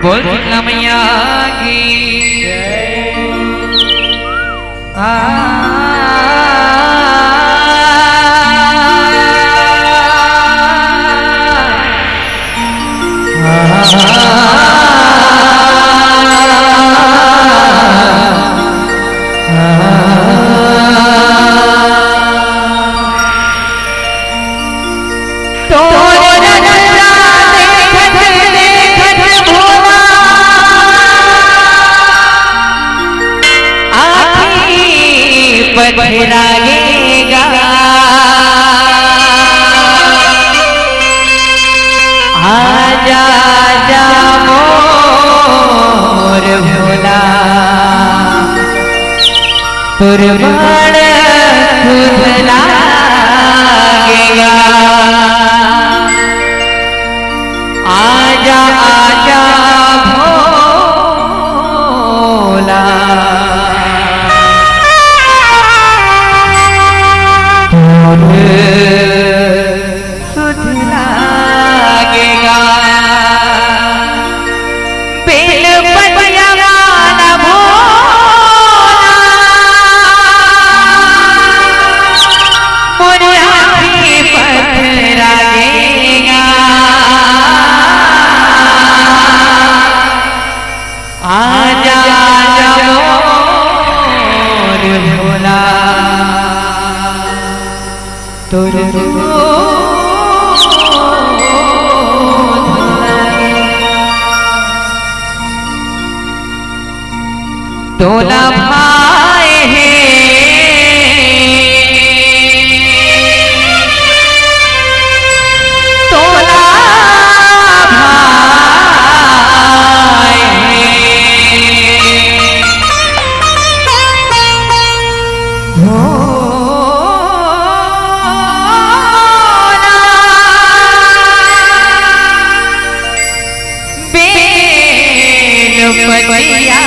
बोल शीतला मैया की। आ, तोर रस्ता देखत देखत भोला, आँखी पथरा गे गा। आजा, आजा मोर भोला, तोर बड़ सुध लागेगा। आजा, आजा भोला, तोर सुध लागेगा। बेल पतिया वाला भोला, मोर आँखी पथरा गेगा। आजा, आजा मोर भोला, तोर तोला भाई हे, तोला भाई हे। बेल पतिया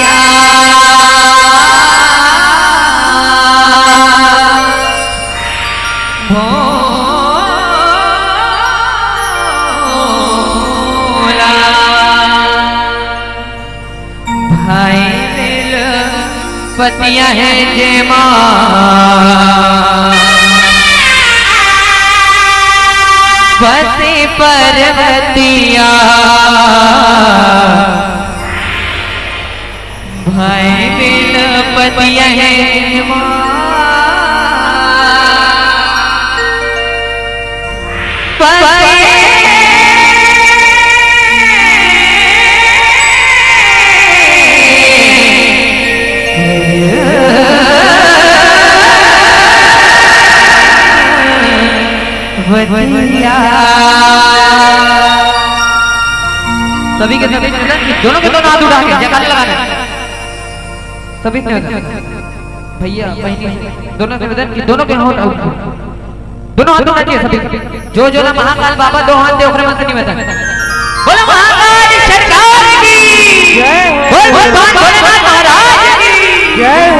भोला। भाई बेल पतिया हे जेमा बसे पर्वतिया। भाई बेल पतिया हे जेमा सभी के सभी निवेदन कि दोनों के दोनों हाथ उठा के जयकारा लगाना है। सभी निवेदन, भैया बहनी, दोनों निवेदन कि दोनों के हाथ, दोनों हाथ उठा के सभी। जो जो ना महाकाल बाबा दो हाथ दे, ओकरे मन से निवेदन। बोलो महाकाल सरकार की। जय हो। बोल भगवान भोलेनाथ महाराज की। जय हो।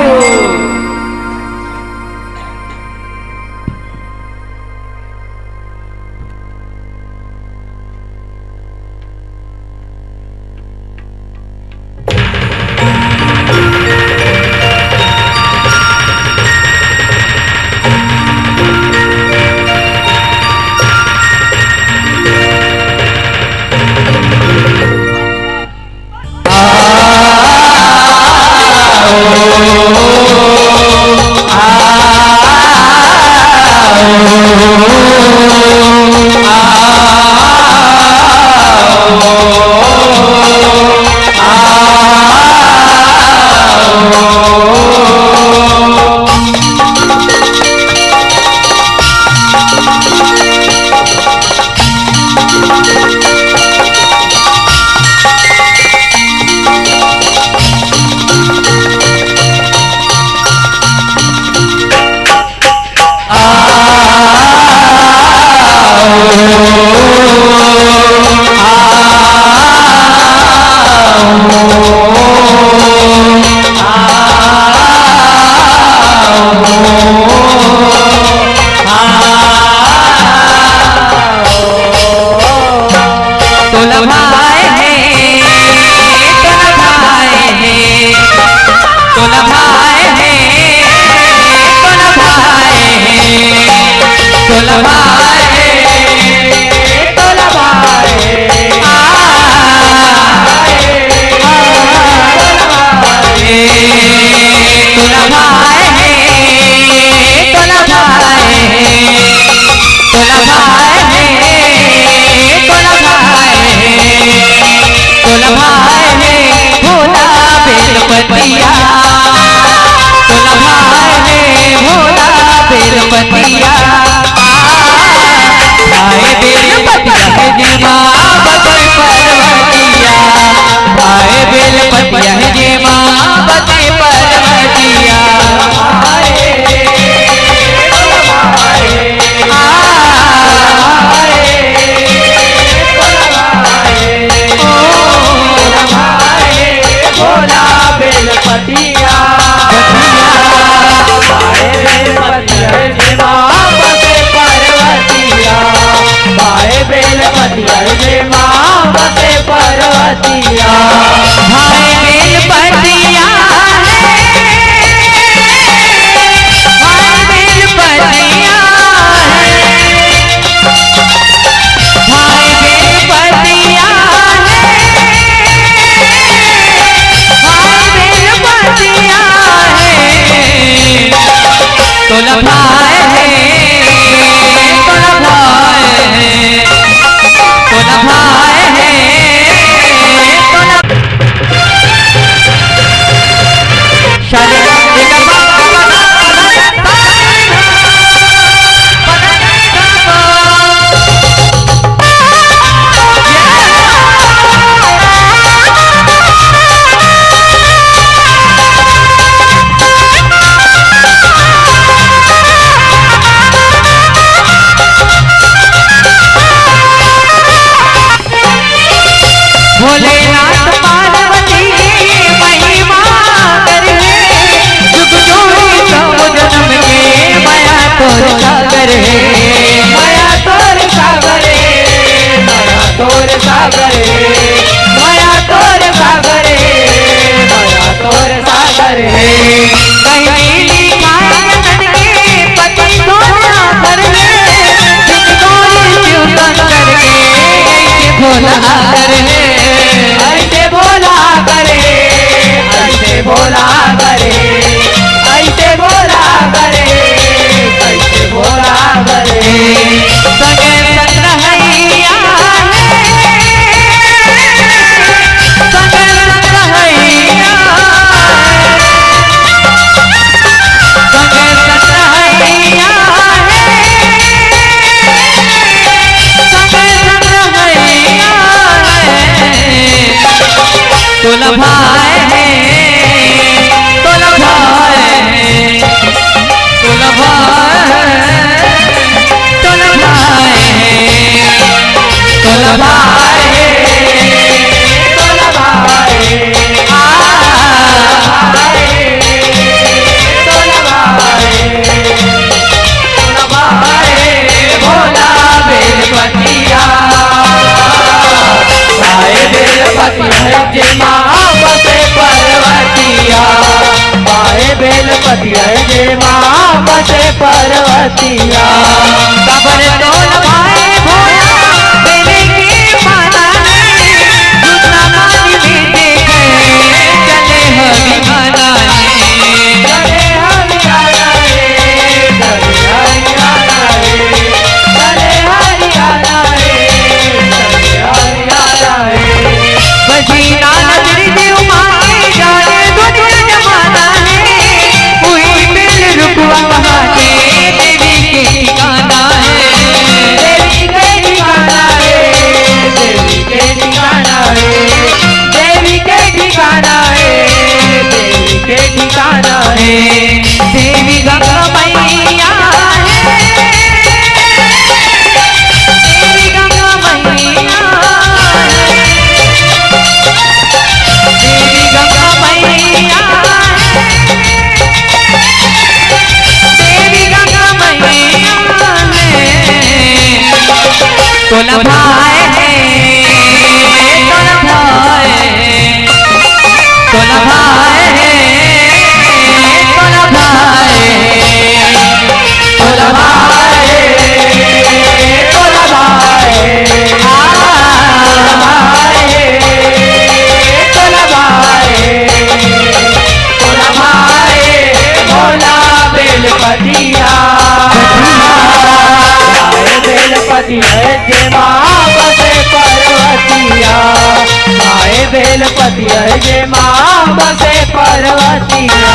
पतिया, आए बेल पतिया हे जे माँ बसे पर्वतिया, आए बेल पतिया हे जे माँ बसे पर्वतिया। आए, आए, ओ, आए, भोला बेलपतिया। आए बेलपतिया जे माँ बसे पर्वतिया। आए बेलपतिया जे माँ बसे पर्वतिया। आए बेलपतिया हे, आए बेलपतिया हे। भाई बेलपतिया हे, भाई बेलपतिया हे। तोला भाई हे, तोला भाई हे, तोला भाई हे, तोला भोलेनाथ पार्वती के महिमा करहे, जुग जोड़ी सब जन्म के मया तोर सागर हे। मया तोर सागर हे, मया तोर सागर हे, मया तोर सागर हे, मया तोर सागर हे। कहीं लिखाय जतन के पति सोना घर हे, बिन गौरी शिव शंकर के ऐसे भोला घर हे। ऐसे भोला घर हे, ऐसे भोला घर हे, ऐसे भोला घर हे, ऐसे भोला घर हे। संगे संग रहैया हे, संगे संग रहैया हे। संगे संग रहैया हे, संगे संग रहैया हे। तोला भाई हे, तोला भाई हे, तोला भाई हे, तोला भाई हे, तोला भाई हे, तोला भाई हे। आ, भोला बेलपतिया, आए बेलपतिया हे जे माँ बसे पर्वतिया, आए बेलपतिया हे जे माँ बसे पर्वतिया। काबर तोला भाई भोला बेले के माला हे, दूसरा माली में देखे चले हरियाणा हे। चले हरियाणा हे, चले हरियाणा हे, चले हरियाणा हे, चले हरियाणा हे। बजी नाना तेरी देव माँ के जाने दो जमाना हे, कोई बेल रुपवा वहाँ के देवी के ठिकाना हे। देवी के ठिकाना हे, देवी के ठिकाना हे, देवी के ठिकाना हे, देवी के ठिकाना हे। देवी गंगा मैया हे, देवी गंगा मैया हे, देवी गंगा मैया हे, देवी गंगा मैया हे। तोला भाई हे, तोला भाई हे, तोला भाई हे, तोला भाई हे, तोला भाई हे, तोला भाई हे, आ, तोला भाई हे, तोला भाई हे, तोला भाई हे, भोला बेलपतिया। आए बेलपतिया हे जे माँ बसे पर्वतिया, आए बेलपतिया हे जे माँ बसे पर्वतिया।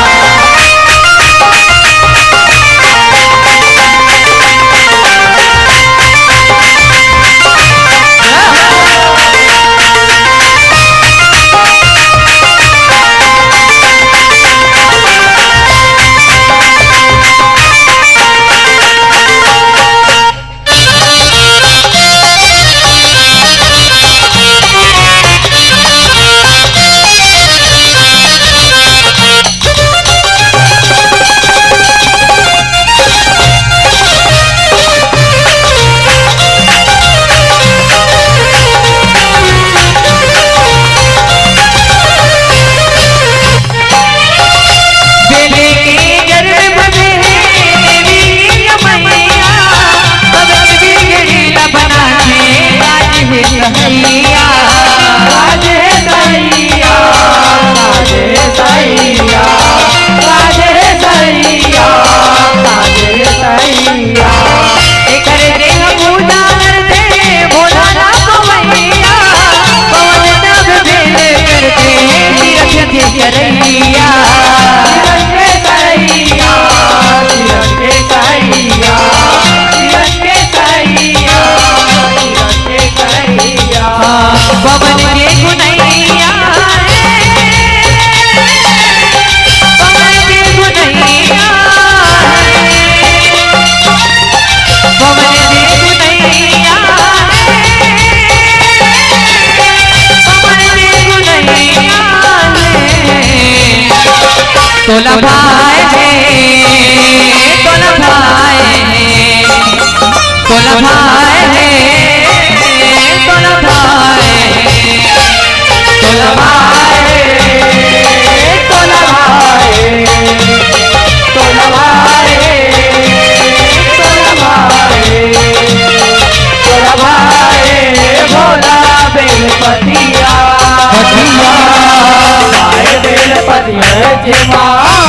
जेमा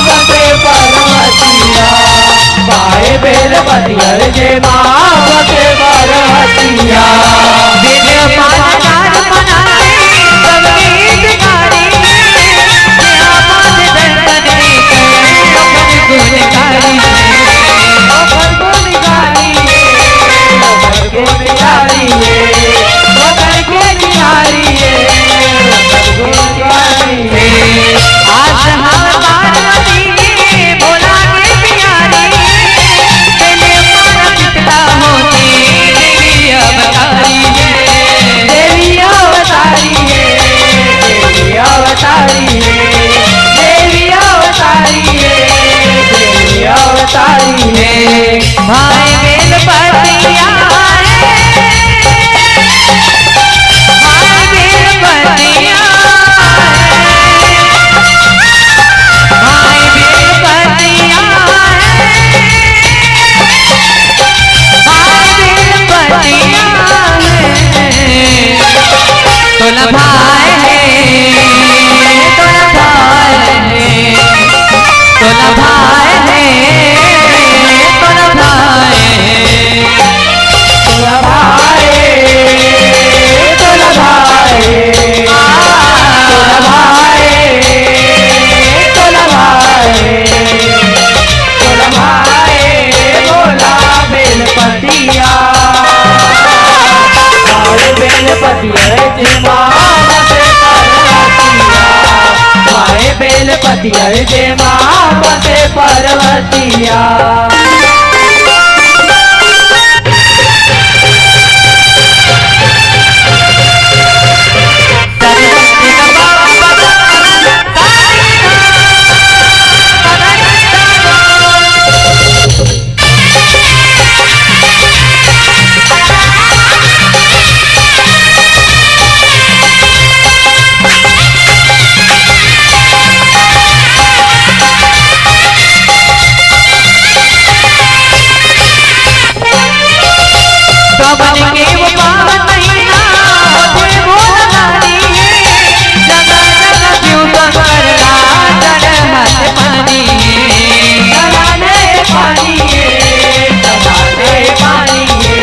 बसे पर्वतिया, पाए बेल पतिया रे जेमा बसे पर्वतिया। बिन पाना डार मनाए सब गीत गारी, जेमा बसे दर्शन रीत अपन गुणकारी। अपन गुणकारी। भाई बेल पतिया है, भाई बेल पतिया है, भाई बेल पतिया है, भाई बेल पतिया है। तोला भाई है, तोला भाई है। तोला भाई रे, तोला भाई रे। तोला भाई रे, तोला भाई रे। आ, तोला भाई रे, तोला भाई रे। तोला भाई रे, भोला बेलपतिया। अरे बेलपतिया रे, जेमा बसे पर्वतिया। अरे बेलपतिया रे, जेमा बसे पर्वतिया। सावन के वो पावन महीना, होथे भोला दानी हे। जगह जगह शिव शंकर का चढ़त पानी हे। चढ़ाते पानी हे, चढ़ाते पानी हे,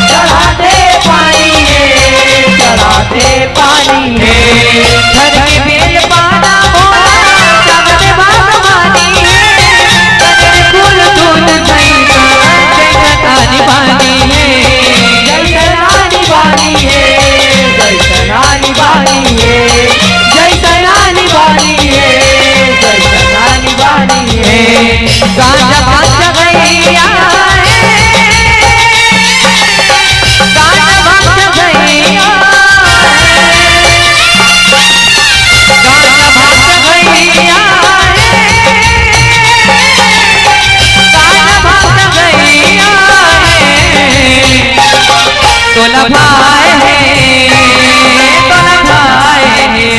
चढ़ाते पानी हे, चढ़ाते पानी हे। धर के बेल पाना भोला, जगत बागवानी हे। कजर फूल दूध दही का, जय जय रानी बानी हे। जय जय रानी बानी हे, जय जय रानी बानी हे, जय जय रानी बानी हे, जय जय रानी बानी हे। गाजा भांग गैया हे, गाजा भांग गैया हे। गाजा भांग गैया हे, गाजा भांग गैया हे। तोला भाई हे, तोला भाई हे,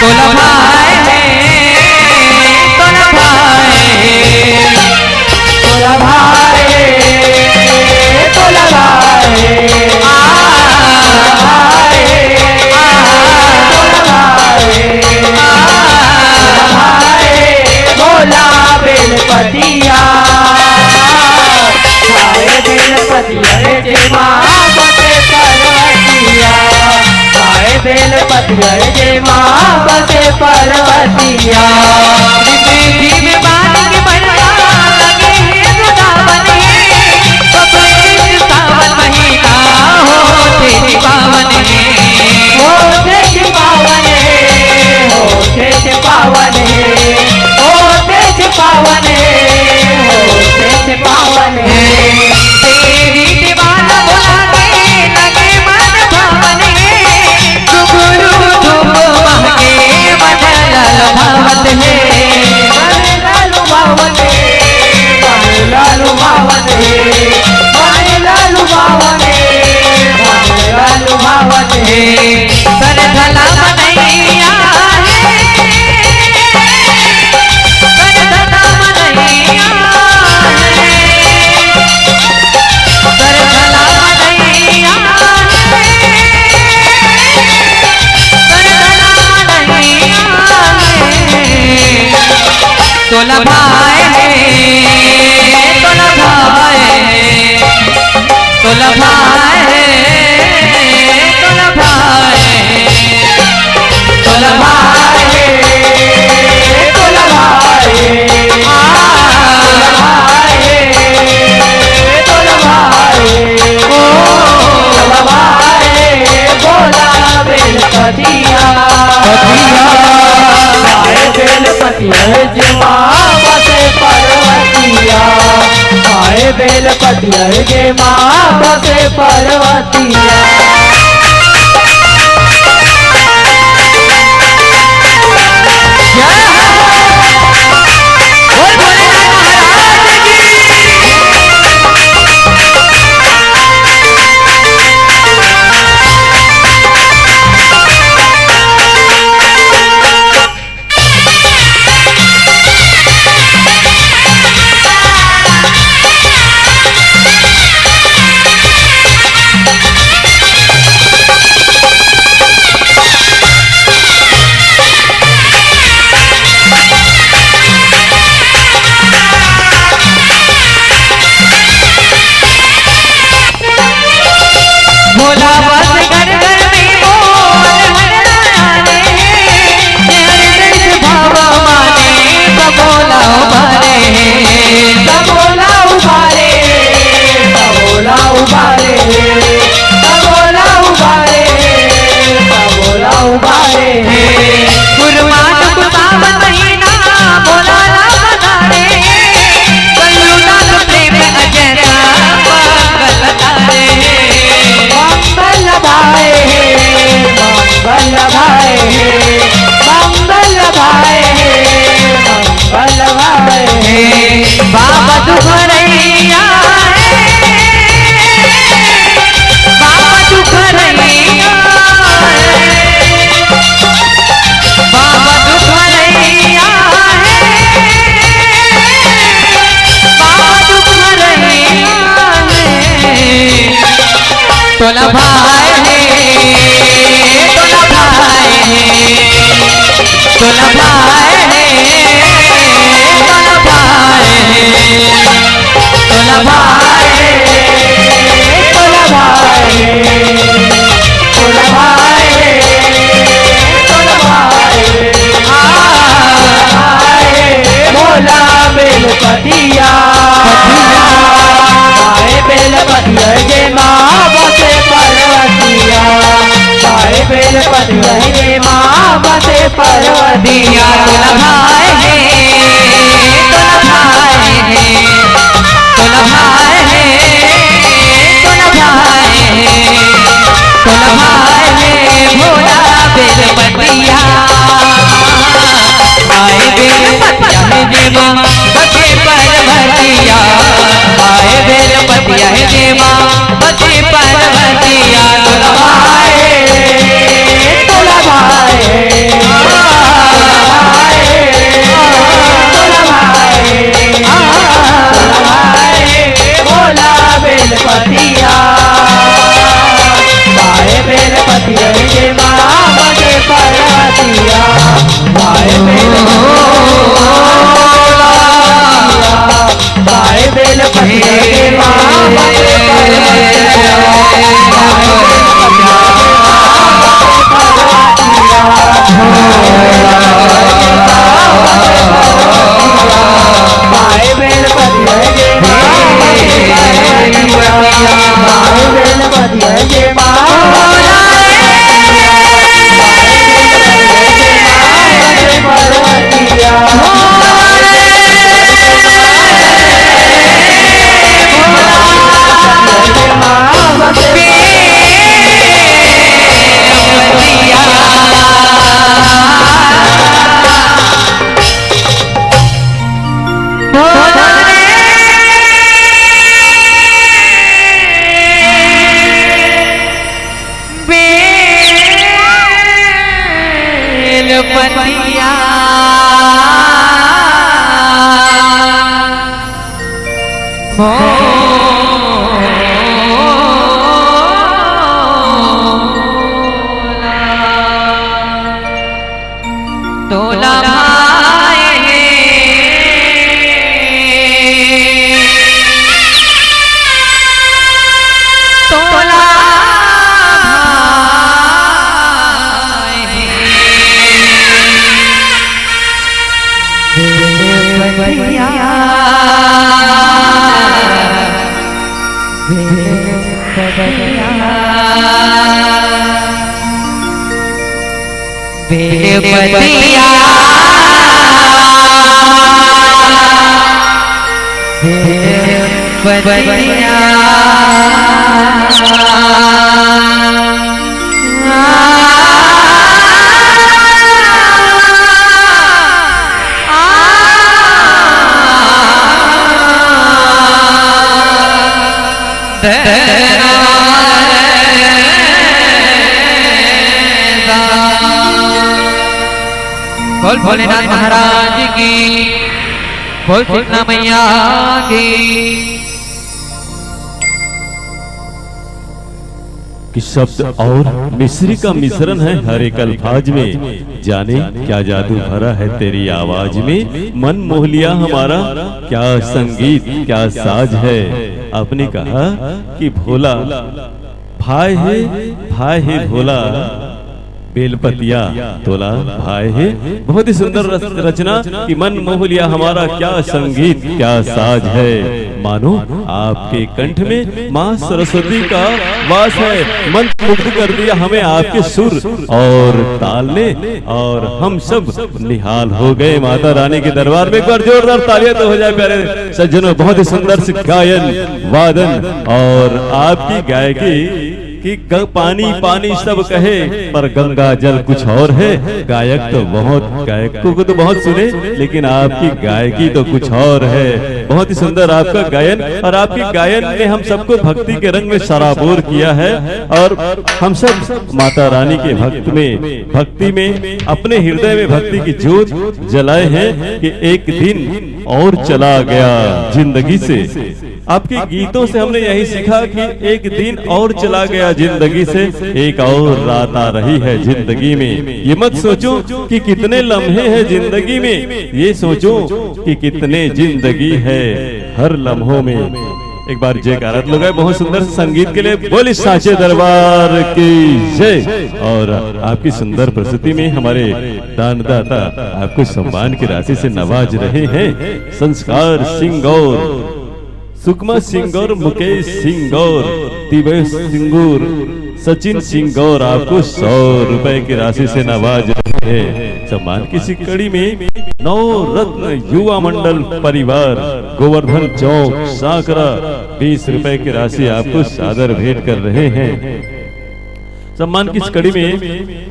तोला भाई हे, तोला भाई हे। तोला भाई, तोला भाई, आ, भाई, आ, तोला भाई, आ, भाई, भोला बेलपतिया, भाई बेलपतिया रे जेमा बसे पर्वतिया, भाई बेलपतिया रे जेमा बसे पर्वतिया। रिमझिम बारिश बरसा लगे हे रुदावन हे, तो कोई दिन सावन महीना होथे जी पावन हे। होथे जी पावन हे, होथे जी पावन हे, होथे जी पावन हे, होथे जी पावन हे। देवी दीवाना भोला के लगे मन भावन हे, घुघरू धूप महके मन ललभावत हे। मन ललभावत हे, मन ललभावत हे, मन ललभावत हे, मन ललभावत हे। सरधला मनैया हे, सरधला मनैया हे। सरधला मनैया हे, सरधला मनैया हे। बेलपतिया हे जेमा बसे पर्वतिया। जय हो। बोल भोलेनाथ महाराज की। भोला बस घर घर में मोहन हर आने, तेरे जैसे भाव माने, सब भोला उबारे, सब भोला उबारे, सब भोला उबारे, सब भोला उबारे, सब भोला उबारे। गुरु मानुख सावन महीना, भोला ला बधारे, कल्लू नाथ प्रेम अजय सा मंगल धारे। मंगल भाए हे, मंगल भाए हे, मंगल भाए हे, मंगल भाए हे। बाबा दुख हरैया हे, बाबा दुख हरैया हे, बाबा दुख हरैया हे, बाबा दुख हरैया हे। तोला भाए हे, तोला भाए हे, तोला भाए हे, तोला भाए हे, तोला भाए हे, तोला भाए हे, तोला भाए हे, तोला भाए हे। आ, आए भोला बेलपतिया, आए बेलपतिया जेमा बसे पर्वतिया, आए बेलपतिया जेमा बसे पर्वतिया। तोला भाए हे, तोला भाए हे, तोला भाए हे, तोला भाए हे, तोला भाए हे भोला बेलपतिया। आए बेलपतिया हे जेमा बसे पर्वतिया, आए बेलपतिया हे जेमा बसे पर्वतिया। तोला भाए हे, तोला भाए हे, तोला भाए हे, तोला भाए हे, तोला भाए हे भोला बेलपतिया। पाए बेलपतिया हे जेमा बसे पर्वतिया, पाए बेलपतिया, पाए बेलपतिया हे जेमा बसे पर्वतिया, पाए बेलपतिया हे जेमा बसे पर्वतिया। पाए बेलपतिया हे जेमा बसे पर्वतिया, पाए बेलपतिया हे जेमा बेलपतिया हो। तोला भाए हे, तोला भाए हे। बेलपतिया, बेलपतिया। बेलपतिया, बेल बतिया। बोल भोलेनाथ महाराज की, बोल चिंता मैया की। कि शब्द और मिश्री का मिश्रण है हर एक अल्फाज में। जाने क्या जादू भरा है तेरी आवाज में। मन मोह लिया हमारा, क्या संगीत, क्या साज है। आपने कहा कि भोला भाई है, भाई है भोला, बेलपतिया तोला भाई है। बहुत ही सुंदर रच-, रचना कि मन मोह लिया हमारा, क्या संगीत, क्या साज है। मानो आपके कंठ में माँ सरस्वती का वास है। मंत्र मुग्ध कर दिया हमें आपके सुर और ताल ने, और हम सब निहाल हो गए माता रानी के दरबार में। एक बार जोरदार तालियां तो हो जाए प्यारे सज्जनों। बहुत ही सुंदर से गायन, वादन और आपकी गायकी कि ग-, पानी पानी सब कहे, पर गंगा जल कुछ और है। गायक तो बहुत, गायकों को तो बहुत सुने, लेकिन आपकी गायकी तो कुछ और है। बहुत ही सुंदर आपका गायन, और आपके गायन ने हम सबको भक्ति के रंग में सराबोर किया है, और हम सब माता रानी के भक्त में, भक्ति में, अपने हृदय में भक्ति की जोत जलाए हैं कि एक दिन और चला गया जिंदगी से। आपके गीतों से हमने यही सीखा कि एक दिन और चला गया जिंदगी से, एक और रात आ रही है जिंदगी में। ये मत सोचो कि कितने लम्हे हैं जिंदगी में, ये सोचो कि कितने जिंदगी है हर लम्हों में। एक बार जयकारा तो लगाए बहुत सुंदर संगीत के लिए। बोले साचे दरबार की जय। और आपकी सुंदर प्रस्तुति में हमारे दानदाता आपको सम्मान की राशि से नवाज रहे हैं। संस्कार सिंह और सुकमा सिंह और मुकेश सिंह और दिवेश सिंगूर, सचिन सिंह और आपको सौ रुपए की राशि से नवाज रहे हैं। सम्मान की इसी कड़ी में नवरत्न युवा मंडल परिवार गोवर्धन चौक सांकरा बीस रुपए की राशि आपको सादर भेंट कर रहे हैं। सम्मान की इस कड़ी में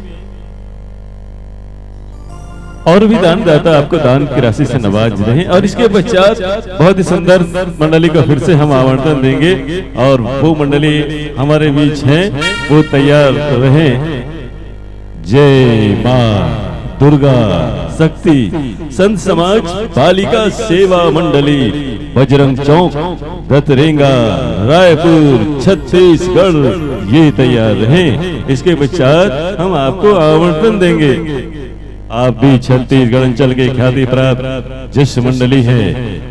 और भी दानदाता आपको दान की राशि से नवाज रहे हैं। और इसके पश्चात बहुत ही सुंदर मंडली को फिर से हम आमंत्रण देंगे, और वो मंडली हमारे बीच हैं, वो तैयार रहें। जय माँ दुर्गा शक्ति संत समाज बालिका सेवा मंडली बजरंग चौक, दतरेंगा, रायपुर, छत्तीसगढ़, ये तैयार रहें। इसके पश्चात हम आपको आमंत्रण देंगे। आप भी छत्तीसगढ़ अंचल के ख्याति प्राप्त जश मंडली है,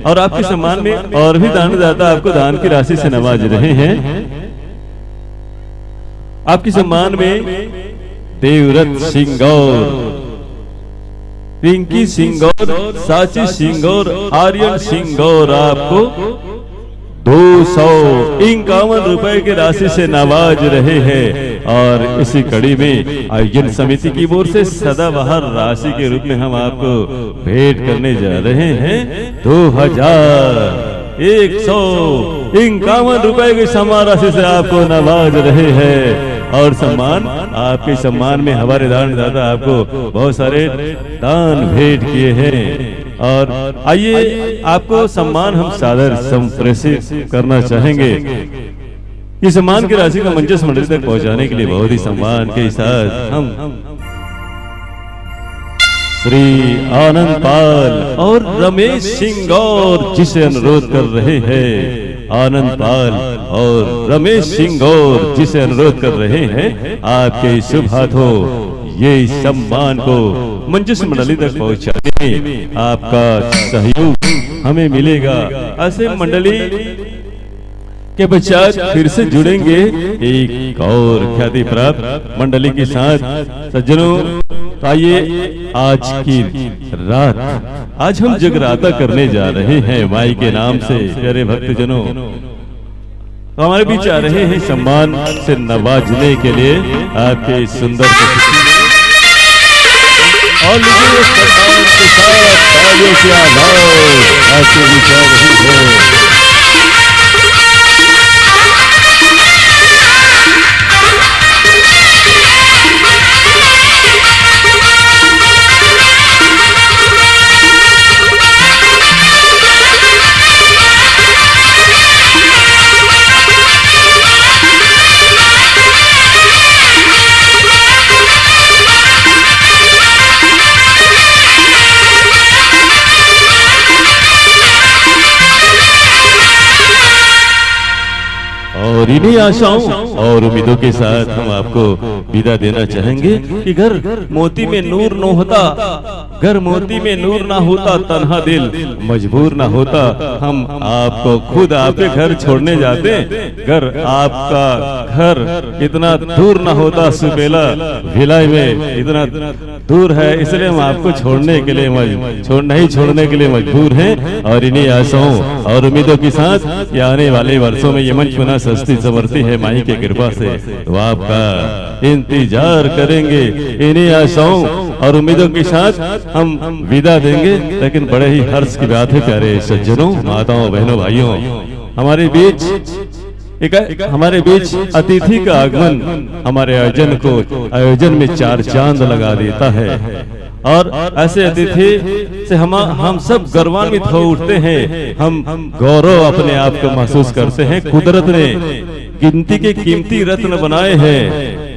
और आपके सम्मान में और भी दानदाता आपको दान की राशि से नवाज रहे हैं। आपके सम्मान में देवरथ सिंह और रिंकी सिंह और साची सिंह और आर्यन सिंह और आपको दो सौ इक्यावन रुपए की राशि से नवाज रहे हैं। और इसी कड़ी में आयोजन समिति की ओर से सदाबहार राशि के रूप में हम आपको भेंट करने जा रहे हैं दो हजार एक सौ इक्यावन रुपए की सम्मान राशि से आपको नवाज रहे हैं। और सम्मान, आपके सम्मान में हमारे दानदाता आपको बहुत सारे दान भेंट किए हैं। और आइए, आपको सम्मान हम सादर संप्रेषित करना चाहेंगे। ये सम्मान की राशि को मंचस्थ मंडली तक पहुंचाने के लिए बहुत ही सम्मान के साथ हम श्री आनंद पाल और रमेश सिंह गौर जी से अनुरोध कर रहे हैं। आनंद पाल और रमेश सिंह गौर जी से अनुरोध कर रहे हैं, आपके शुभ हाथों ये सम्मान को मंचस्थ मंडली तक पहुंचाने में आपका सहयोग हमें मिलेगा। ऐसे मंडली के पश्चात फिर से जुड़ेंगे एक और ख्याति प्राप्त मंडली के साथ। सज्जनों, तो आइए, आज की रात, आज हम जगराता करने जा रहे हैं माई के नाम से। प्यारे भक्तजनों, तो हमारे बीच आ रहे हैं सम्मान से नवाजने के लिए आपके सुंदर प्रस्तुति। और लीजिए, सम्मान के साथ तालियों की आवाज आपके बीच आ रही है। इन्हीं आशाओं और उम्मीदों के साथ हम आपको विदा देना चाहेंगे कि घर मोती में नूर न होता, घर मोती में नूर ना होता, तन्हा दिल मजबूर ना होता। हम आपको खुद आपके घर छोड़ने जाते, घर आपका घर इतना दूर ना होता, सुपेला भिलाई में इतना दूर है, इसलिए हम आपको छोड़ने के लिए मज-, छोड़, नहीं छोड़ने के लिए मजबूर हैं। और इन्हीं आशाओं और उम्मीदों के साथ कि आने वाले वर्षों में ये मंच पुनः सस्ती समर्ती है माई की कृपा से, तो आपका इंतजार करेंगे। इन्हीं आशाओं और उम्मीदों के साथ हम विदा देंगे, लेकिन बड़े ही हर्ष की बात है प्यारे सज्जनों, माताओं, बहनों, भाइयों, हमारे बीच एक, हमारे बीच अतिथि का आगमन हमारे आयोजन को, आयोजन में चार चांद लगा देता है। और ऐसे अतिथि से हम हम सब गौरवान्वित हो उठते हैं, हम गौरव अपने आप को महसूस करते हैं। कुदरत ने गिनती के कीमती रत्न बनाए हैं,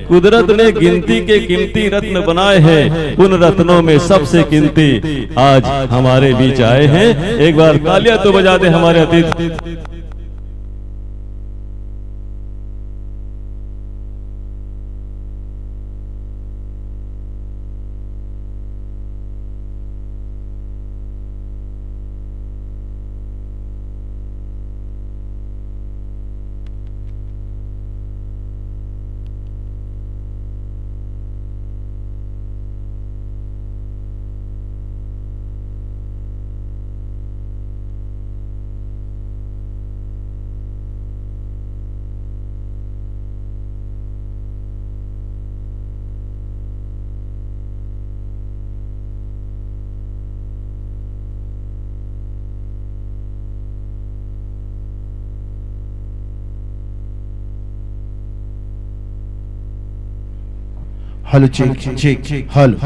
कुदरत ने गिनती के कीमती रत्न बनाए हैं, उन रत्नों में सबसे कीमती आज हमारे बीच आए हैं। एक बार तालियां तो बजा दे हमारे अतिथि। Hello, check check, hello.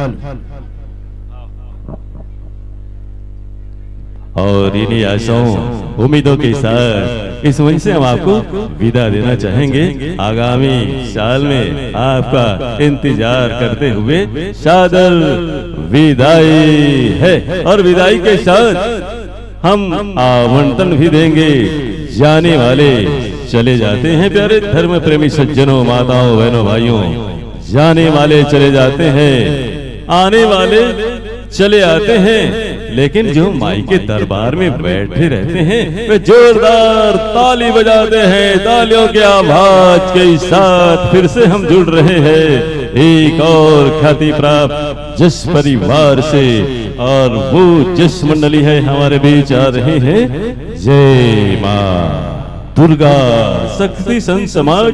और इन्हीं आशाओं, उम्मीदों के साथ इस मंच से हम आपको विदा देना चाहेंगे। आगामी साल में आपका इंतजार करते हुए सादर विदाई है। और विदाई के साथ हम आवंटन भी देंगे। जाने वाले चले जाते हैं प्यारे धर्म प्रेमी सज्जनों, माताओं, बहनों, भाइयों, जाने वाले चले जाते हैं, आने वाले चले आते हैं, लेकिन जो माई के दरबार में बैठे रहते हैं, वे जोरदार ताली बजाते हैं। तालियों के आवाज के साथ फिर से हम जुड़ रहे हैं एक और ख्याति प्राप्त जस परिवार से, और वो जस मंडली है हमारे बीच आ रहे हैं। जय माँ दुर्गा शक्ति संत समाज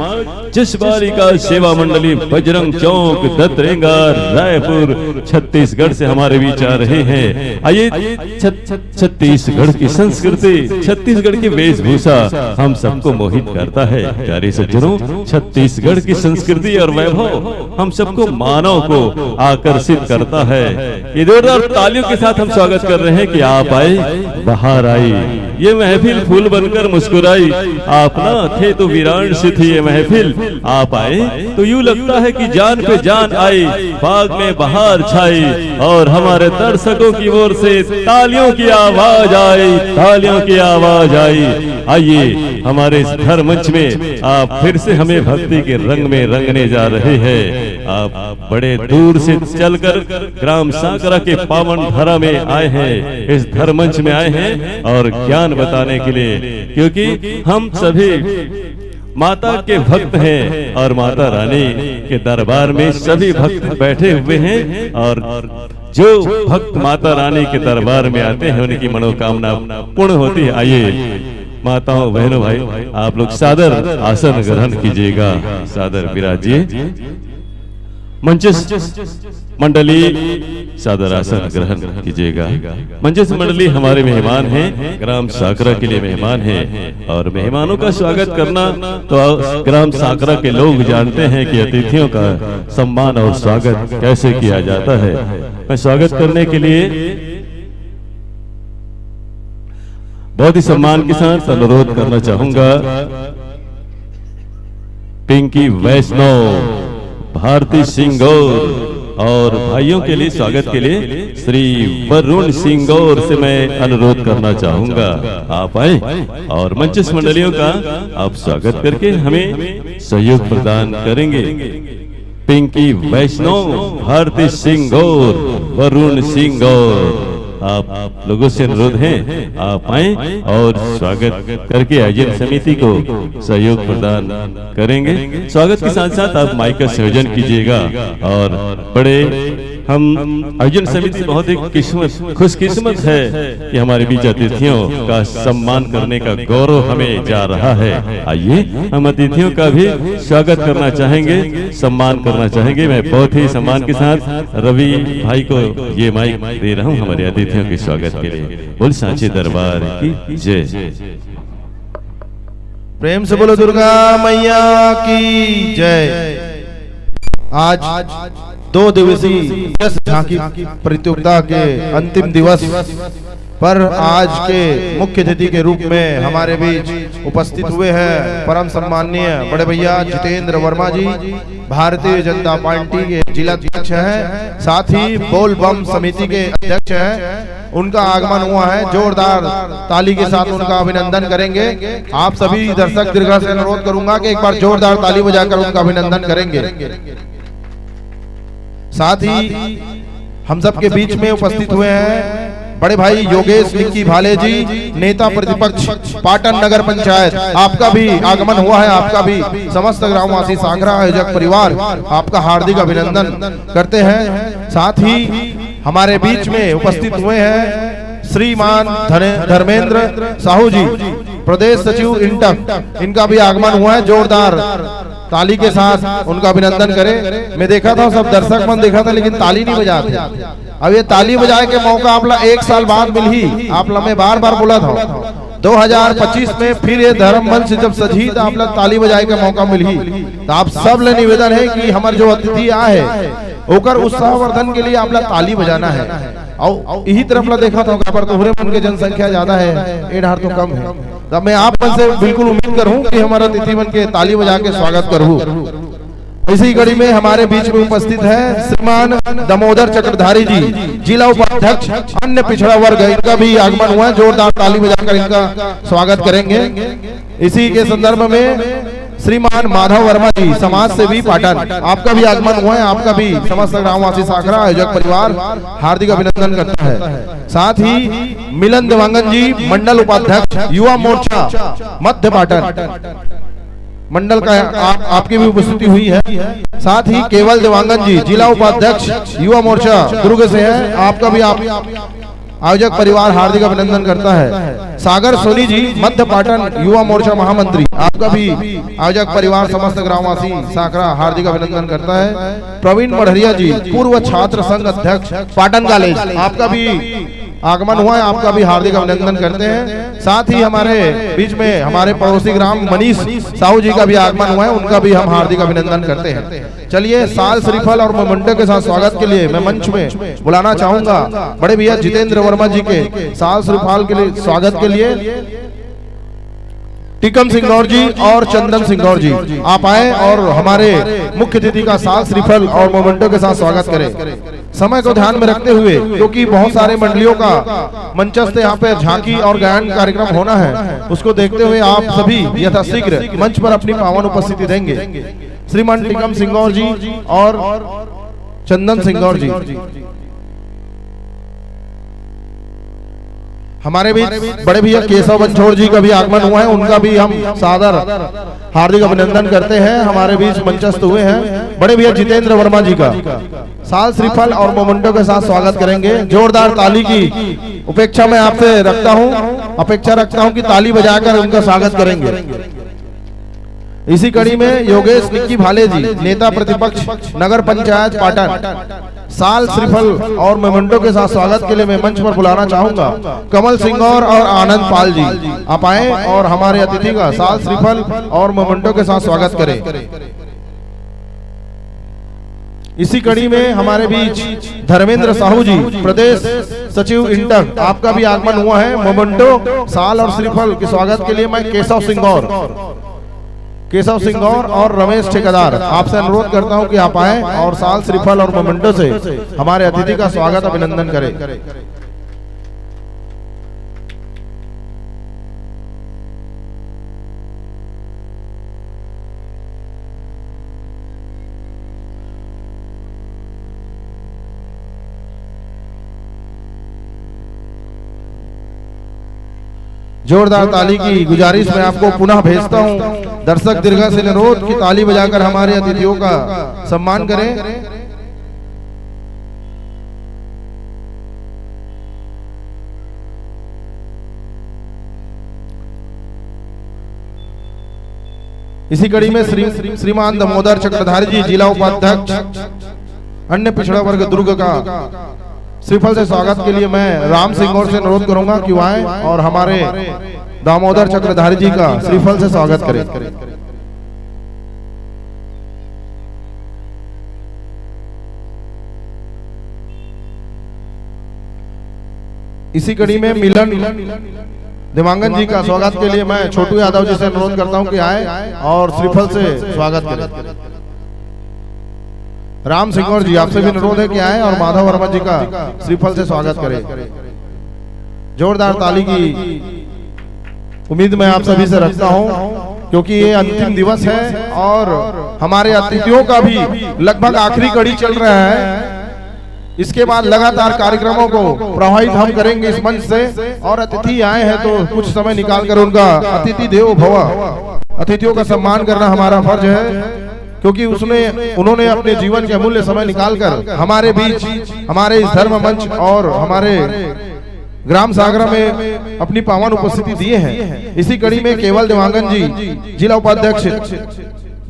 जस बालिका सेवा मंडली बजरंग चौक दत्तरेंगा रायपुर छत्तीसगढ़ से हमारे बीच आ रहे हैं। आइए छत-, छत्तीसगढ़ की संस्कृति, छत्तीसगढ़ की वेशभूषा हम सबको मोहित करता है। प्यारे सज्जनों, छत्तीसगढ़ की संस्कृति और वैभव हम सबको मानव को आकर्षित करता है। ये जोरदार तालियों के साथ हम स्वागत कर रहे हैं कि आप आए, बाहर आई, ये महफिल फूल बनकर मुस्कुराई। आप ना थे तो वीरान सी थी ये महफिल, आप आए तो यूं लगता है कि जान पे जान आई, बाग में बहार छाई। और हमारे दर्शकों की ओर से तालियों की आवाज आई, तालियों की आवाज आई। आइए, हमारे इस घर मंच में आप फिर से हमें भक्ति के रंग में रंगने जा रहे हैं। आप बड़े दूर से चलकर ग्राम सांकरा के पावन धरा में आए हैं, इस धर्मंच में आए हैं और ज्ञान बताने के लिए, क्योंकि हम सभी माता के भक्त हैं और माता रानी के दरबार में सभी भक्त बैठे हुए हैं। और जो भक्त माता रानी के दरबार में आते हैं, उनकी मनोकामना पूर्ण होती है। आइए माताओं, बहनों, भाई, आप लोग सादर आसन ग्रहण कीजिएगा, सादर विराजिए। मंच मंडली सादर आसन ग्रहण कीजिएगा। मंच मंडली हमारे मेहमान हैं, ग्राम साकरा के लिए मेहमान हैं, और मेहमानों का स्वागत करना तो ग्राम साकरा के लोग जानते हैं कि अतिथियों का सम्मान और स्वागत कैसे किया जाता है। मैं स्वागत करने के लिए बहुत ही सम्मान के साथ अनुरोध करना चाहूंगा पिंकी वैष्णव, भारती सिंगौर और भाइयों के लिए, स्वागत के लिए श्री वरुण सिंगौर से मैं अनुरोध करना चाहूंगा, आप आए और मंचस्थ मंडलियों का आप स्वागत करके हमें सहयोग प्रदान करेंगे। पिंकी वैष्णव, भारती सिंगौर, वरुण सिंगौर, आप लोगों से अनुरोध है, आप आए और स्वागत करके आयोजन समिति को सहयोग प्रदान करेंगे। स्वागत के साथ साथ आप माइक का संयोजन कीजिएगा। और बड़े हम आयोजन समिति बहुत ही किस्मत, खुशकिस्मत है कि हमारे बीच अतिथियों का सम्मान करने का गौरव हमें जा रहा है। आइए, हम अतिथियों का भी स्वागत करना चाहेंगे, सम्मान करना चाहेंगे। मैं बहुत ही सम्मान के साथ रवि भाई को ये माइक दे रहा हूँ हमारे अतिथियों के स्वागत के लिए। बोल सांचे दरबार की जय। प्रेम से बोलो दुर्गा मैया की जय। आज दो दिवसीय यश झांकी प्रतियोगिता के अंतिम दिवस पर आज के मुख्य अतिथि के रूप में हमारे बीच उपस्थित हुए हैं परम सम्माननीय बड़े भैया जितेंद्र वर्मा जी, भारतीय जनता पार्टी के जिला अध्यक्ष हैं, साथ ही बोल बम समिति के अध्यक्ष हैं। उनका आगमन हुआ है, जोरदार ताली के साथ उनका अभिनंदन करेंगे। आप सभी दर्शक दीर्घा से अनुरोध करूंगा कि एक बार जोरदार ताली बजाकर उनका अभिनंदन करेंगे। साथ ही हम सबके बीच में उपस्थित हुए हैं बड़े भाई योगेश निक्की भाले जी, नेता प्रतिपक्ष पाटन नगर पंचायत, आपका भी आगमन हुआ है, आपका भी समस्त ग्रामवासी सांगरा आयोजक परिवार आपका हार्दिक अभिनंदन करते हैं। साथ ही हमारे बीच में उपस्थित हुए हैं श्रीमान धने-, धर्मेंद्र साहू जी, प्रदेश सचिव इंटक, इनका भी आगमन हुआ है। जोरदार ताली के साथ उनका अभिनंदन करें। मैं देखा था, सब दर्शक मन देखा था, लेकिन ताली नहीं बजाते। अब ये ताली बजाए के मौका आप ला एक साल बाद मिलही। आप ला मैं बार बार बोला था, दो हज़ार पच्चीस में फिर ये धर्म मंच जब सजही तो आप ला ताली बजाए के मौका मिलही। तो आप सब ले निवेदन है कि हमर जो अतिथि आए है ओकर उत्साहवर्धन के लिए आप ला ताली बजाना है। और यही तरफ ला देखा था, ओकर पर तो हुरे मन के जनसंख्या ज्यादा है, ए ढार तो कम है। तो मैं आप मन से बिल्कुल उम्मीद करूं कि हमारा अतिथि मन के ताली बजा के स्वागत करूं। इसी कड़ी में हमारे बीच में उपस्थित है श्रीमान दामोदर चक्रधारी जी, जिला उपाध्यक्ष अन्य पिछड़ा वर्ग, इनका भी आगमन हुआ है। जोरदार ताली बजाकर इनका स्वागत करेंगे। इसी के संदर्भ में श्रीमान माधव वर्मा जी, समाज सेवी पाटन, आपका भी आगमन हुआ है, आपका भी समस्त ग्रामवासी सांगरा आयोजक परिवार हार्दिक अभिनंदन करता है। साथ ही मिलन देवांगन जी, मंडल उपाध्यक्ष युवा मोर्चा मध्य पाटन मंडल का, आप, आपकी भी उपस्थिति हुई है। साथ ही केवल देवांगन जी, जिला उपाध्यक्ष युवा मोर्चा दुर्ग से हैं, आपका भी, आप आयोजक परिवार हार्दिक अभिनंदन करता है। सागर सोनी जी, मध्य पाटन युवा मोर्चा महामंत्री, आपका भी आयोजक परिवार समस्त ग्रामवासी सांगरा हार्दिक अभिनंदन करता है। प्रवीण मढ़रिया जी, पूर्व छात्र संघ अध्यक्ष पाटन कॉलेज, आपका भी आगमन हुआ है, आपका भी हार्दिक अभिनंदन करते हैं। साथ ही हमारे बीच में हमारे पड़ोसी ग्राम मनीष साहू जी का भी आगमन हुआ है, उनका भी हम हार्दिक अभिनंदन करते हैं। चलिए, साल श्रीफल और मोमेंटो के साथ स्वागत के लिए मैं मंच में बुलाना चाहूंगा बड़े भैया जितेंद्र वर्मा जी के साल श्रीफल के लिए स्वागत के लिए टीकम सिंगौर जी और चंदन सिंगौर जी, आप आए और हमारे मुख्य अतिथि का साल श्रीफल और मोमेंटो के साथ स्वागत करें। समय को ध्यान में रखते हुए, क्योंकि बहुत सारे मंडलियों का मंचस्थ यहाँ पे झांकी और गायन कार्यक्रम होना है, उसको देखते हुए आप सभी यथाशीघ्र मंच पर अपनी पावन उपस्थिति देंगे। श्रीमान टीकम सिंगौर जी और चंदन सिंगौर जी। हमारे बीच बड़े भैया केशव बंछोड़ जी का भी आगमन हुआ है, उनका भी हम सादर हार्दिक अभिनंदन करते हैं। हमारे बीच मंचस्थ हुए हैं बड़े भैया जितेंद्र वर्मा जी का। साल श्रीफल और मोमेंटो के साथ स्वागत करेंगे। जोरदार ताली की उपेक्षा मैं आपसे रखता हूं, अपेक्षा रखता हूं कि ताली बजाकर उनका स्वागत करेंगे। इसी कड़ी में योगेश निक्की भाले जी, नेता प्रतिपक्ष नगर पंचायत पाटन, साल श्रीफल और मोमेंटो के साथ स्वागत के लिए मैं मंच पर बुलाना चाहूंगा कमल सिंगौर और आनंद पाल जी। आप आए और हमारे अतिथि का साल श्रीफल और मोमेंटो के साथ स्वागत करें। इसी कड़ी में हमारे बीच धर्मेंद्र साहू जी, प्रदेश सचिव इंटक, आपका भी आगमन हुआ है। मोमेंटो, साल और श्रीफल के स्वागत के लिए मैं केशव सिंगौर, केशव सिंगौर और रमेश ठेकेदार, आपसे अनुरोध करता हूं कि आप आएं और साल, श्रीफल और मोमेंटो से हमारे अतिथि का स्वागत, अभिनंदन करें। जोरदार ताली की गुजारिश मैं आपको पुनः भेजता हूं। दर्शक दीर्घा से अनुरोध कि ताली बजाकर हमारे अतिथियों का सम्मान करें। इसी कड़ी में श्री, श्रीमान दामोदर चक्रधारी जी, जिला उपाध्यक्ष, अन्य पिछड़ा वर्ग दुर्ग का श्रीफल से स्वागत के लिए मैं राम सिंगौर से अनुरोध करूंगा कि वो आए और हमारे दामोदर चक्रधारी जी का श्रीफल से स्वागत करें। इसी कड़ी में मिलन देवांगन जी का स्वागत के लिए मैं छोटू यादव जी से अनुरोध करता हूं कि आए और श्रीफल से स्वागत करें। राम सिंगौर जी, आपसे भी अनुरोध है कि आए और माधव वर्मा जी का श्रीफल से स्वागत करें। जोरदार ताली की उम्मीद मैं आप सभी से रखता हूं, क्योंकि ये अंतिम दिवस है और हमारे अतिथियों का भी लगभग आखिरी कड़ी चल रहा है। इसके बाद लगातार कार्यक्रमों को प्रवाहित हम करेंगे इस मंच से, और अतिथि आए हैं तो कुछ समय निकालकर उनका, अतिथि देवो भव, अतिथियों का सम्मान करना हमारा फर्ज है, क्योंकि उसने, उन्होंने अपने जीवन के अमूल्य समय निकालकर हमारे बीच, हमारे इस धर्म मंच और हमारे ग्राम सागरा में अपनी पावन उपस्थिति दिए हैं। इसी कड़ी में केवल देवांगन जी, जिला उपाध्यक्ष,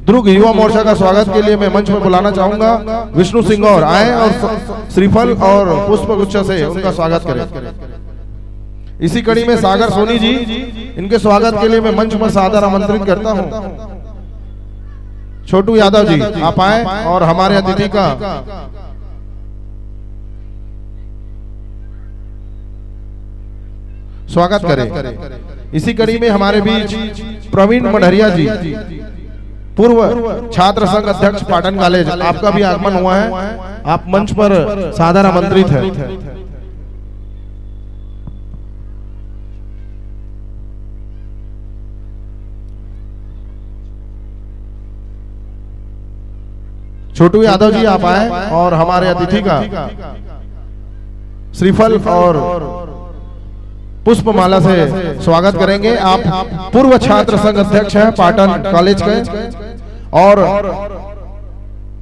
दुर्ग युवा मोर्चा का स्वागत के लिए मैं मंच पर बुलाना चाहूंगा विष्णु सिंगौर, आए और स-, श्रीफल और पुष्प गुच्छ से उनका स्वागत करें। इसी कड़ी में सागर सोनी जी, इनके स्वागत के लिए मैं मंच पर सादर आमंत्रित करता हूं। छोटू यादव जी, आप आए और हमारे अतिथि का स्वागत करें। इसी कड़ी में हमारे बीच प्रवीण मढ़रिया जी, पूर्व छात्र संघ अध्यक्ष पाटन कॉलेज, आपका भी आगमन हुआ है, आप मंच पर सादर आमंत्रित है। छोटू यादव जी, आप आए और हमारे अतिथि का श्रीफल और पुष्पमाला से स्वागत करेंगे। आप पूर्व छात्र संघ अध्यक्ष हैं पाटन कॉलेज के, और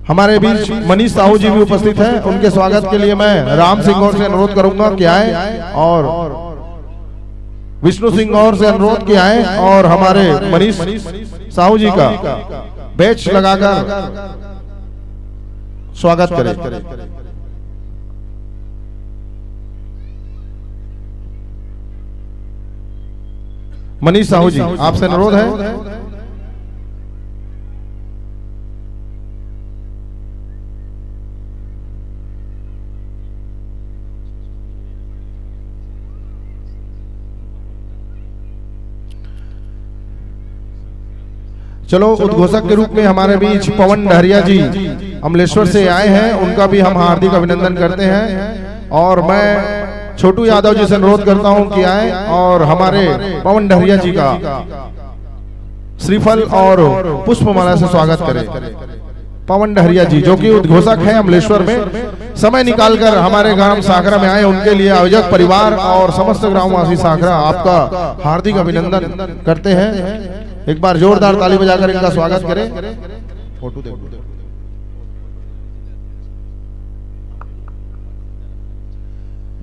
हमारे बीच मनीष साहू जी भी उपस्थित हैं। उनके स्वागत के लिए मैं राम सिंगौर से अनुरोध करूंगा कि आए, और विष्णु सिंगौर से अनुरोध कि आए और हमारे मनीष साहू जी का बैच लगाकर स्वागत करें। मनीष साहू जी, आपसे अनुरोध है। चलो, उद्घोषक के रूप में हमारे बीच पवन डहरिया जी अमलेश्वर से आए हैं, उनका भी हम हार्दिक अभिनंदन करते हैं। और मैं छोटू यादव जी से अनुरोध करता हूं कि आए और हमारे पवन डहरिया जी का श्रीफल और पुष्पमाला से स्वागत करें। पवन डहरिया जी, जो कि उद्घोषक हैं अमलेश्वर में, समय निकालकर हमारे ग्राम साखरा में आए, उनके लिए आयोजक परिवार और समस्त ग्रामवासी साखरा आपका हार्दिक अभिनंदन करते हैं। एक बार जोरदार ताली बजाकर इनका स्वागत करें। फोटो देखो।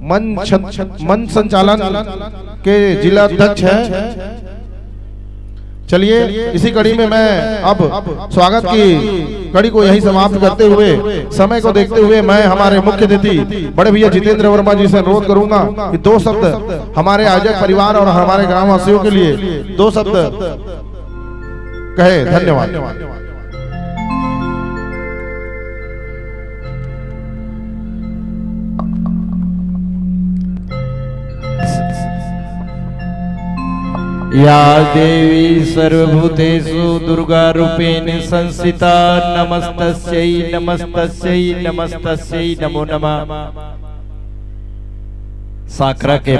मंच, मंच संचालन के जिला अध्यक्ष हैं। चलिए, इसी कड़ी में मैं अब स्वागत की कड़ी को यहीं समाप्त करते हुए, समय को देखते हुए, मैं हमारे मुख्य अतिथि बड़े भैया जितेंद्र वर्मा जी से अनुरोध करूंगा कि दो शब्द, हमारे आयोजक परिवार और हमारे ग्रामवासियों के लिए दो शब्द कहे। धन्यवाद। या देवी सर्वभूतेषु दुर्गा रूपेण संस्थिता, नमस्तस्यै नमस्तस्यै नमस्तस्यै नमो नमः। सांकरा के